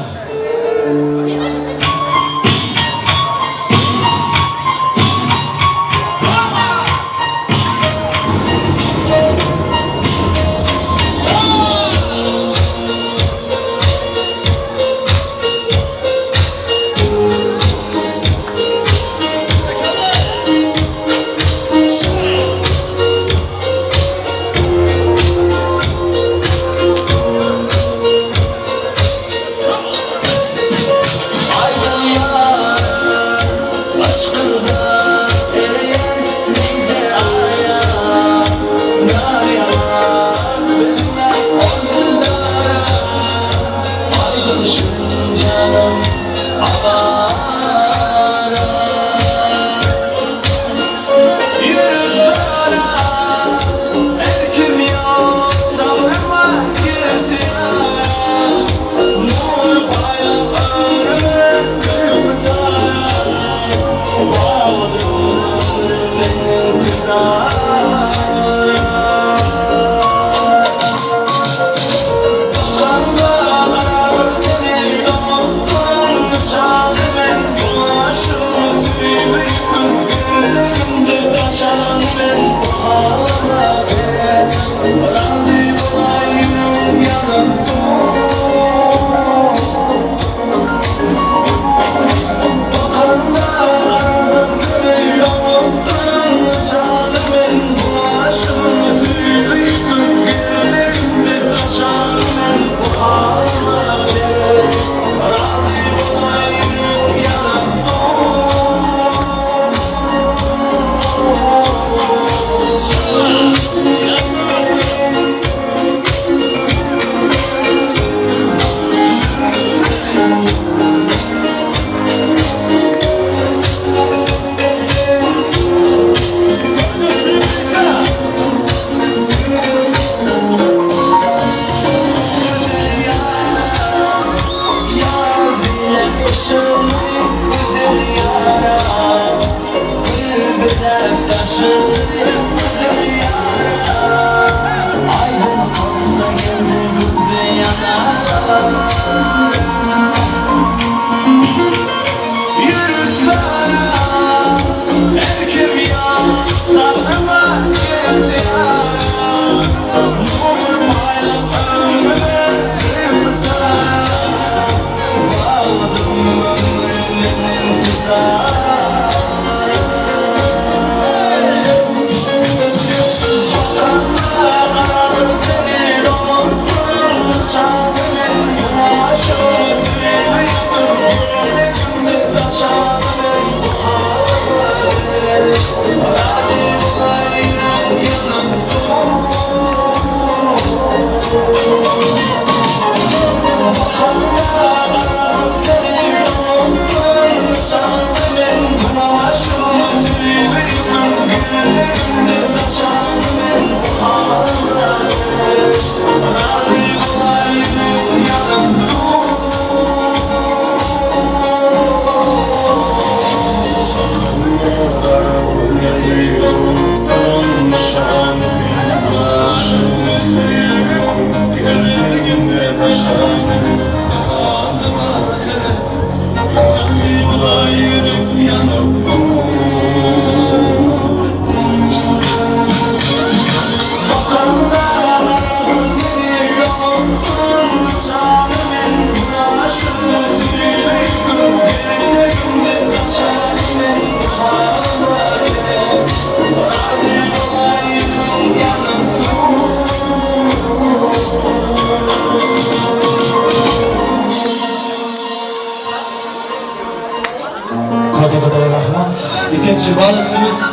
İkinci valsimiz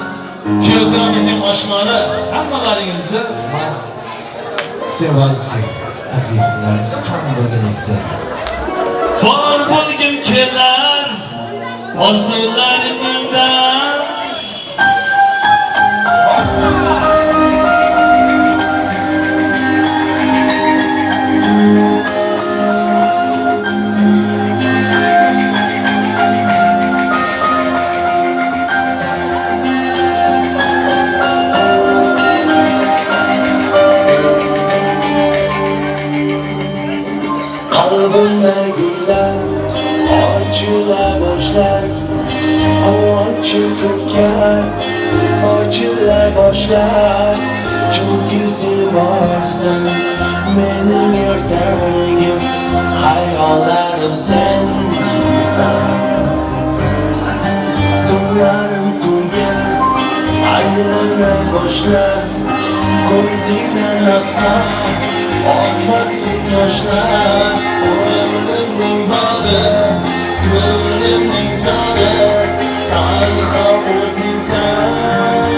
kuyovlarimizning oshnalari hammalaringizni sen valsi takliflaringiz qanday birgalikda bor bo'lgim kelar orzularimdan. yoshlar, quvonchim ko'kka sochila boshlar. Chunki sen borsan mening ertagim, xayollarim sensan. Tunlarim tunga aylana boshlar, ko'zingdan aslo oqmasin yoshlar. Umrimning bori, ko'nglimning zori, tanho o'zingsan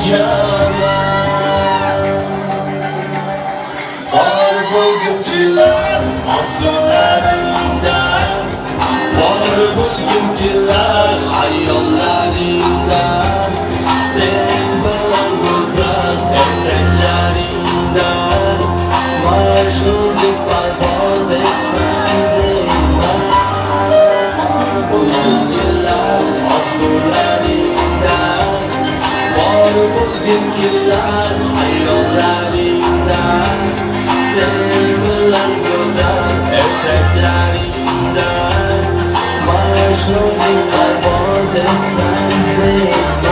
jonim. Bor bo'lgim kelar orzularingda, bor bo'lgim kelar xayollaringda. Sen bilan go'zal ertaklaringda, Majnundek parvoz etsam deyman. Bo'lgim kelar orzularingda, bor bo'lgim kelar xayollaringda. Sen bilan go'zal ertaklaringda, Majnundek parvoz etsam deyman.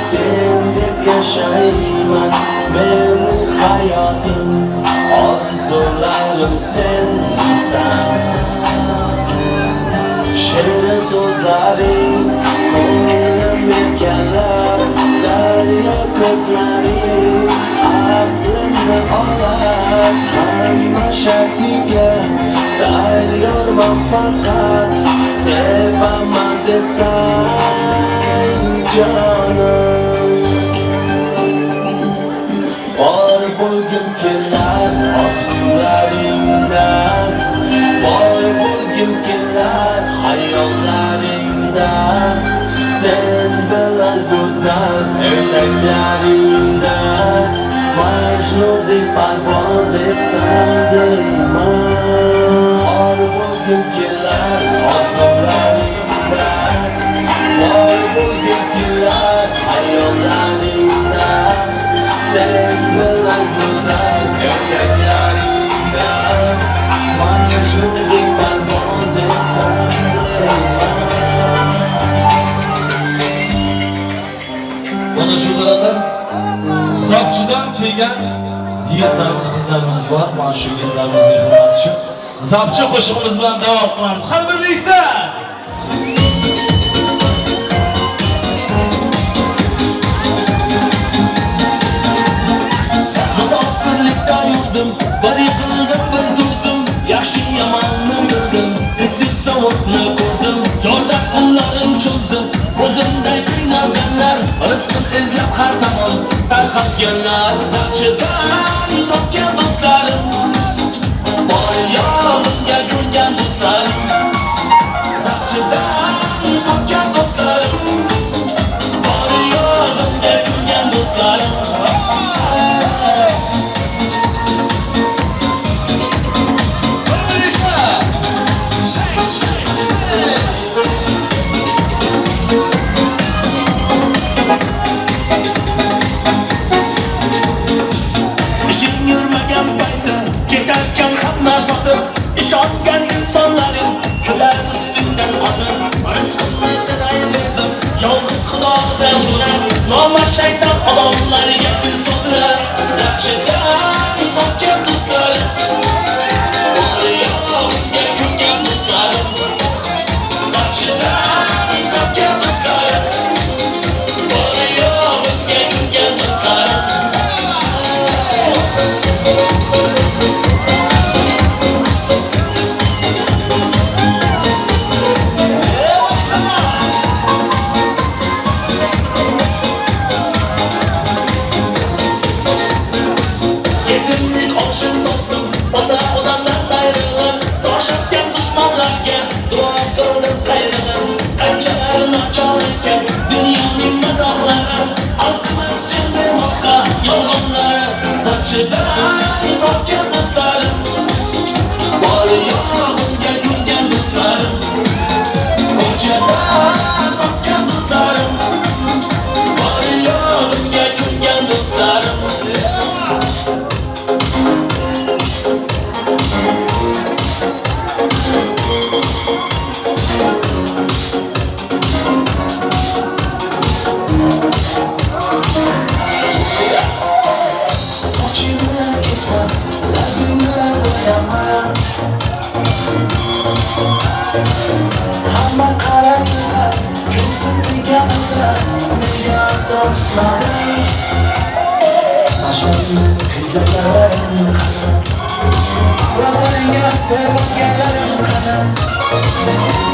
Sen deb yashayman meni hayotim, orzularim sensan. Shirin so'zlaring ko'nglim erkalar, daryo ko'zlaring aqlimni olar. Hamma shartiga tayyorman, faqat sevaman desang jonim. Bor bo'lgim kelar orzularingda, bor bo'lgim kelar xayollaringda. Sen bilan go'zal ertaklaringda, Majnundek parvoz etsam deyman. Bor bo'lgim kelar orzularingda, bor bo'lgim kelar xayollaringda. Sen bilan go'zal ertaklaringda, Majnundek parvoz etsam deyman. Mana shu yerda Zapchidan kelgan yigitlarimiz, qizlarimiz bor. Mana shu yigitlarimizning hurmati uchun Zapchi qo'shig'imiz bilan davom qilamiz. Har birlikda. Musofirlikda yurdim, bir yiqildim, bir turdim, yaxshi yomonni bildim, issiq sovuqni ko'rdim, yo'lda qo'llarim cho'zdim, o'zimday qiynalganlar, rizqini izlab har tomon tarqatganlar. Zapchidan topgan do'stlarim, bor yo'g'imga ko'ngan do'stlarim. Zapchidan topgan do'stlarim, bor yo'g'imga ko'ngan do'stlarim. Ishongan insonlarim kular ustingdan qotib, rizqimni tilayverdim yolg'iz Xudodan so'rab, nomard shayton odamlarga insoflar. Zapchidan topgan do'stlarim, bor yo'g'imga ko'ngan do'stlarim. Zapchidan topgan do'stlarim, bor yo'g'imga Yiqildim qayridan, qanchalar nachor ekan dunyoning matohlari, arzimas jindirmoqqa yolg'onlari, sochidan topgan do'stlarim, bor yo'g'imga kulgan do'stlarim, ko'chadan topgan do'stlarim, bor yo'g'imga kulgan do'stlarim. Sochimni kesma, labimni bo'yama, hamma qaraydilar, kulsin deganlar, nega azob tutmadi? Sochlarimni hidlaganlarim qani? Lablaringga to'yganlarim qani?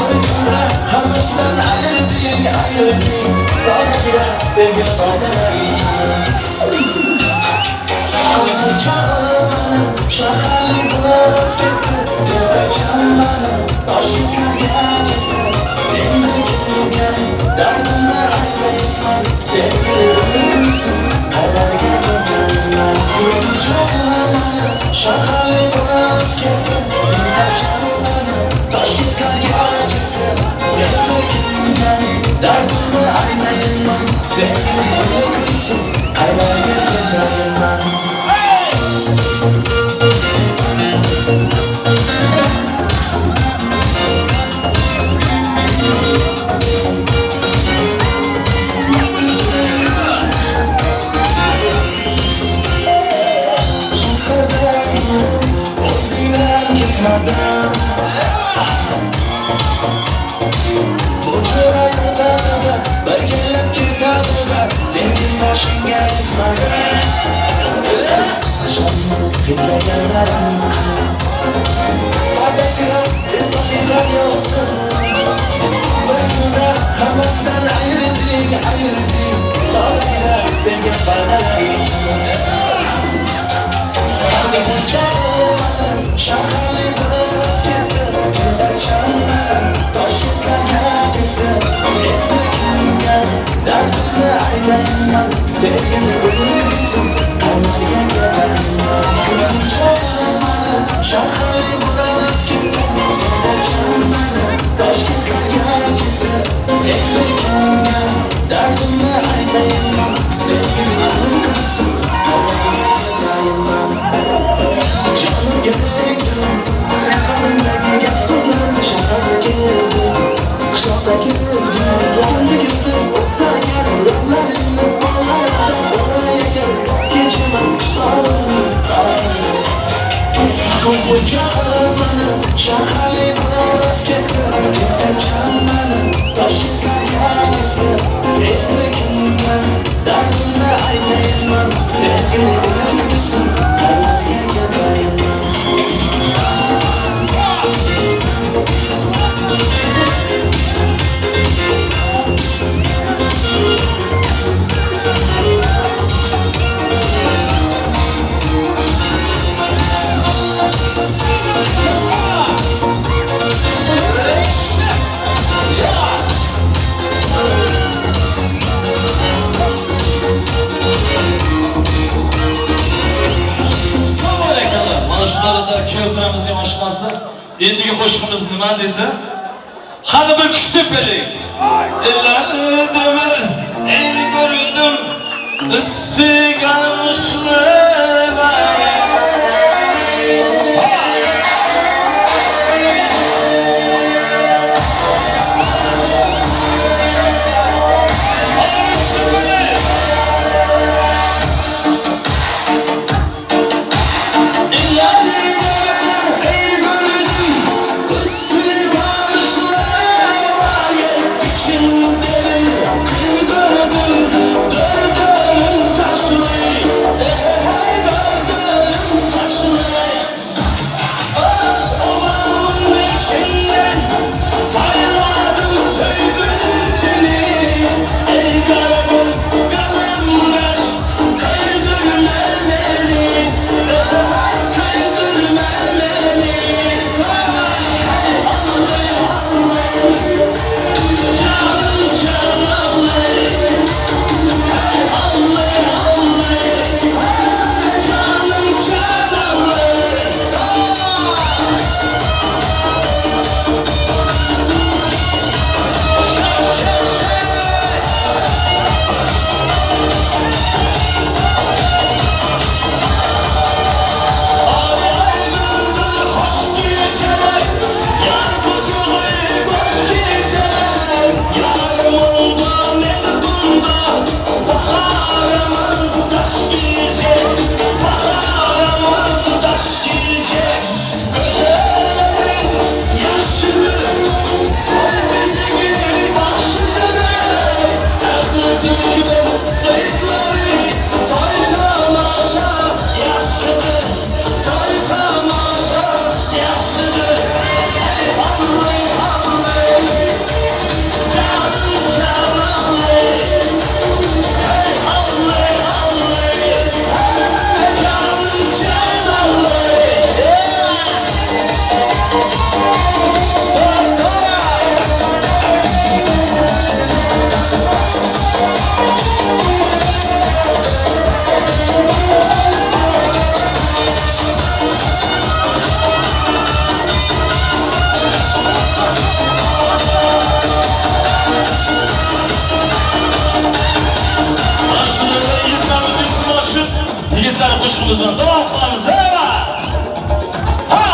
Bir kunda hammasidan ayrirding, ayrirding, tog'ga bergan va'dalaring qani? Ko'zni chaqirmani, shaharli bo'lib ketdi, tentakcham mani, Toshkentlarga ketdi. Endi kimga dardimni aytayman, sevgilim kulsin, qaylarga ketganman? Ko'zni chaqirmani, shaharli bo'lib ketdi, tentakcham mani, Toshkentlarga ketdi. Endi kimga dardimni aytayman, sevgilim kulsin, qaylarga ketganman? O'zingdan ketmadim, bu chiroyli bir kelib ketadi, sening boshingga yetmadi. Sochlarimni hidlaganlarim qani? Foydasi yo'q, insofing yo'qsin. Bir kunda hammasidan ayrirding, ayrirding, tog'ga bergan va'dalaring. Ko'zni chaqirmadim, shaharli bo'lib ketdi, tentakcham Toshkentlarga ketdi. Endi kimga dardimni aytayman, sevgim kulsin, qaylarga ketayman? Ko'zni chaqirmadim, shaharli bo'lib ketdi, tentakcham Toshkentlarga ketdi. Endi kimga dardimni aytayman, sevgim kulsin, qaylarga ketayman? Jonimga tegdim, sen qalbimdagi gap so'zlarni shaharda kezdim, qishloqdagi yuzlarimni kirdim, o'tsa agar lablaringni bolalardan bo'lay agar voz kechaman qishlog'imni. Ko'zni chaqirmani, shaharli bo'lib ketdi, tentakcham mani, Toshkentlarga ketdi. Endi kimga dardimni aytayman, sevgim kulsin, qaylarga ketayman? Kuyovtiramizning oshnasi. Endigi qo'shig'imiz nima dedi? Qani bir kuch tepelik. Ellarda bir el ko'rdim, ustiga mushlama. Gördüm, dördüm saçlı. Yana qo'shig'imiz bilan davom qilamiz. Ha!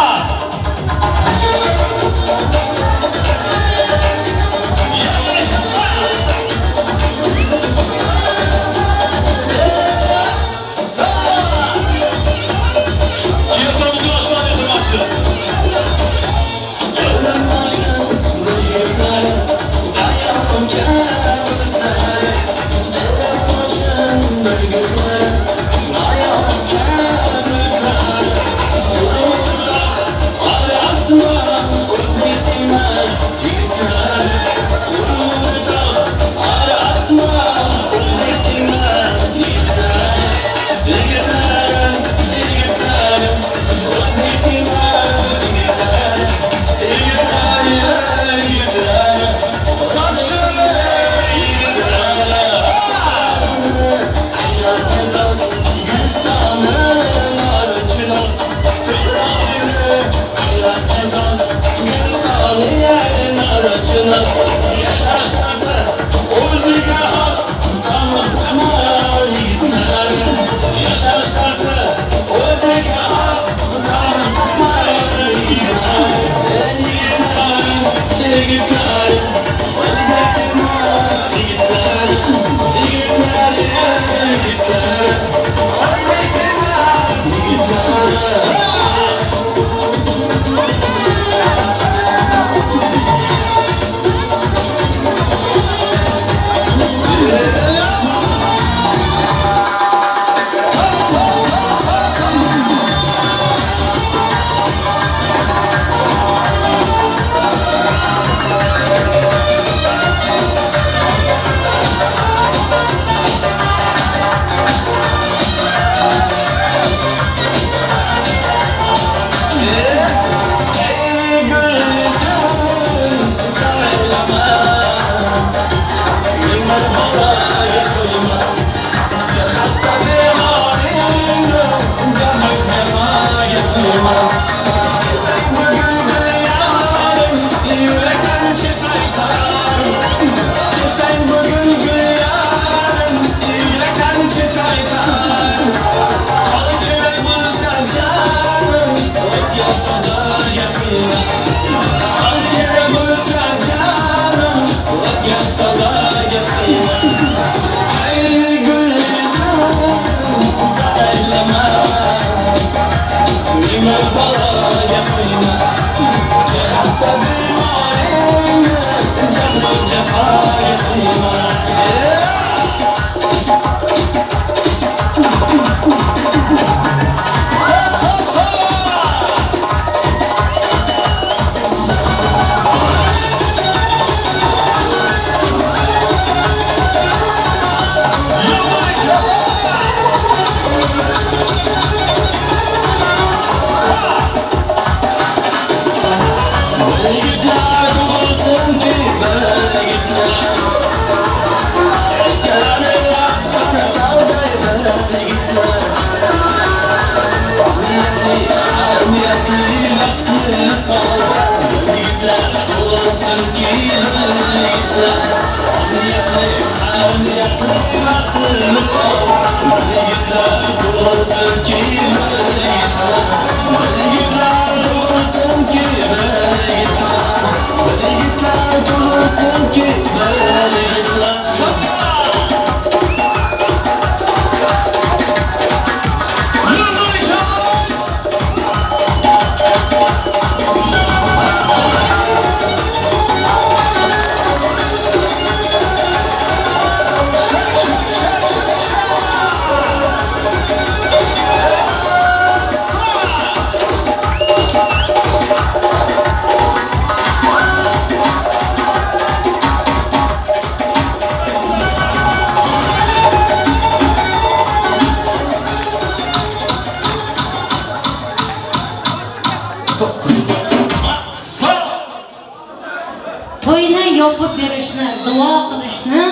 To'yni yopib berishni, duo qilishni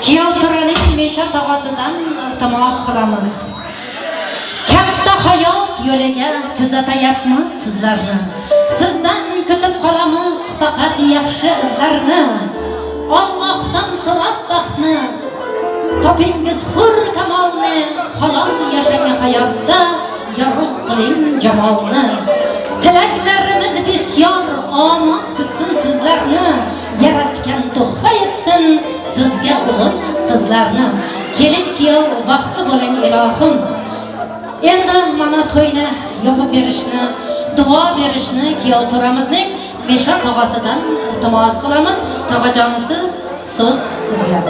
kuyovto'raning Mesha tog'asidan iltimos qilamiz. Katta hayot yo'liga kuzatayapmiz sizlarni. Sizdan kutib qolamiz faqat yaxshi izlarni. Allohdan so'rab baxtni, topingiz hur kamolni, Halol yashang hayotda, yorug' qiling jamolni. Tilaklarimiz bisyor, omad kutsin sizlarni. Yaratgan tuhfa etsin sizga o'g'il qizlarni. Kelin kuyov baxtli bo'ling ilohim. Endi mana to'yni yopib berishni, duo berishni kuyov to'ramizning Mesha tog'asidan iltimos qilamiz. Tog'ajonisi, so'z sizga.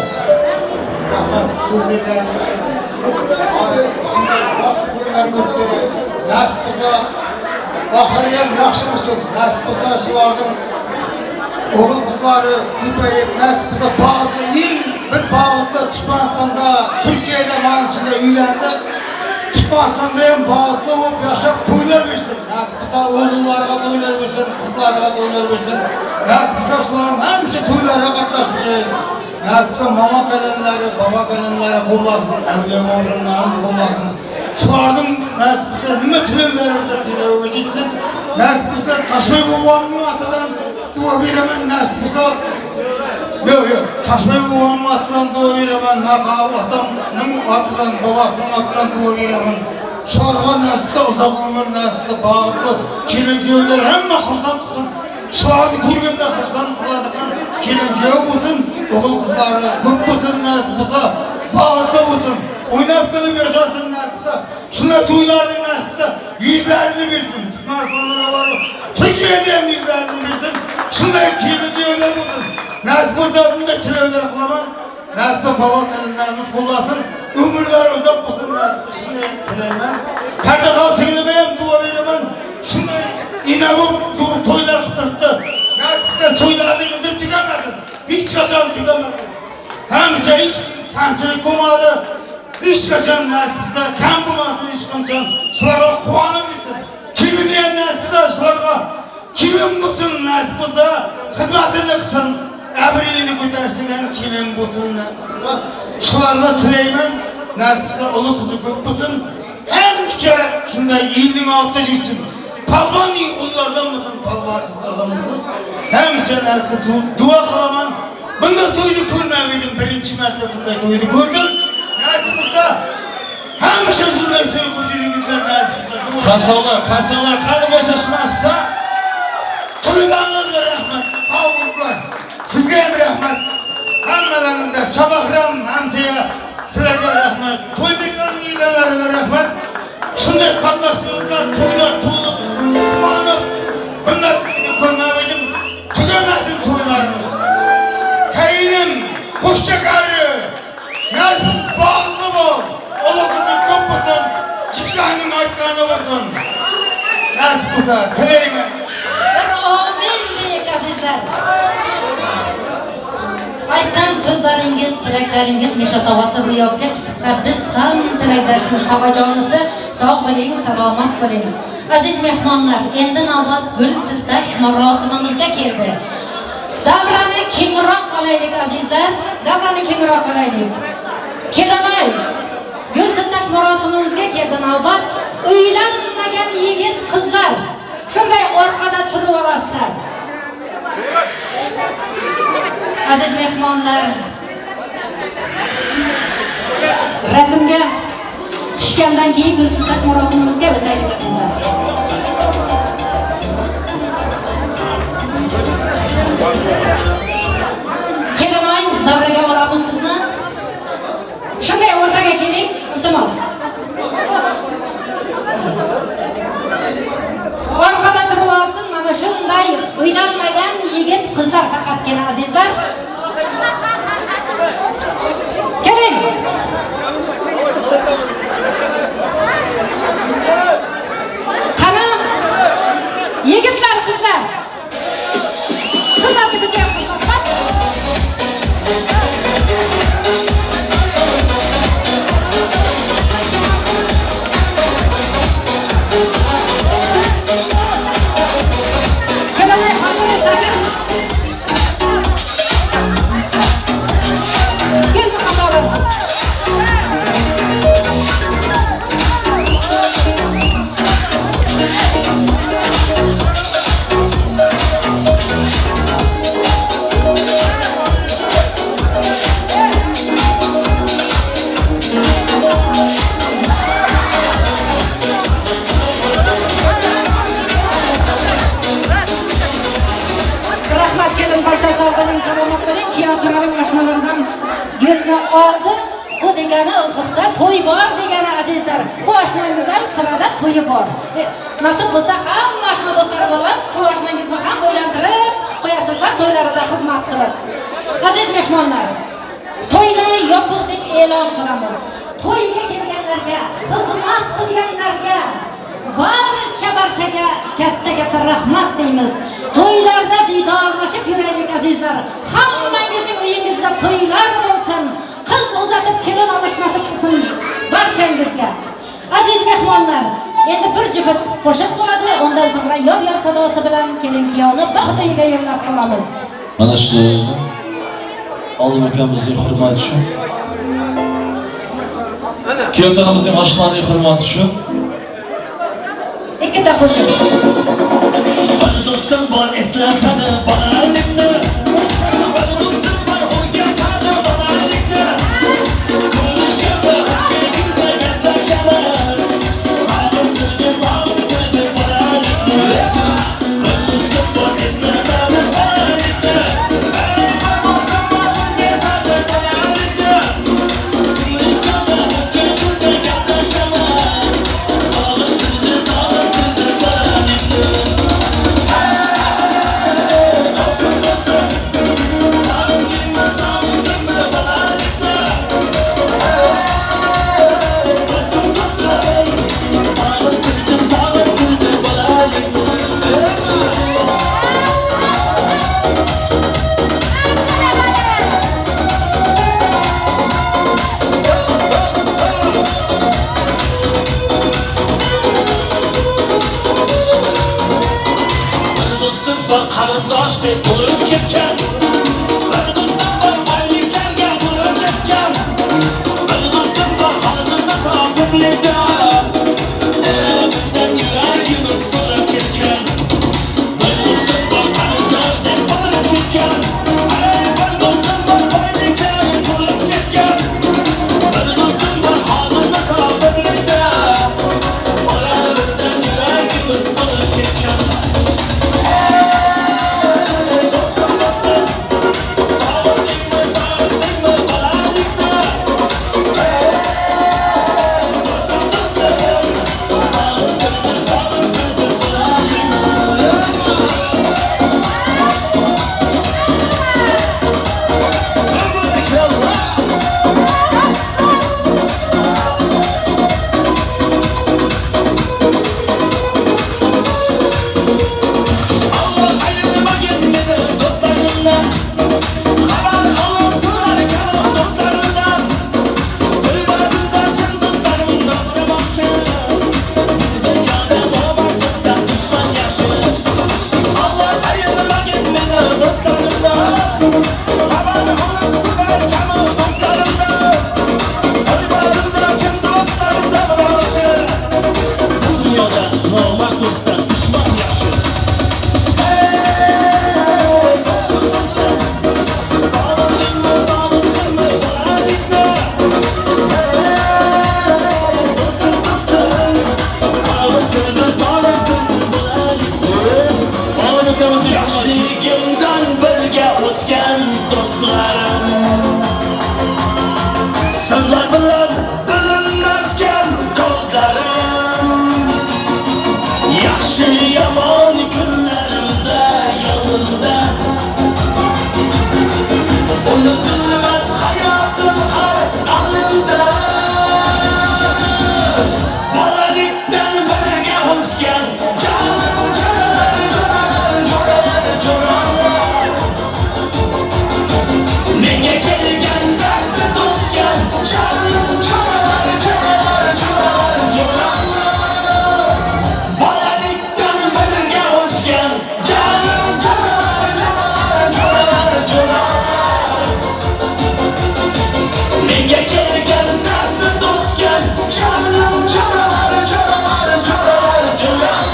Rahmat so'z berganingiz uchun. Shunday yaxshi to'ylar o'tdi. Nasib bo'lsa, oxiri ham yaxshi bo'lsin. Nasib bo'lsa, shularning o'g'il qizlari ko'payib, nasib bo'lsa baxtli, eng bir baxtli Turkmanistonda, Turkiyada mana shunday uylandi. Turkmanistonda ham baxtli bo'lib yashab to'ylar bersin. Nasib bo'lsa o'g'illarga to'ylar bersin, qizlarga to'ylar bersin. Nasib bo'lsa shularning hamisha to'ylarga qatnashsin. Nasib bo'lsa mama kalanlari, baba kalanlari qo'llasin, avliyo mo'minlarimiz qo'llasin. Shularning nasib bo'lsa nima tilovlari bo'lsa tiloviga yetsin. Nasib bo'lsa Toshbay bobomning otidan duo beraman, nasib bo'lsa yo'q, yo'q, Toshbay bobomning otidan duo beraman, Naqal otamning otidan, bobosining otidan duo beraman. Shularga nasib bo'lsa uzoq umr, nasib bo'lsa baxtli kelin kuyovlar hamma xursand qilsin. Shularni ko'rganda xursand qiladigan kelin kuyov bo'lsin, o'g'il qizlari ko'p bo'lsin, nasib bo'lsa baxtli bo'lsin, o'ynab kulib yashasin nasib bo'lsa. Shunday to'ylarning nasib bo'lsa yuzlarini bersin. Turkmanistonda borib, Turkiyada ham yuzlarini bersin. Shunday kelin kuyovlar bo'lsin. Nasib bo'lsa bunday tilovlar qilaman. Nasib bo'lsa bobo kelinlarimiz qo'llasin, umrlari uzoq bo'lsin, nasib bo'lsa shunday tilayman. Pardaxol singlimga ham duo beraman. Shunday ina bo'lib to'ylar qilib turibdi. Nasib bo'lsa to'ylarning izi tugamasin. Hech qachon tugamasin. Hamisha hech kamchilik bo'lmadi. Hech qachon nasib bo'lsa kam bo'lmasin hech qachon. Shularga quvonib yursin. Kelini ham nasib bo'lsa shularga kelin bo'lsin, nasib bo'lsa xizmatini qilsin. Abriyini ko'tarsin, kelin bo'lsin. Shularga tilayman. Nasib bo'lsa uli qizi ko'p bo'lsin. Hamisha shunday elning oldida yursin. Palvon o'g'illardan bo'lsin, palvon qizlardan bo'lsin. Hamisha nasib duo qilaman. Bunday to'yni ko'rmadim, birinchi marta bunday to'yni ko'rdim. Nasib bo'lsa hamisha shunday to'y qilib yuringizlar, nasib bo'lsa. Duo. Qarsoqlar, qarsoqlar, qani bo'shashmasa. To'ylaringizga rahmat, sog' bo'linglar. Sizga ham rahmat. Hammalaringizga Shabahram hamsiya sizlarga rahmat. To'y bergan yeganlarga rahmat. Shunday qatnashdingizlar, to'ylar to'lib, quvonib, bunday to'yni ko'rmadim. Tugamasin to'ylaringiz. Kayinim, qo'shchakari, nasib baxtli bo'l. Ular qizi ko'p bo'lsin, jiglarning aytgani bo'lsin. Nasib bo'lsa tilayman. Bir amin deyik azizlar. Aytgan so'zlaringiz, tilaklaringiz Mesha tog'asi ro'yobga chiqsa, biz ham tilakdoshmiz. Tog'ajonisi, sog' bo'ling, salomat bo'ling. Aziz mehmonlar, endi navbat gul siltash marosimimizga keldi. Davrani kengroq olaylik azizlar, davrani kengroq olaylik. Kelinay, gul siltash marosimimizga keldi navbat. Uylanmagan yigit qizlar shunday orqada turib olasizlar. Aziz mehmonlar, rasmga tushgandan keyin gul siltash marosimimizga o'taylik azizlar. Kelinay, davraga olamiz sizni. Shunday o'rtaga keling, iltimos. Orqada turib olsin mana shunday uylanmagan yigit qizlar faqatgina azizlar. Keling. Qani yigitlar, qizlar. Qizlarni kutyapmiz. Kelinay, hozir sakir. Gulni oldi. Bu degani ufqda to'y bor degani azizlar. Bu oshnangiz ham sirada to'yi bor. Nasib bo'lsa hamma oshna do'stlari bo'lib, bu oshnangizni ham o'ylantirib qo'yasizlar to'ylarida xizmat qilib. Aziz mehmonlar, to'yni yopiq deb e'lon qilamiz. To'yga kelganlarga, xizmat qilganlarga, barcha-barchaga katta-katta rahmat deymiz. To'ylarda diydorlashib yuraylik azizlar. Hammangizning uyingizda to'ylar bo'lsin. Qiz uzatib kelin olish nasib qilsin barchangizga. Aziz mehmonlar, endi bir juft qo'shiq bo'ladi, undan so'ngra yor-yor sadosi bilan kelin kuyovni baxt uyiga yo'llab qolamiz. Mana shu olim akamizning hurmati uchun, kuyovtaramizning oshnalarining hurmati uchun ikkita qo'shiq. Bir do'stim bor eslatadi bolalikni. Bir do'stim bor o'rgatadi bolalikni. Ko'rishganda o'tgan kunda gaplashamiz. Sog'intirdi, sog'intirdi bolalikni. Bir do'stim bor eslatadi bolalikni. Bir do'stim bor o'rgatadi bolalikni. Ko'rishganda o'tgan kunda gaplashamiz. Sog'intirdi, sog'intirdi bolalikni. Dostum dostum, sağındırma, sağındırma balalıkla. Dostum dostum, sağındırdım, sağındırdım balalıkla. Sağ, sağ, sağ. Bir do'stim bor qarindosh deb bo'lib ketgan. Bir do'stim bor boyliklarga to'lib ketgan. Bir do'stim bor hozir musofirlikda. Bizdan yuragimiz so'lib ketgan. Bir do'stim bor qarindosh deb bo'lib ketgan. Bir do'stim bor boyliklarga to'lib ketgan. Bir do'stim bor hozir musofirlikda. Bizdan yuragimiz so'lib ketgan. Dostum dostum, sağındırma, sağındırma balalıkla. Dostum dostum, sağındırma, sağındırma balalıkla. Subhanallah. Allah ayırmayın beni dostlarımdan. Haber alıp durarken dostlarımdan. Tırbatından çın dostlarımdan vurmakçı. Dünyada normal dostlar düşman yaşı. Allah ayırmayın beni dostlarımdan. Haber alıp durarken dostlarımdan. Tırbatından çın dostlarımdan vurmakçı. Dünyada normal dostlar düşman yaşı. Dostum dostum, sağındırma, sağındırma balalıkla. Dostum dostum, sağındırma, sağındırma balalıkla. Yoshligimdan birga o'sgan do'stlarim, sizlar bilan bilinmasgan ko'zlarim. Yaxshi yomon kunlarimda yonimda, unutilmas hayotim har damimda. Bolalikdan birga o'sgan jonim, jonalar, jonalar, jo'ralar, jo'ralar. Menga kelgan dardni to'sgan jonim, jonalar, jonalar, jo'ralar, jo'ralar. Bolalikdan birga o'sgan jonim, jonalar, jonalar, jo'ralar, jo'ralar. Menga kelgan dardni to'sgan jonim, jonalar, jonalar, jo'ralar, jo'ralar.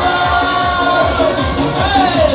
Hey!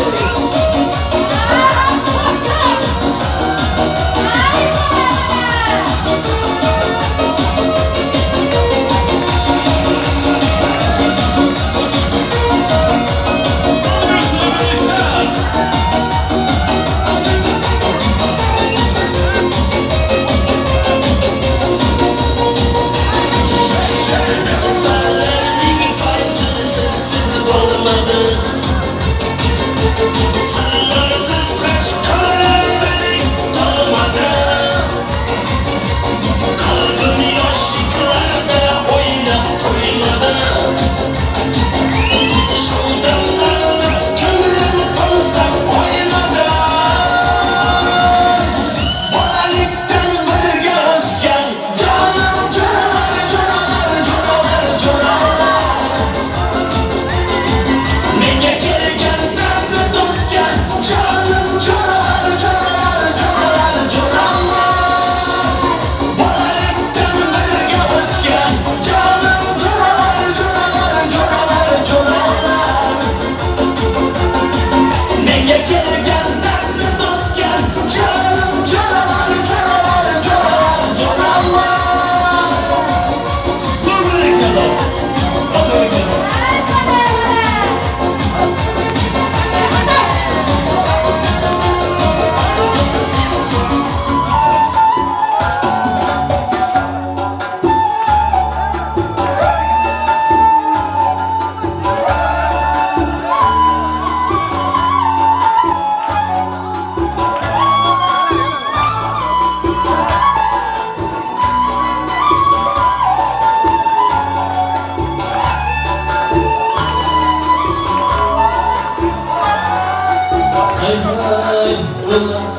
Bo'ldi.